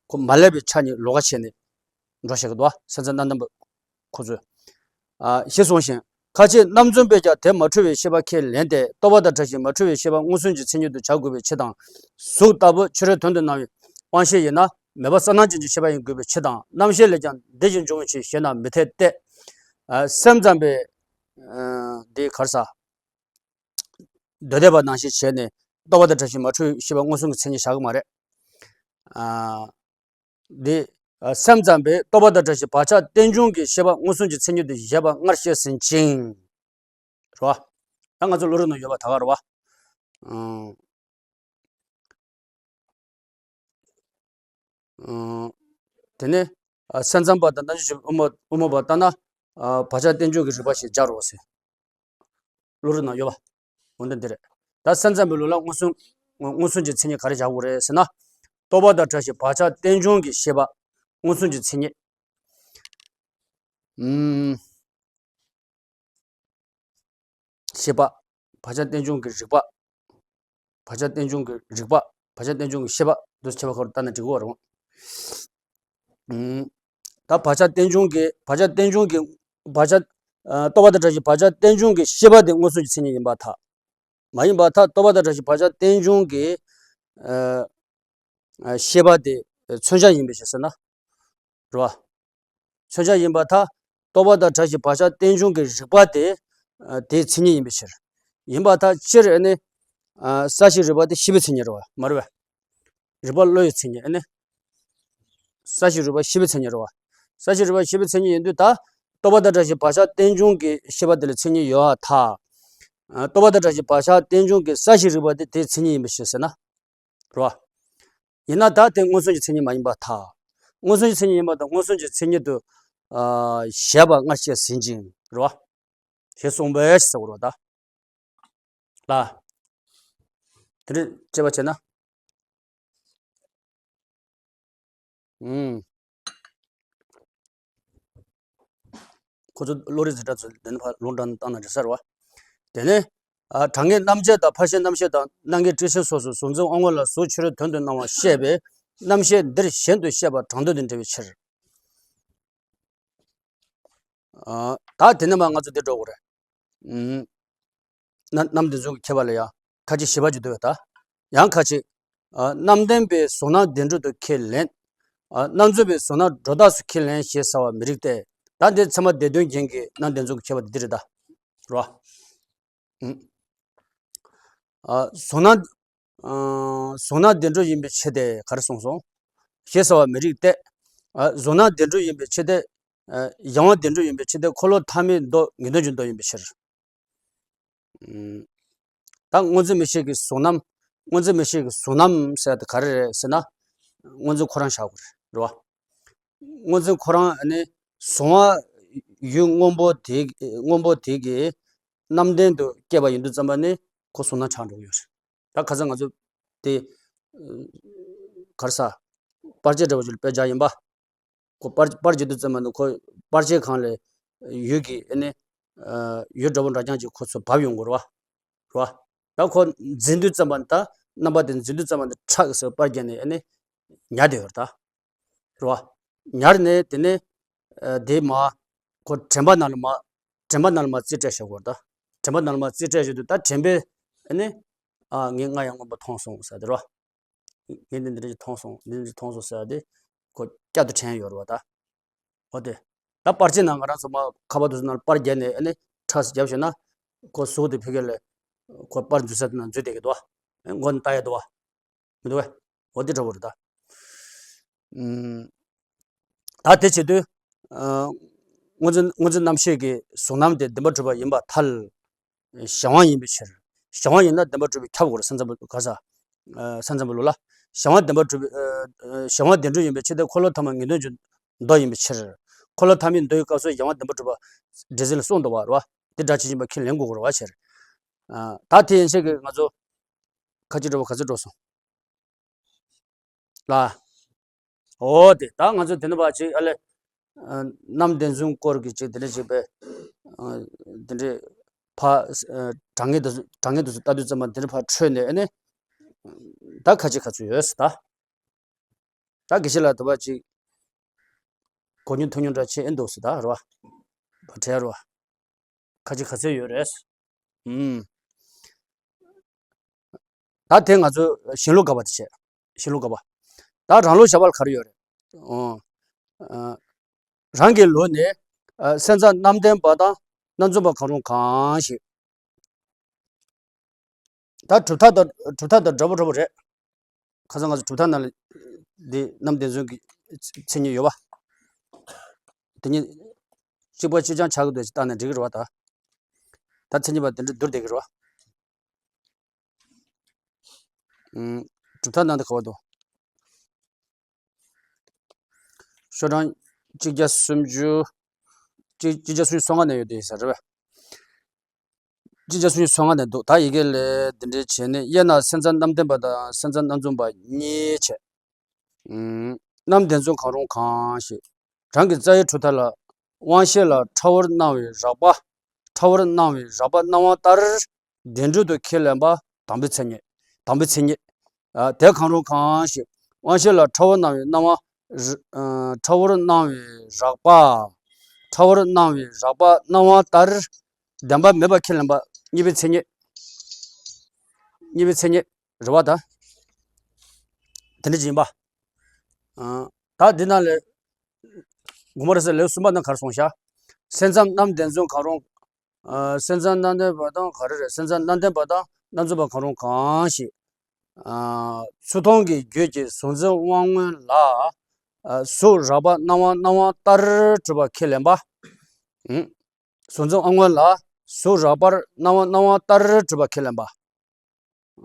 ཁོ་མ་བསླད་པའི་ཆ་གཉིས་ལོགས་ཀ་བྱས་ནས། འགྲོ་བཞག་གི་འདུག་བ། སེམས་ཙམ་རྣམ་བདེན་པ་ཁོ་ཚོས། ཨ། ཞེས་གསུངས་ཤིང་། ཁ་ཅིག་རྣམ་རྫུན་པས་ཀྱང་དེ་མ་འཁྲུལ་བའི་ཤེས་པ་ཁས་ལེན་ཏེ། རྟོག་པ་དང་བྲལ་ཞིང་མ་འཁྲུལ་བའི་ཤེས་པ་མངོན་སུམ་གྱི་མཚན་ཉིད་དུ་བྱ་དགོས་པའི་ཕྱིར་དང་། གཟུགས་ལྟ་བུ་ཕྱི་རོལ་དོན་དུ་སྣང་བའི་དབང་ཤེས་ཡིན་ན། མེད་པ་གསལ་སྣང་ཅན་གྱི་ཤེས་པ་ཡིན་དགོས་པའི་ཕྱིར་དང་། རྣམ་ཤེས་ལས་ཀྱང་འདི་བཞིན་འབྱུང་བའི་ཕྱིར་ཞེ་ན་མི་འཐད་དེ། ཨ། སེམས་ཙམ་པས། ཨ། འདི་ག་རེ་ཟ། འདོད་དད་པ་ནང་བཞིན་བྱས་ནས་རྟོག་པ་དང་བྲལ་ཞིང་མ་འཁྲུལ་ཤེས་པ་མངོན་སུམ་གྱི་མཚན་ཉིད་བཞག་གི་མ་རེད། ཨ། འདི། ཨ། སེམས་ཙམ་པས་རྟོག་པ་དང་བྲལ་ཞིང་བག་ཆགས་རྟེན་འབྱུང་གི་ཤེས་པ་མངོན་སུམ་གྱི་མཚན་ཉིད་དུ་བཞེད་པ་སྔར་བཤད་ཟིན་ཅིང་། རེད་བ། ད་ང་ཚོ་བློ་རིག་ནང་ཡོད་པ་ད་ག་རེད་བ། ཨང་། ཨང་། དེ་ནས། ཨ། སེམས་ཙམ་པ་དང་རྣམ་བཅད་ཀྱི་དབུ་མ་དབུ་མ་པ་ལྟར་ན། ཨ། བག་ཆགས་རྟེན་འབྱུང་གི་རིགས་པ་ཞེས་སྦྱར་རོ་ཟེར། བློ་རིག་ནང་ཡོད་པ། འོ་ན་འདི་རེད། ད་སེམས་ཙམ་པའི་ལུགས་ལ་མངོན་སུམ། མངོན་སུམ་གྱི་མཚན་ཉིད་ག་རེ་བཞག་དགོས་རེད་ཟེར་ན། རྟོག་པ་དང་བྲལ་ཞིང་བག་ཆགས་རྟེན་འབྱུང་གི་ཤེས་པ་མངོན་སུམ་གྱི་མཚན་ཉིད། ཨུམ། ཤེས་པ། བག་ཆགས་རྟེན་འབྱུང་གི་རིགས་པ། བག་ཆགས་རྟེན་འབྱུང་གི་རིགས་པ། བག་ཆགས་རྟེན་འབྱུང་གི་ཤེས་པ། འདུ་ཤེས་པ་ཁོ་རང་ལྟ་ན་འགྲིག་གི་རེད། ཨུམ། ད་བག་ཆགས་རྟེན་འབྱུང་གི་བག་ཆགས་རྟེན་འབྱུང་གི་བག་ཆགས། ཨ། རྟོག་པ་དང་བྲལ་ཞིང་བག་ཆགས་རྟེན་འབྱུང་གི་ཤེས་པ་དེ་མངོན་སུམ་གྱི་མཚན་ཉིད་ཡིན་པར་ཐལ། མ་ཡིན་པར་ཐལ། རྟོག་པ་དང་བྲལ་ཞིང་བག་ཆགས་རྟེན་འབྱུང་གི། ཨ། ཨ། ཤེས་པ་དེ་མཚོན་བྱ་ཡིན་པའི་ཕྱིར་ཟེར་ན། རེད་བ། མཚོན་བྱ་ཡིན་པར་ཐལ། རྟོག་པ་དང་བྲལ་ཞིང་བག་ཆགས་རྟེན་འབྱུང་གི་རིགས་པ་དེ། ཨ། དེའི་མཚན་ཉིད་ཡིན་པའི་ཕྱིར། ཡིན་པར་ཐལ། སྤྱིར་ཨ་ནི། ཨ། གསལ་བྱེད་རིགས་པ་དེ་ཤེས་པའི་མཚན་ཉིད་རེད་བ། མ་རེད་བས། རིགས་པ་བློ་ཡི་མཚན་ཉིད་ཨ་ནི། གསལ་བྱེད་རིགས་པ་ཤེས་པའི་མཚན་ཉིད་རེད་བ། གསལ་བྱེད་རིགས་པ་ཤེས་པའི་མཚན་ཉིད་ཡིན་དུས་ད། རྟོག་པ་དང་བྲལ་ཞིང་བག་ཆགས་རྟེན་འབྱུང་གི་ཤེས་པ་དེ་ལ་མཚན་ཉིད་ཡོད་པར་ཐལ། ཨ། རྟོག་པ་དང་བྲལ་ཞིང་བག་ཆགས་རྟེན་འབྱུང་གི་གསལ་བྱེད་རིགས་པ་དེ་དེའི་མཚན་ཉིད་ཡིན་པའི་ཕྱིར་ཟེར་ན། རེད་བ། ཡིན་ན་ད་དེ་མངོན་སུམ་གྱི་མཚན་ཉིད་མ་ཡིན་པར་ཐལ། མངོན་སུམ་གྱི་མཚན་ཉིད་ཡིན་པ་དང་མངོན་སུམ་གྱི་མཚན་ཉིད་དུ། ཨ། བཞེད་པ་སྔར་བཤད་ཟིན་ཅིང་། རེད་བ། ཞེས་གསུངས་པས་ཟེར་བ་རེད་བ་ད། ལ། དེ་འདྲ་དཔྱད་པ་བྱས་ན། ཨུམ། ཁོ་ཚོ་བློ་རིག་འཛིན་གྲྭ་ཚོ་འདི་ནས་ཕར་ལུང་དྲངས་བཏང་ན་འགྲིག་ས་རེད་བ། དེ་ནས། ཨ། གྲངས་ངེས་རྣམ་བཅད་དང་ཕར་ཕྱིན་རྣམ་བཤད་དང་། རྣམ་ངེས་སྤྲོས་ཕྱིན་སོགས་སུ་གཟུགས་འཛིན་དབང་པོ་ལ་གཟུགས་ཕྱི་རོལ་དོན་དུ་སྣང་བ་བཤད་པས། རྣམ་བཤད་འདིར་གཞན་དུ་བཤད་པ་གྲངས་དོན་དུ་འབྲེལ་བའི་ཕྱིར། ཨ། ད་དེ་ནས་མར་ང་ཚོ་འདི་འགྲོ་དགོས་རེད། ཨུམ། རྣམ་རྣམ་བདེན་རྫུན་གྱི་ཁྱད་པར་ལ་ཡང་ཁ་ཅིག་བཞི་པ་ཅིག་འདུག་པས་ད། ཡང་ཁ་ཅིག་ཨ། རྣམ་བདེན་པས་གཟུགས་སྣང་བདེན་གྲུབ་ཏུ་ཁས་ལེན། ཨ། རྣམ་རྫུན་པས་གཟུགས་སྣང་སྒྲོ་འདོགས་སུ་ཁས་ལེན་ཞེས་བྱ་བ་མི་རིགས་ཏེ། ད་འདི་ཚད་མ་སྡེ་བདུན་རྒྱན་གྱི་རྣམ་བདེན་རྫུན་གྱི་ཁྱད་པར་འདི་རེད་ད། རེད་བ། ཨུམ། ཨ། གཟུགས་སྣང་། ཨ། གཟུགས་སྣང་བདེན་གྲུབ་ཡིན་པའི་ཕྱིར་ཏེ་ག་རེ་གསུངས་སོང་། ཞེས་བྱ་བ་མི་རིགས་ཏེ། ཨ། གཟུགས་སྣང་བདེན་གྲུབ་ཡིན་པའི་ཕྱིར་ཏེ། ཨ། གཞན་དབང་བདེན་གྲུབ་ཡིན་པའི་ཕྱིར་ཏེ། འཁོར་ལོ་ཐ་མའི་མདོ་ངེས་དོན་གྱི་མདོ་ཡིན་པའི་ཕྱིར། ཨུམ། ད་སྔོ་འཛིན་མིག་ཤེས་ཀྱི་གཟུགས་རྣམ། སྔོ་འཛིན་མིག་ཤེས་ཀྱི་གཟུགས་རྣམ་ཟེར་དེ་ག་རེ་རེད་ཟེར་ན། སྔོ་འཛིན་ཁོ་རང་བཞག་དགོས་རེད་བ། སྔོ་འཛིན་ཁོ་རང་ནི་གཟུང་བ་ཡུལ་སྔོན་པོ་དེ་སྔོན་པོ་དེ་གི་རྣམ་ལྡན་དུ་སྐྱེས་པ་ཡིན་དུས་ཙམ་པ་ནི་ཁོ་གཟུགས་སྣང་ཆགས་འགྲོ་གི་ཡོད་རེད། ད་ཁ་སང་ང་ཚོ་དེ་ག་རེ་ཟ། པར་ཆས་འདྲ་བོ་ཞིག་ལ་དཔེ་བཞག་ཡིན་པ། ཁོ་པར་པར་བརྒྱབ་དུས་ཙམ་པ་ནི་ཁོ་པར་ཆས་སྒང་ལ་ཡུལ་གྱི་ཨ་ནི་ཡུལ་འདྲ་པོ་འདྲ་རྐྱང་ཅིག་ཁོ་ཚོ་བབས་ཡོང་གི་རེད་བ། རེད་བ། ད་ཁོ་འཛིན་དུས་ཙམ་པ་ནི་ད་རྣམ་པ་དེ་འཛིན་དུས་ཙམ་པ་ནི་ཁྲག་ཟེར་པར་བརྒྱབ་ནས་ཨ་ནི་ཉར་བསྡད་ཡོད་རེད་ད། རེད་བ། ཉར་ནས་དེ་ནས་དེ་མ་ཁོ་དྲན་པ་ནང་ལ་མ་དྲན་པ་ནང་ལ་མ་རྩིས་སྤྲད་བཞག་གོ་རེད་ད། དྲན་པ་ནང་ལ་མ་རྩིས་སྤྲད་བཞག་དུས་ད་དྲན་པས་ཨ་ནི་ཨ་ངས་སྔར་ཡང་སྔོན་པོ་མཐོང་སོང་ཟེར་དེ་རེད་བ། ངས་འདི་འདི་འདྲ་ཅིག་མཐོང་སོང་འདི་འདྲ་ཅིག་མཐོང་སོང་ཟེར་ཡ་དེ་ཁོ་བསྐྱར་དུ་དྲན་ཡོད་རེད་བ་ད། འོ་དེ། ད་པར་ཆས་ནང་ང་རང་ཚོ་མ་ཁ་པར་དེ་ཚོ་ནང་པར་བརྒྱབ་ནས་ཨ་ནི་ཁྲག་བརྒྱབ་བྱས་ན་ཁོ་གཟུགས་དེ་ཕ་གི་ལ་ཁོ་པར་འཛུལ་ས་དེ་ནང་འཛུལ་བསྡད་ཀྱི་འདུག་བ། མགོ་ནས་ལྟ་ཡ་འདུག་བ། མི་འདུག་བས། འོ་དེ་འདྲ་བོ་རེད་ད། ཨུམ། ད་དེ་བྱེད་དུས། ཨ། སྔོ་འཛིན་སྔོ་འཛིན་རྣམ་ཤེས་ཀྱི་གཟུགས་རྣམ་དེ་བདེན་པར་གྲུབ་པ་ཡིན་པར་ཐལ། གཞན་དབང་ཡིན་པའི་ཕྱིར། གཞན་དབང་ཡིན་ན་བདེན་པར་གྲུབ་པས་ཁྱབ་དགོས་རེད་སེམས་ཙམ་པ་ག་ས། ཨ། སེམས་ཙམ་པའི་ལུགས་ལ། གཞན་དབང་བདེན་པར་གྲུབ་པའི་ཨ། གཞན་དབང་བདེན་གྲུབ་ཡིན་པའི་ཕྱིར་ཏེ། འཁོར་ལོ་ཐ་མ་ངེས་དོན་གྱི་མདོ་ཡིན་པའི་ཕྱིར། འཁོར་ལོ་ཐ་མའི་མདོ་ཡི་སྐབས་སུ་གཞན་དབང་བདེན་པར་གྲུབ་པ་འདྲེ་འཛིན་ལ་གསུངས་འདུག་བ་རེད་བ། དེ་སྒྲ་ཇི་བཞིན་པ་ཁས་ལེན་དགོས་རེད་བ་ཕྱིར། ཨ། ད་དེ་ཡན་ཆད་ཀྱིས་ང་ཚོ་ཁ་ཅིག་འགྲོ་བ་ག་ཚོད་འགྲོ་སོང་། ལ། འོ་དེ་ད་ང་ཚོ་དེ་འདྲ་བ་ཅིག་ཨ་ལས། ཨ། རྣམ་བདེན་རྫུན་སྐོར་གྱི་ཅིག་དེ་འདྲ་ཅིག་པས། ཨ། དེ་འདྲའི་ཕ། ཨ། དྲང་ངེས་དེ་ཚོ་དྲང་ངེས་དེ་ཚོ་ལྟ་དུས་ཙམ་པ་དེ་འདྲ་ཕར་འཕྲོས་ནས་ཨ་ནི། ད་ཁ་ཅིག་ག་ཚོད་ཡོད་ཟེར་ད། ད་དགེ་བཤེས་ལགས་དེ་བ་ཅིག་གོ་མྱོང་ཐུག་མྱོང་འདྲ་ཆེ་ཨེ་འདུག་ཟེར་ད་རེད་བ། བ་དྲན་རེད་བ། ཁ་ཅིག་ག་ཚོད་ཡོད་རེད། ཨུམ། ད་དེ་ང་ཚོ་གཞན་ལུགས་དགག་པ་དེ་བྱས། གཞན་ལུགས་དགག་པ། ད་རང་ལུགས་བཞག་པ་ལ་ག་རེ་ཡོད་རེད། ཨོ། ཨ། རང་གི་ལུགས་ནི། ཨ། སེམས་ཙམ་རྣམ་བདེན་པ་དང་རྣམ་རྫུན་པ་གང་རུང་གང་ཞིག་ད་གྲུབ་མཐའ་དང་གྲུབ་མཐའ་དང་འདྲ་པོ་འདྲ་པོ་རེད། ཁ་སང་ང་ཚོ་གྲུབ་མཐའ་ནང་ལ་འདི་རྣམ་བདེན་རྫུན་གྱི་མཚན་ཉིད་ཡོད་པ། དེ་གཉིས་གཅིག་པ་གཅིག་རྐྱང་ཆགས་ཀྱི་འདུག་ཅེས་བལྟས་ན་འགྲིག་གི་རེད་པ་ད། ད་མཚན་ཉིད་པ་དེ་འདྲ་བསྡུར་བསྡད་ཀྱི་རེད་པ། ཨུམ། གྲུབ་མཐའ་ནང་དུ་ག་པར་འདུག་ཤོག་གྲངས་གཅིག་བརྒྱ་སུམ་ཅུ། གཅིག་གཅིག་བརྒྱ་སུམ་ཅུ་སོ་ལྔ་ནས་ཡོད་དེ་ཟེར་རེད་པས། གཅིག་བརྒྱ་སུམ་ཅུ་སོ་ལྔ་ནས་འདུག་ད་ཡི་གེ་ལས་འདི་འདྲའི་བྱས་ནས། དབྱེ་ན་སེམས་ཙམ་རྣམ་བདེན་པ་དང་སེམས་ཙམ་རྣམ་རྫུན་པ་གཉིས་བྱས། ཨུམ། རྣམ་བདེན་རྫུན་གང་རུང་གང་ཞིག་རང་གི་རྩ་བའི་གྲུབ་མཐའ་ལ་དབང་ཤེས་ལ་ཕྲ་བར་སྣང་བའི་རགས་པ། ཕྲ་བར་སྣང་བའི་རགས་པ་སྣང་བ་ལྟར་བདེན་གྲུབ་ཏུ་ཁས་ལེན་པ་དང་པོའི་མཚན་ཉིད། དང་པོའི་མཚན་ཉིད། ཨ། དེ་གང་རུང་གང་ཞིག་དབང་ཤེས་ལ་ཕྲ་བར་སྣང་བའི་སྣང་བ། ཨ། ཕྲ་བར་སྣང་བའི་རགས་པ། ཕྲ་བར་སྣང་བའི་རགས་པ་སྣང་བ་ལྟར་བདེན་པ་མེད་པ་ཁས་ལེན་པ་གཉིས་པའི་མཚན་ཉིད། གཉིས་པའི་མཚན་ཉིད་རེད་པ་ད། དེ་འདྲ་ཅིག་ཡིན་པ། ཨ། ད་འདི་ནང་ལས་དགོངས་པ་རེད་ཟེར་ལེའུ་གསུམ་པ་ནང་ག་རེ་གསུངས་ཤག་སེམས་ཙམ་རྣམ་བདེན་རྫུན་གང་རུང་། ཨ། སེམས་ཙམ་རྣམ་བདེན་པ་དང་ག་རེ་རེད། སེམས་ཙམ་རྣམ་བདེན་པ་དང་རྣམ་རྫུན་པ་གང་རུང་གང་ཞིག་ཨ། ཚུར་མཐོང་གི་རྒྱུད་ཀྱི་གཟུང་འཛིན་དབང་མངོན་ལ། ཨ། གཟུགས་རགས་པ་སྣང་བ་སྣང་བ་ལྟར་གྲུབ་པ་ཁས་ལེན་པ། ཨུམ། གཟུང་འཛིན་དབང་མངོན་ལ་གཟུགས་རགས་པར་སྣང་བ་སྣང་བ་ལྟར་གྲུབ་པ་ཁས་ལེན་པ།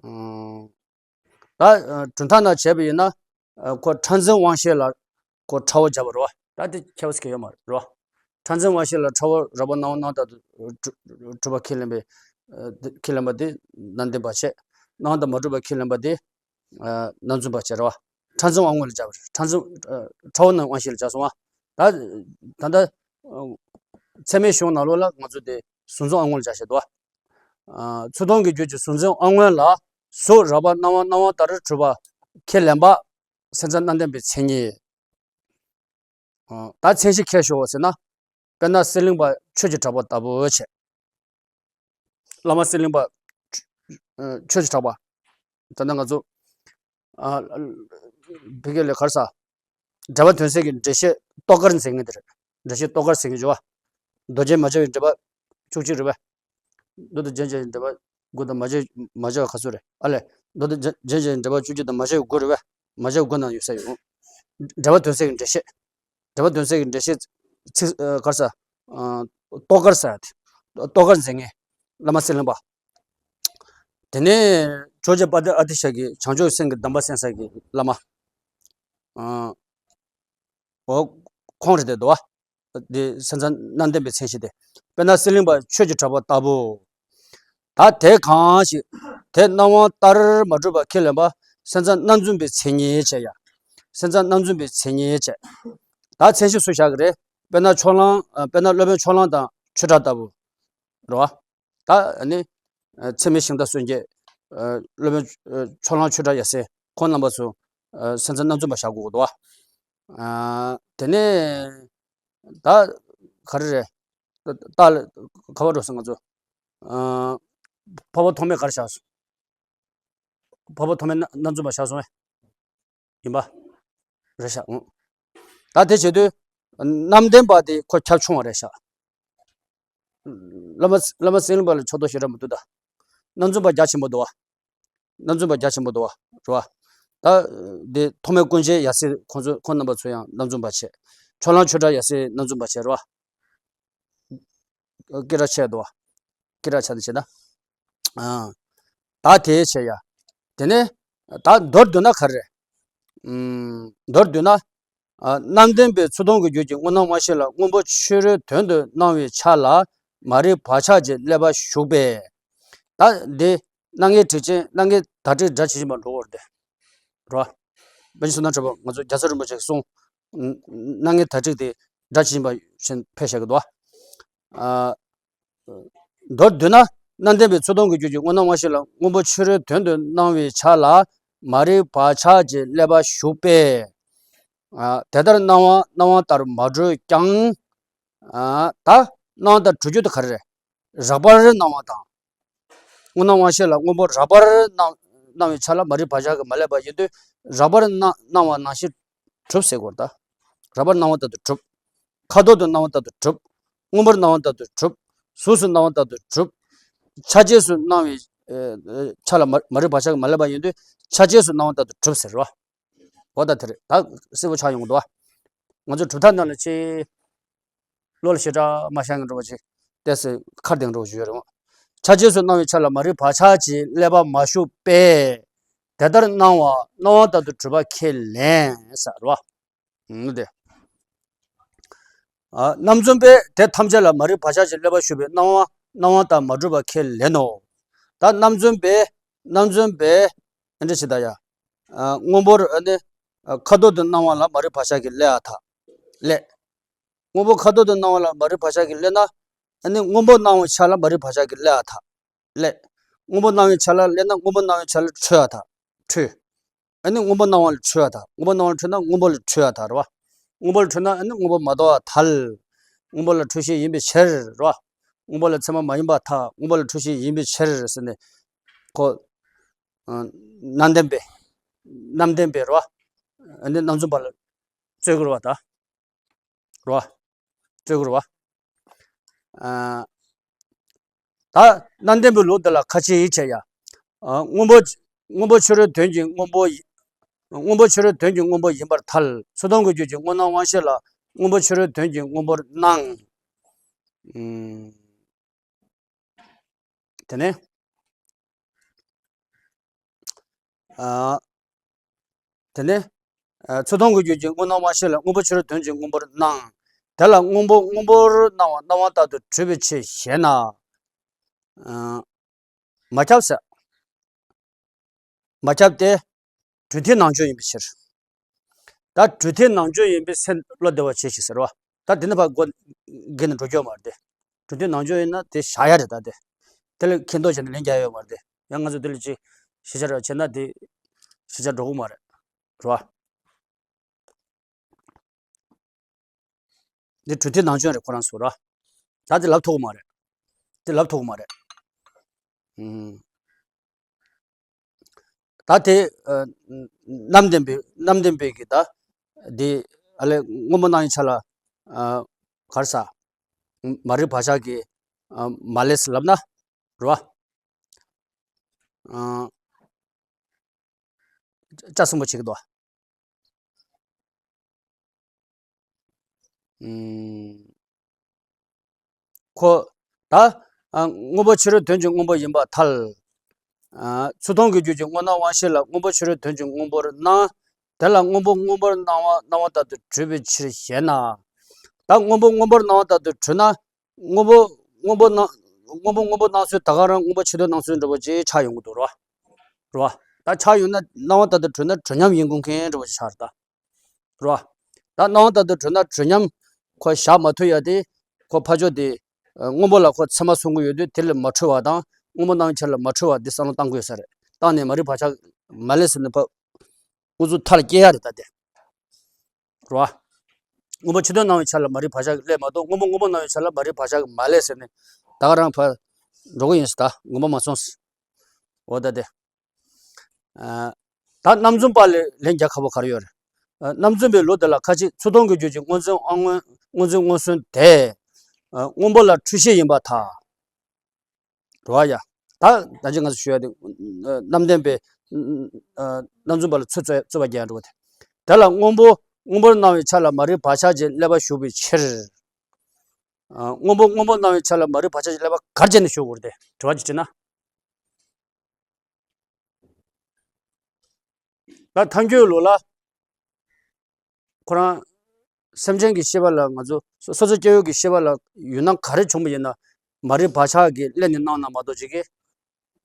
ཨུམ། ད་གྲུབ་མཐའ་ནང་བྱས་པ་ཡིན་ན། ཁོ་ཕྲ་འཛིན་དབང་ཤེས་ལ་ཁོ་ཕྲ་བོ་སྦྱར་བ་རེད་པ། ད་དེ་ཁྱད་པར་ཅི་ཡང་ཡོད་མ་རེད་པ། ཕྲ་འཛིན་དབང་ཤེས་ལ་ཕྲ་བོ་རགས་པ་སྣང་བ་སྣང་བ་ལྟར་དུ་གྲུབ་པ་ཁས་ལེན་པའི། ཁས་ལེན་པ་དེ་རྣམ་བདེན་པ་བྱས། སྣང་བ་དང་མ་གྲུབ་པ་ཁས་ལེན་པ་དེ་རྣམ་རྫུན་པ་བྱས་རེད་པ། ཕྲ་འཛིན་དབང་མངོན་ལ་སྦྱར་བ་རེད། ཕྲ་འཛིན། ཕྲ་བོ་རྣམས་དབང་ཤེས་ལ་སྦྱར་སོང་བ། ད་ད་ལྟ་ཚད་མའི་གཞུང་ནང་ལོགས་ལ་ང་ཚོ་དེ་གཟུང་འཛིན་དབང་མངོན་ལ་སྦྱར་བཞག་འདུག་པ། ཚུར་མཐོང་གི་རྒྱུད་ཀྱི་གཟུང་འཛིན་དབང་མངོན་ལ་གཟུགས་རགས་པ་སྣང་བ་སྣང་བ་ལྟར་གྲུབ་པ་ཁས་ལེན་པ། སེམས་ཙམ་རྣམ་བདེན་པའི་མཚན་ཉིད། ད་མཚན་གཞི་ཁྱེར་ཤོག་ཟེར་ན། དཔེར་ན་གསེར་གླིང་པ་ཆོས་ཀྱི་གྲགས་པ་ལྟ་བུ་བྱས། བླ་མ་གསེར་གླིང་པ་ཆོས་ཀྱི་གྲགས་པ། ད་ལྟ་ང་ཚོ། ཨ། བོད་སྐད་ལ་ག་རེ་ཟེར། འགྲེལ་པ་དོན་གསལ་གྱི་འགྲེལ་བཤད་རྟོགས་དཀར་མཛད་མཁན་དེ་རེད། འགྲེལ་བཤད་རྟོགས་དཀར་ཟེར་མཁན་བྱས་པ། མདོ་རྒྱན་མ་སྦྱར་བའི་འགྲེལ་པ་བཅུ་གཅིག་རེད་པས། མདོ་དང་རྒྱན་སྦྱར་བའི་འགྲེལ་པ་དགུ་དང་མ་སྦྱར་མ་སྦྱར་བ་ག་ཚོད་རེད། ཨ་ལས། མདོ་དང་རྒྱན་སྦྱར་བའི་འགྲེལ་པ་བཅུ་གཅིག་དང་མ་སྦྱར་བའི་དགུ་རེད་པས། མ་སྦྱར་བའི་དགུ་ནང་ཡོད་ས་ཡོད། འགྲེལ་པ་དོན་གསལ་གྱི་འགྲེལ་བཤད། འགྲེལ་པ་དོན་གསལ་གྱི་འགྲེལ་བཤད་ཚིག་ཨ། ག་རེ་ཟེར། ཨ། རྟོགས་དཀར་ཟེར་ཡ་དེ། རྟོགས་དཀར་མཛད་མཁན་བླ་མ་གསེར་གླིང་པ། དེ་ནས་ཇོ་བོ་རྗེ་དཔལ་ལྡན་ཨ་ཏི་ཤ་གིས་བྱང་ཆུབ་སེམས་ཀྱི་སྡོམ་པ་གསན་ས་གི་བླ་མ། ཨ། འོ། ཁོང་རེད་དེ་འདུག་པ། དེ་སེམས་ཙམ་རྣམ་བདེན་པའི་མཚན་གཞི་དེ། དཔེར་ན་གསེར་གླིང་པ་ཆོས་ཀྱི་གྲགས་པ་ལྟ་བུ། ད་དེ་གང་ཞིག་དེ་སྣང་བ་ལྟར་མ་གྲུབ་པ་ཁས་ལེན་པ། སེམས་ཙམ་རྣམ་རྫུན་པའི་མཚན་ཉིད་བྱས་ཡ། སེམས་ཙམ་རྣམ་རྫུན་པའི་མཚན་ཉིད་བྱས། ད་མཚན་གཞི་སུ་བཞག་གི་རེད། དཔེར་ན་ཕྱོགས་གླང་། དཔེར་ན་སློབ་དཔོན་ཕྱོགས་གླང་དང་ཆོས་གྲགས་ལྟ་བུ། རེད་པ། ད་ནི་ཚད་མའི་ཤིང་རྟ་གསུམ་གྱི་སློབ་དཔོན་ཕྱོགས་གླང་ཆོས་གྲགས་ཡབ་སྲས་ཁོང་རྣམ་པ་ཚོ་སེམས་ཙམ་རྣམ་རྫུན་པ་བཞག་དགོས་ཀྱི་འདུག་པ། དེ་ནས་ད་ག་རེ་རེད། ད་ལ་ག་པར་འགྲོ་སོང་ང་ཚོ། འཕགས་པ་ཐོགས་མེད་ག་རེ་བཞག་སོང་། འཕགས་པ་ཐོགས་མེད་རྣམ་རྫུན་པ་བཞག་སོང་ངས། ཡིན་པ། རེད་ཤག་ཨང་། ད་དེ་བྱེད་དུས། རྣམ་བདེན་པ་དེ་ཁོ་ཁྱབ་ཆུང་བ་རེད་ཤག་བླ་མ་བླ་མ་གསེར་གླིང་པ་ལ་ཕྱོགས་གཏོགས་ཞེ་དྲག་མི་འདུག་ད། རྣམ་རྫུན་པ་རྒྱ་ཆེན་པོ་འདུག་བ། རྣམ་རྫུན་པ་རྒྱ་ཆེན་པོ་འདུག་བ། རེད་བ། ད། དེ་ཐོགས་མེད་ཀུན་མཁྱེན་ཡབ་སྲས་ཁོང་ཚོ་ཁོང་རྣམ་པ་ཚོ་ཡང་རྣམ་རྫུན་པ་བྱས། ཕྱོགས་གླང་ཆོས་གྲགས་ཡབ་སྲས་རྣམ་རྫུན་པ་བྱས་རེད་བ། སྐད་གྲགས་ཆེ་འདུག་བ། སྐད་གྲགས་ཆེ་འདུག་བྱས་ན། ཨ། ད་དེ་བྱས་ཡ། དེ་ནས། ད་མདོར་བསྡུ་ན་ག་རེ་རེད། ཨུམ། མདོར་བསྡུ་ན། ཨ། རྣམ་བདེན་པའི་ཚུར་མཐོང་གི་རྒྱུད་ཀྱི་དངོས་སྣང་དབང་ཤེས་ལ་སྔོན་པོ་ཕྱི་རོལ་དོན་དུ་སྣང་བའི་ཆ་ལ་མ་རིག་བག་ཆགས་ཀྱི་བསླད་པ་ཞུགས་པས། ད་འདི་སྣང་བརྙན་དྲུག་ཅན་སྣང་བརྙན་བརྡ་སྤྲོད་སྒྲ་ཇི་བཞིན་པ་འགྲོ་བར་འདོད། རོ། དཔེ་ཆ་སོ་ན་འཕྲོས་པ་ང་ཚོ་རྒྱལ་ཚབ་རིན་པོ་ཆེས་གསུངས། སྣང་བརྙན་བརྡ་སྤྲོད་དེ་སྒྲ་ཇི་བཞིན་པ་བཞིན་ཕེབས་བཞག་གི་འདུག་བ། ཨ། མདོར་བསྡུ་ན། རྣམ་བདེན་པའི་ཚུར་མཐོང་གི་རྒྱུད་ཀྱི་དངོས་སྣང་དབང་ཤེས་ལ་སྔོན་པོ་ཕྱི་རོལ་དོན་དུ་སྣང་བའི་ཆ་ལ་མ་རིག་བག་ཆགས་ཀྱི་བསླད་པ་ཞུགས་པས། ཨ། དེ་ལྟར་སྣང་བ་སྣང་བ་ལྟར་མ་གྲུབ་ཀྱང་། ཨ། ད་སྣང་བ་ལྟར་གྲུབ་རྒྱུ་དེ་ག་རེ་རེད། རགས་པར་སྣང་བ་དང་། སྔོ་སྣང་དབང་ཤེས་ལ་སྔོན་པོ་རགས་པར་སྣང་སྣང་བའི་ཆ་ལ་མ་རིག་བག་ཆགས་ཀྱིས་མ་བསླད་པ་ཡིན་དུས། རགས་པར་སྣང་སྣང་བ་ནང་བཞིན་གྲུབ་ཟེར་དགོས་རེད་ད། རགས་པར་སྣང་བ་ལྟར་དུ་གྲུབ། ཁ་ཐོར་དུ་སྣང་བ་ལྟར་དུ་གྲུབ། མངོན་པར་སྣང་བ་ལྟར་དུ་གྲུབ། གཟུགས་སུ་སྣང་བ་ལྟར་དུ་གྲུབ། ཆ་བྱད་སུ་སྣང་བའི་ཨ་ཨ་ཆ་ལ་མ་མ་རིག་བག་ཆགས་ཀྱིས་མ་བསླད་པ་ཡིན་དུས། ཆ་བྱད་སུ་སྣང་བ་ལྟར་དུ་གྲུབ་ཟེར་རོ། འོ་ད་དེ་རེད། ད་གསལ་པོ་ཆགས་ཡོང་གི་འདུག་བ། ང་ཚོ་གྲུབ་མཐའ་རྣམས་ལ་ཅི། བློ་ལ་ཞེ་དྲག་མ་བཞག་མཁན་འདྲ་བོ་ཅིག་ཏོག་ཙམ་ཁ་གདེང་འདྲ་བོ་ཞིག་ཡོད་རེད་མོ། ཆ་བྱད་སུ་སྣང་བའི་ཆ་ལ་མ་རིག་བག་ཆགས་ཀྱིས་བསླད་པ་མ་ཞུགས་པས། དེ་ལྟར་སྣང་བ་སྣང་བ་ལྟར་དུ་གྲུབ་པ་ཁས་ལེན་ཟེར་རོ། ཨུམ་དེ། ཨ་རྣམ་རྫུན་པས་དེ་ཐམས་ཅད་ལ་མ་རིག་བག་ཆགས་ཀྱིས་བསླད་པ་ཞུགས་པས་སྣང་བ་སྣང་བ་ལྟར་མ་གྲུབ་པ་ཁས་ལེན་ནོ། ད་རྣམ་རྫུན་པས་རྣམ་རྫུན་པས་ཨ་འདྲ་ཞིག་ད་ཡ། ཨ་སྔོན་པོར་ཨ་ནི་ཨ་ཁ་ཐོར་དུ་སྣང་བ་ལ་མ་རིག་བག་ཆགས་ཀྱིས་བསླད་པ་ཐལ། བསླད། སྔོན་པོ་ཁ་ཐོར་དུ་སྣང་བ་ལ་མ་རིག་བག་ཆགས་ཀྱིས་བསླད་ན། ཨ་ནི་སྔོན་པོ་སྣང་བའི་ཆ་ལ་མ་རིག་བག་ཆགས་ཀྱིས་བསླད་པ་ཐལ། བསླད། སྔོན་པོ་སྣང་བའི་ཆ་ལ་བསླད་ན་སྔོན་པོ་སྣང་བའི་ཆ་ལ་འཁྲུལ་བ་ཐལ། འཁྲུལ། ཨ་ནི་སྔོན་པོ་སྣང་བ་ལ་འཁྲུལ་བ་ཐལ། སྔོན་པོ་སྣང་བ་ལ་འཁྲུལ་ན་སྔོན་པོ་ལ་འཁྲུལ་བ་ཐལ་རེད་བ། སྔོན་པོ་ལ་འཁྲུལ་ན་ཨ་ནི་སྔོན་པོ་མ་དོ་བ་ཐལ། སྔོན་པོ་ལ་འཁྲུལ་ཤེས་ཡིན་པའི་ཕྱིར་རེད་བ། སྔོན་པོ་ལ་ཚད་མ་མ་ཡིན་པར་ཐལ། སྔོན་པོ་ལ་འཁྲུལ་ཤེས་ཡིན་པའི་ཕྱིར་ཟེར་ནས། ཁོ། ཨ་རྣམ་བདེན་པས། རྣམ་བདེན་པས་རེད་བ། ཨ་ནི་རྣམ་རྫུན་པ་ལ་རྩོད་ཀྱི་རེད་བ་ད། རོ། རྩོད་དགོས་རེད་བ། ཨ། ད་རྣམ་བདེན་པའི་ལུགས་འདི་ལ་ཁ་ཅིག་བྱས་ཡ། ཨ། སྔོན་པོ། སྔོན་པོ་ཕྱི་རོལ་དོན་གྱི་སྔོན་པོ་ཡི། སྔོན་པོ་ཕྱི་རོལ་དོན་གྱི་སྔོན་པོ་ཡིན་པར་ཐལ། ཚུར་མཐོང་གི་རྒྱུད་ཀྱི་སྔོ་སྣང་དབང་ཤེས་ལ་སྔོན་པོ་ཕྱི་རོལ་དོན་གྱི་སྔོན་པོར་སྣང་། ཨུམ། དེ་ནས། ཨ། དེ་ནས། ཨ། ཚུར་མཐོང་གི་རྒྱུད་ཀྱི་སྔོ་སྣང་དབང་ཤེས་ལ་སྔོན་པོ་ཕྱི་རོལ་དོན་གྱི་སྔོན་པོར་སྣང་། དེ་ལ་སྔོན་པོ་སྔོན་པོར་སྣང་བ་སྣང་བ་ལྟར་དུ་གྲུབ་པའི་ཕྱིར་ཞེ་ན། ཨ། མ་ཁྱབ་ཟེར། མ་ཁྱབ་སྟེ། གྲུབ་མཐའི་ནང་འཇོག་ཡིན་པའི་ཕྱིར། ད་གྲུབ་མཐའི་ནང་འཇོག་ཡིན་པའི་སེམས་བློ་བདེ་བ་བྱེད་ཤིག་ཟེར་བ། ད་དེ་ནི་ཕར་སྒོ་འགེལ་ནས་འགྲོ་རྒྱུ་མ་རེད་དེ། གྲུབ་མཐའི་ནང་འཇོག་ཡིན་ན་དེ་བཞག་ཡ་རེད་ད་དེ། དེ་ལ་མཁྱེན་རྟོགས་བྱས་ནས་ལན་རྒྱག་ཡོད་མ་རེད་དེ། ཡང་ང་ཚོ་དེ་ལ་ཅིག་ཤེས་བྱ་ར་བྱས་ན་དེ་ཤེས་བྱ་འགྲོ་གི་མ་རེད། རེད་བ། འདི་གྲུབ་མཐའི་ནང་འཇོག་རེད་ཁོ་རང་ཚོ་ར། ད་འདི་ལབ་ཐུབ་ཀྱི་མ་རེད། འདི་ལབ་ཐུབ་ཀྱི་མ་རེད། ཨུམ། ད་དེ་ཨ་རྣམ་བདེན་པའི་རྣམ་བདེན་པའི་གི་ད་འདི་ཨ་ལས་སྔོན་པོ་སྣང་བའི་ཆ་ལ་ཨ་ག་རེ་ཟ། མ་རིག་བག་ཆགས་ཀྱིས་ཨ་མ་བསླད་ཟེར་ལབ་ན་རེད་བ། ཨ། ལྕགས་སྲིན་པོ་བྱེད་ཀྱི་འདུག་ཨུམ། ཁོ། ད། ཨ། སྔོན་པོ་ཕྱི་རོལ་དོན་གྱི་སྔོན་པོ་ཡིན་པར་ཐལ། ཨ། ཚུར་མཐོང་གི་རྒྱུད་ཀྱི་སྔོ་སྣང་དབང་ཤེས་ལ་སྔོན་པོ་ཕྱི་རོལ་དོན་གྱི་སྔོན་པོར་སྣང་། དེ་ལ་སྔོན་པོ་སྔོན་པོར་སྣང་བ་སྣང་བ་ལྟར་དུ་གྲུབ་པའི་ཕྱིར་ཞེ་ན། ད་སྔོན་པོ་སྔོན་པོར་སྣང་བ་ལྟར་དུ་གྲུབ་ན། སྔོན་པོ་སྔོན་པོ་སྣང་། སྔོན་པོ་སྔོན་པོ་སྣང་ཚུལ་ད་ག་རང་སྔོན་པོ་ཕྱི་དོན་སྣང་ཚུལ་འདྲ་པོ་ཅིག་ཆགས་ཡོང་གི་འདུག་རོ། རོ། ད་ཆགས་ཡོང་ན་སྣང་བ་ལྟར་དུ་གྲུབ་ན་གྲུབ་མཉམ་ཡིན་དགོས་མཁན་འདྲ་པོ་ཅིག་ཆགས་རེད་ད། རོ། ད་སྣང་བ་ལྟར་དུ་གྲུབ་ན་གྲུབ་མཉམ་ཁོ་བཞག་མ་ཐུབ་ཡ་དེ་ཁོ་ཕར་ཕྱོགས་དེ་སྔོན་པོ་ལ་ཁོ་ཚད་མ་སོང་གི་ཡོད་དུས་དེ་ལས་མ་འཕྲོས་པ་དང་སྔོན་པོ་སྣང་བའི་ཆ་ལ་མ་འཕྲོས་པ་དེ་བསམ་བློ་བཏང་དགོས་ས་རེད། བཏང་ནས་མ་རིག་བག་ཆགས་མ་བསླད་ཟེར་ནས་ཕར་དངོས་གཙོ་མཐའ་ལ་སྐྱེལ་ཡ་རེད་ད་དེ། རེད་བ། སྔོན་པོ་ཕྱི་དོན་སྣང་བའི་ཆ་ལ་མ་རིག་བག་ཆགས་ཀྱིས་བསླད་མ་གཏོགས་སྔོན་པོ་སྔོན་པོ་སྣང་བའི་ཆ་ལ་མ་རིག་བག་ཆགས་ཀྱིས་མ་བསླད་ཟེར་ནས་ད་ག་རང་ཕར་འགྲོ་གི་ཡིན་ཟེར་ད་དགོངས་པ་མ་ཚོམས་ཟེར། འོ་ད་དེ། ཨ། ད་རྣམ་རྫུན་པ་ལ་ལན་རྒྱག་ཁག་པོ་ག་རེ་ཡོད་རེད། ཨ། རྣམ་རྫུན་པའི་ལུགས་འདི་ལ་ཁ་ཅིག་ཚུར་མཐོང་གི་རྒྱུད་ཀྱི་སྔོ་འཛིན་དབང་མངོན་སྔོ་འཛིན་མངོན་སུམ་དེ། ཨ། སྔོན་པོ་ལ་འཁྲུལ་ཤེས་ཡིན་པར་ཐལ། རེད་བ་ཡ། ད་ད་ཅི་ང་ཚོ་ཞུ་ཡ་དེ། རྣམ་བདེན་པའི། རྣམ་རྫུན་པ་ལ་ཚུར་རྩོད་རྩོད་པ་རྒྱག་ཡ་འགྲོ་བ་དེ། དེ་ལ་སྔོན་པོ་སྔོན་པོར་སྣང་བའི་ཆ་ལ་མ་རིག་བག་ཆགས་ཀྱིས་བསླད་པ་ཞུགས་པའི་ཕྱིར། སྔོན་པོ་སྔོན་པོར་སྣང་བའི་ཆ་ལ་མ་རིག་བག་ཆགས་ཀྱིས་བསླད་པ་ག་རེ་བྱས་ནས་ཞུགས་དགོས་རེད་དེ་དྲི་བ་ཅིག་དྲིས་ན། ད་ཐལ་འགྱུར་ལུགས་ལ། ཁོ་རང་། སེམས་ཅན་གྱི་ཤེས་པ་ལ་ང་ཚོ་སོ་སོ་སྐྱེ་བོ་གི་ཤེས་པ་ལ་ཡུལ་སྣང་ག་རེ་བྱུང་བ་ཡིན་ན། མ་རིག་བག་ཆགས་ཀྱིས་བསླད་ནས་སྣང་ན་མ་གཏོགས་ཅིག་གིས།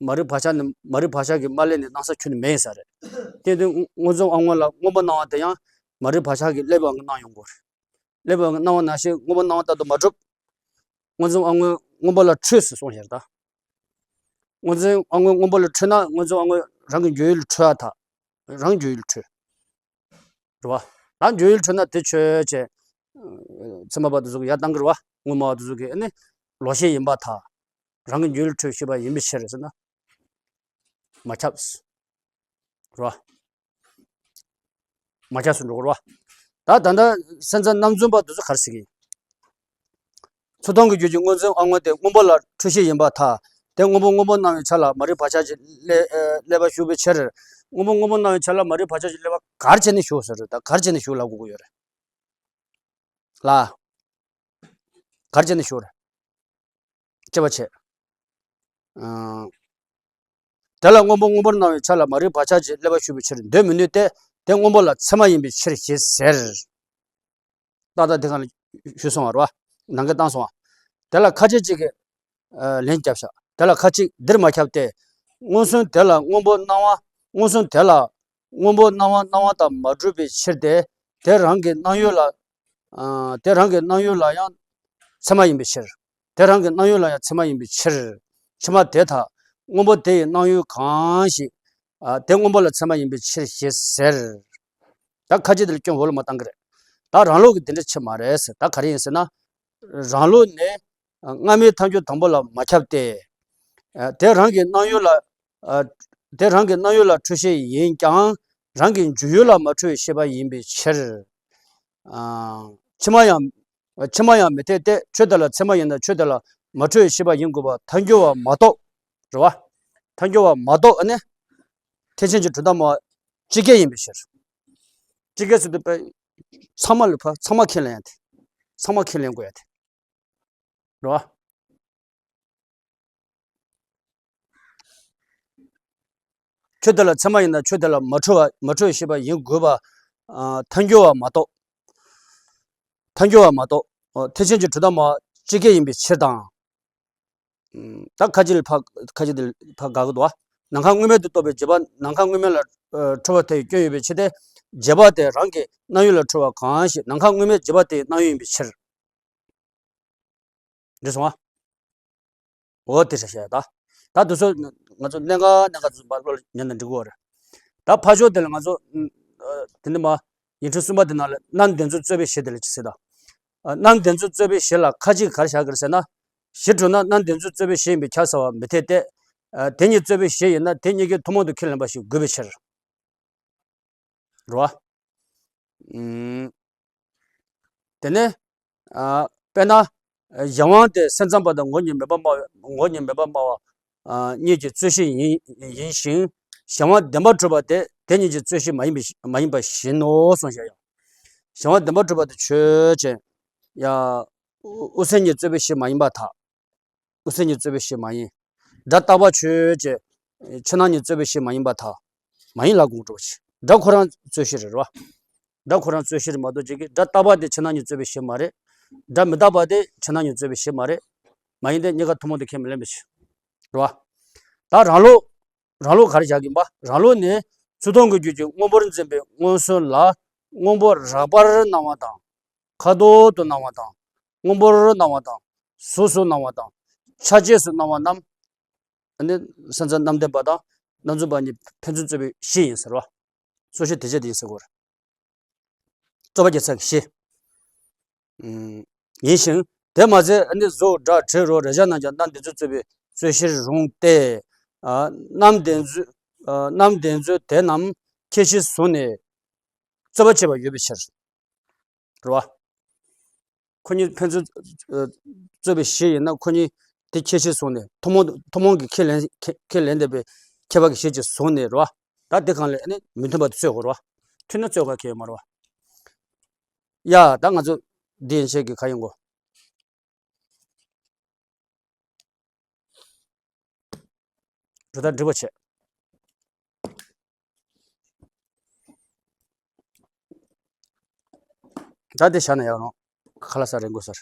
མ་རིག་བག་ཆགས་ནི་མ་རིག་བག་ཆགས་ཀྱིས་མ་བསླད་ནས་སྣང་ས་ཁྱོན་ནས་མེད་ཡིན་ས་རེད། དེ་དུས་སྔོ་འཛིན་དབང་མངོན་ལ་སྔོན་པོ་སྣང་བ་དེ་ཡང་མ་རིག་བག་ཆགས་ཀྱིས་བསླད་པའི་དབང་གིས་སྣང་ཡོང་གི་རེད། བསླད་པའི་དབང་གིས་སྣང་བ་ནང་བཞིན་སྔོན་པོ་སྣང་བ་ལྟར་དུ་མ་གྲུབ། སྔོ་འཛིན་དབང་མངོན་སྔོན་པོ་ལ་འཁྲུལ་ཟེར་གསུངས་ཤག་ད། སྔོ་འཛིན་དབང་མངོན་སྔོན་པོ་ལ་འཁྲུལ་ན་སྔོ་འཛིན་དབང་མངོན་རང་གི་འགྱོད་ཡུལ་ལ་འཁྲུལ་ཡ་ཐལ། རང་འགྱོད་ཡུལ་འཁྲུལ། རེད་བ། ད་འགྱོད་ཡུལ་འཁྲུལ་ན་དེ་ཆོས་ཅན། ཚད་མ་པ་དེ་ཚོ་གིས་ཡར་བཏང་གི་རེད་བ། དངོས་སྨྲ་བ་དེ་ཚོ་གིས་ཨ་ནི། ལོག་ཤེས་ཡིན་པར་ཐལ། རང་གི་རྒྱུད་ལ་འཕྲོད་ཤེས་པ་ཡིན་པའི་ཕྱིར་ཟེར་ན། མ་ཁྱབ། རེད་བ། མ་ཁྱབ་སུ་འགྲོ་གི་རེད་བ། ད་ད་ལྟ་སེམས་ཙམ་རྣམ་རྫུན་པ་འདི་ཚོ་ག་རེ་ཟེར་གི་ཡིན། ཚུར་མཐོང་གི་རྒྱུད་ཀྱི་སྔོ་འཛིན་ཨ་སྔོན་དེ་སྔོན་པོ་ལ་འཕྲོད་ཤེས་ཡིན་པར་ཐལ། དེ་སྔོན་པོ་སྔོན་པོར་སྣང་བའི་ཆ་ལ་མ་རིག་བག་ཆགས་ཀྱི་བསླད་ཨ་བསླད་པ་ཞུགས་པའི་ཕྱིར། སྔོན་པོ་སྔོན་པོར་སྣང་བའི་ཆ་ལ་མ་རིག་བག་ཆགས་ཀྱི་བསླད་པ་ག་རེ་བྱས་ནས་ཞུགས་ཟེར་རེད། ད་ག་རེ་བྱས་ནས་ཞུགས་ལབ་དགོས་ཀྱི་ཡོད་རེད། ལ། ག་རེ་བྱས་ནས་ཞུགས་རེད། དཔྱད་པ་བྱེད། ཨང་། དེ་ལ་སྔོན་པོ་སྔོན་པོར་སྣང་བའི་ཆ་ལ་མ་རིག་བག་ཆགས་ཀྱི་བསླད་པ་ཞུགས་པའི་ཕྱིར་འདོད་མི་ནུས་ཏེ། དེ་སྔོན་པོ་ལ་ཚད་མ་ཡིན་པའི་ཕྱིར་ཞེས་ཟེར། ཏག་ཏག་དེ་ག་ལ་ཞུས་སོང་བ་རེད་བ། ནང་གི་བཏང་སོང་བ། དེ་ལ་ཁ་ཅིག་ཅིག་གིས་ཨ་ལན་བརྒྱབ་ཤག་དེ་ལ་ཁ་ཅིག་འདིར་མ་ཁྱབ་སྟེ། མངོན་སུམ་དེ་ལ་སྔོན་པོ་སྣང་བ། མངོན་སུམ་དེ་ལ་སྔོན་པོ་སྣང་བ་སྣང་བ་དང་མ་གྲུབ་པའི་ཕྱིར་ཏེ། དེ་རང་གི་སྣང་ཡུལ་ལ། ཨ་དེ་རང་གི་སྣང་ཡུལ་ལ་ཡང་ཚད་མ་ཡིན་པའི་ཕྱིར། དེ་རང་གི་སྣང་ཡུལ་ལ་ཡང་ཚད་མ་ཡིན་པའི་ཕྱིར། ཕྱི་མ་དེ་དག་སྔོན་པོ་དེ་ཡི་སྣང་ཡུལ་གང་ཞིག་ཨ་དེ་སྔོན་པོ་ལ་ཚད་མ་ཡིན་པའི་ཕྱིར་ཞེས་ཟེར། ད་ཁ་ཅིག་དེ་ལ་སྐྱོན་འོག་ལ་མ་བཏང་གི་རེད། ད་རང་ལུགས་ཀྱི་འདི་འདྲ་ཆེ་མ་རེད་ཟེར། ད་ག་རེ་ཡིན་ཟེར་ན། རང་ལུགས་ནི་སྔ་མའི་ཐལ་འགྱུར་དང་པོ་ལ་མ་ཁྱབ་སྟེ། དེ་རང་གི་སྣང་ཡུལ་ལ། དེ་རང་གི་སྣང་ཡུལ་ལ་འཕྲོད་ཤེས་ཡིན་ཀྱང་རང་གི་འཇུག་ཡུལ་ལ་མ་འཕྲོད་པའི་ཤེས་པ་ཡིན་པའི་ཕྱིར། ཕྱི་མ་ཡང་། ཕྱི་མ་ཡང་མི་འཐད་དེ། ཆོས་དེ་ལ་ཚད་མ་ཡིན་ན་ཆོས་དེ་ལ་མ་འཕྲོད་པའི་ཤེས་པ་ཡིན་དགོས་པ་ཐལ་འགྱུར་བ་མ་གཏོགས། རེད་བ། ཐལ་འགྱུར་བ་མ་གཏོགས་ཨ་ནི། ཐེག་ཆེན་གྱི་གྲུབ་མཐའ་སྨྲ་བ་སྤྱི་སྐད་ཡིན་པའི་ཕྱིར། སྤྱི་སྐད་ཟེར་དུས་པས། ཚང་མ་ལ་ཕ་ཚང་མ་ཁས་ལེན་ཡ་དེ། ཚང་མ་ཁས་ལེན་དགོས་ཡ་དེ། རེད་བ། ཆོས་དེ་ལ་ཚད་མ་ཡིན་ན་ཆོས་དེ་ལ་མ་འཕྲོད་པ་མ་འཕྲོད་པའི་ཤེས་པ་ཡིན་དགོས་པ། ཨ་ཐལ་འགྱུར་བ་མ་གཏོགས། ཐལ་འགྱུར་བ་མ་གཏོགས། ཨ་ཐེག་ཆེན་གྱི་གྲུབ་མཐའ་སྨྲ་བ་སྤྱི་སྐད་ཡིན་པའི་ཕྱིར་དང་། ཨ་ད་ཁ་ཅིག་ལ་ཕ་ཁ་ཅིག་དེ་ལ་ཕ་དགག་གི་འདུག་བ། ནམ་མཁའ་དངོས་མེད་དུ་རྟོགས་པའི་རྗེས་དཔག་ནམ་མཁའ་དངོས་མེད་ལ་ཨ་འཕྲོད་པར་ཐལ་བའི་སྐྱོན་ཡོད་པའི་ཕྱིར་ཏེ། རྗེས་དཔག་དེ་རང་གི་སྣང་ཡུལ་ལ་འཕྲོད་པ་གང་ཞིག་ནམ་མཁའ་དངོས་མེད་རྗེས་དཔག་དེ་ཡི་སྣང་ཡུལ་ཡིན་པའི་ཕྱིར། འགྲིག་སོང་ཨ། འོ་དེ་འདྲ་བཤད་ད། ད་དུས་ཚོད་ང་ཚོ་གནད་འགག་གནད་འགག་ཚོ་བློ་ལ་ཉར་ན་འགྲིག་གི་རེད། ད་ཕར་ཕྱོགས་དེ་ལ་ང་ཚོ་ཨ་དེ་ནི་མ་ཡིག་འཕྲེང་གསུམ་པ་དེ་ནང་ལ་རྣམ་བདེན་རྫུན་རྩོད་པའི་གཞི་དེ་ལ་ཅི་ཟེར་ད། ཨ་རྣམ་བདེན་རྫུན་རྩོད་པའི་གཞི་ལ་ཁ་ཅིག་ག་རེ་བཞག་གི་རེད་ཟེར་ན། གཞི་གྲུབ་ན་རྣམ་བདེན་རྫུན་རྩོད་པའི་གཞི་ཡིན་པས་ཁྱབ་ཟེར་བ་མི་འཐད་དེ། ཨ་དེ་གཉིས་རྩོད་པའི་གཞི་ཡིན་ན་དེ་གཉིས་ཀའི་ཐུན་མོང་དུ་ཁས་ལེན་པ་ཞིག་དགོས་པའི་ཕྱིར། རེད་བ། ཨུམ། དེ་ནས། ཨ་དཔེར་ན། གཞན་དབང་དེ་སེམས་ཙམ་པ་དང་ངོ་བོ་ཉིད་མེད་པར་སྨྲ་བ་ངོ་བོ་ཉིད་མེད་པར་སྨྲ་བ། ཨ་གཉིས་ཀྱི་རྩོད་གཞི་ཡིན་ཡིན་ཞིང་། གཞན་དབང་བདེན་པར་གྲུབ་པ་དེ་དེ་གཉིས་ཀྱི་རྩོད་གཞི་མ་ཡིན་པའི་མ་ཡིན་པ་བཞིན་ནོ་གསུངས་བཞག་ཡང་། གཞན་དབང་བདེན་པར་གྲུབ་པ་དེ་ཆོས་ཅན། ཡ། དབུ་སེམས་ཉིད་རྩོད་པའི་གཞི་མ་ཡིན་པར་ཐལ། དབུ་སེམས་ཉིད་རྩོད་པའི་གཞི་མ་ཡིན། སྒྲ་རྟག་པ་ཆོས་ཅན། ཕྱི་ནང་གཉིས་རྩོད་པའི་གཞི་མ་ཡིན་པར་ཐལ། མ་ཡིན་ལ་དགོངས་འགྲོ་ཞེས། སྒྲ་ཁོ་རང་རྩོད་གཞི་རེད་རོ། སྒྲ་ཁོ་རང་རྩོད་གཞི་རེད་མ་གཏོགས་ཅིག་གིས་སྒྲ་རྟག་པ་དེ་ཕྱི་ནང་གཉིས་རྩོད་པའི་གཞི་མ་རེད། སྒྲ་མི་རྟག་པ་དེ་ཕྱི་ནང་གཉིས་རྩོད་པའི་གཞི་མ་རེད། མ་ཡིན་ཏེ་གཉིས་ཀ་ཐུན་མོང་དུ་ཁས་མི་ལེན་པའི་ཕྱིར། རེད་བ། ད་རང་ལུགས། རང་ལུགས་ག་རེ་བཞག་གིན་པ། རང་ལུགས་ནི་ཚུར་མཐོང་གི་རྒྱུད་ཀྱི་སྔོན་པོར་འཛིན་པའི་མངོན་སུམ་ལ་སྔོན་པོ་རགས་པར་སྣང་བ་དང་། ཁ་དོག་ཏུ་སྣང་བ་དང་། སྔོན་པོར་སྣང་བ་དང་། གཟུགས་སུ་སྣང་བ་དང་། ཆ་བཅས་སུ་སྣང་བ་རྣམས། ཨ་ནི་སེམས་ཙམ་རྣམ་བདེན་པ་དང་རྣམ་རྫུན་པ་གཉིས་ཕན་ཚུན་རྩོད་པའི་གཞི་ཡིན་ཟེར་བ། རྩོད་གཞི་དེ་བྱས་དེ་ཡིན་ཟེར་དགོས་རེད། རྩོད་པ་བརྒྱབ་ཚར་གྱི་གཞི། ཨུམ། ཡིན་ཞིང་། དེ་མ་ཚད་ཨ་ནི་གཟུགས་སྒྲ་དྲི་རོ་རེག་བྱ་རྣམས་ཀྱང་རྣམ་བདེན་རྫུན་རྩོད་པའི་རྩོད་གཞིར་རུང་སྟེ། ཨ་རྣམ་བདེན་རྫུན། ཨ་རྣམ་བདེན་རྫུན་དེ་རྣམས་ཁྱད་གཞིར་བཟུང་ནས་རྩོད་པ་བྱེད་པ་ཡོད་པའི་ཕྱིར། རེད་བ། ཁོ་གཉིས་ཕན་ཚུན་ཨ་རྩོད་པའི་གཞི་ཡིན་ན་ཁོ་གཉིས་དེ་ཁྱད་གཞིར་བཟུང་ནས་ཐུན་མོང་ཐུན་མོང་གི་ཁས་ལེན་ཁས་ཁས་ལེན་བསྡད་པའི་ཁྱད་པར་གྱི་གཞི་གཅིག་བཟུང་ནས་རེད་བ། ད་དེ་གང་ལས་ཨ་ནི་མི་མཐུན་པ་དེ་རྩོད་དགོས་རེད་བ། མཐུན་ན་རྩོད་དགོས་ཁེལ་ཡོད་མ་རེད་བ། ཡ་ད་ང་ཚོ་འདི་ཡན་ཆད་ཀྱི་ག་ཡིན་གོ། གྲུབ་མཐའ་འགྲིག་པ་བྱས། ད་དེ་བཞག་ན་ཡག་རུང་ཁ་ལག་ཟ་རན་དགོས་ཟེར།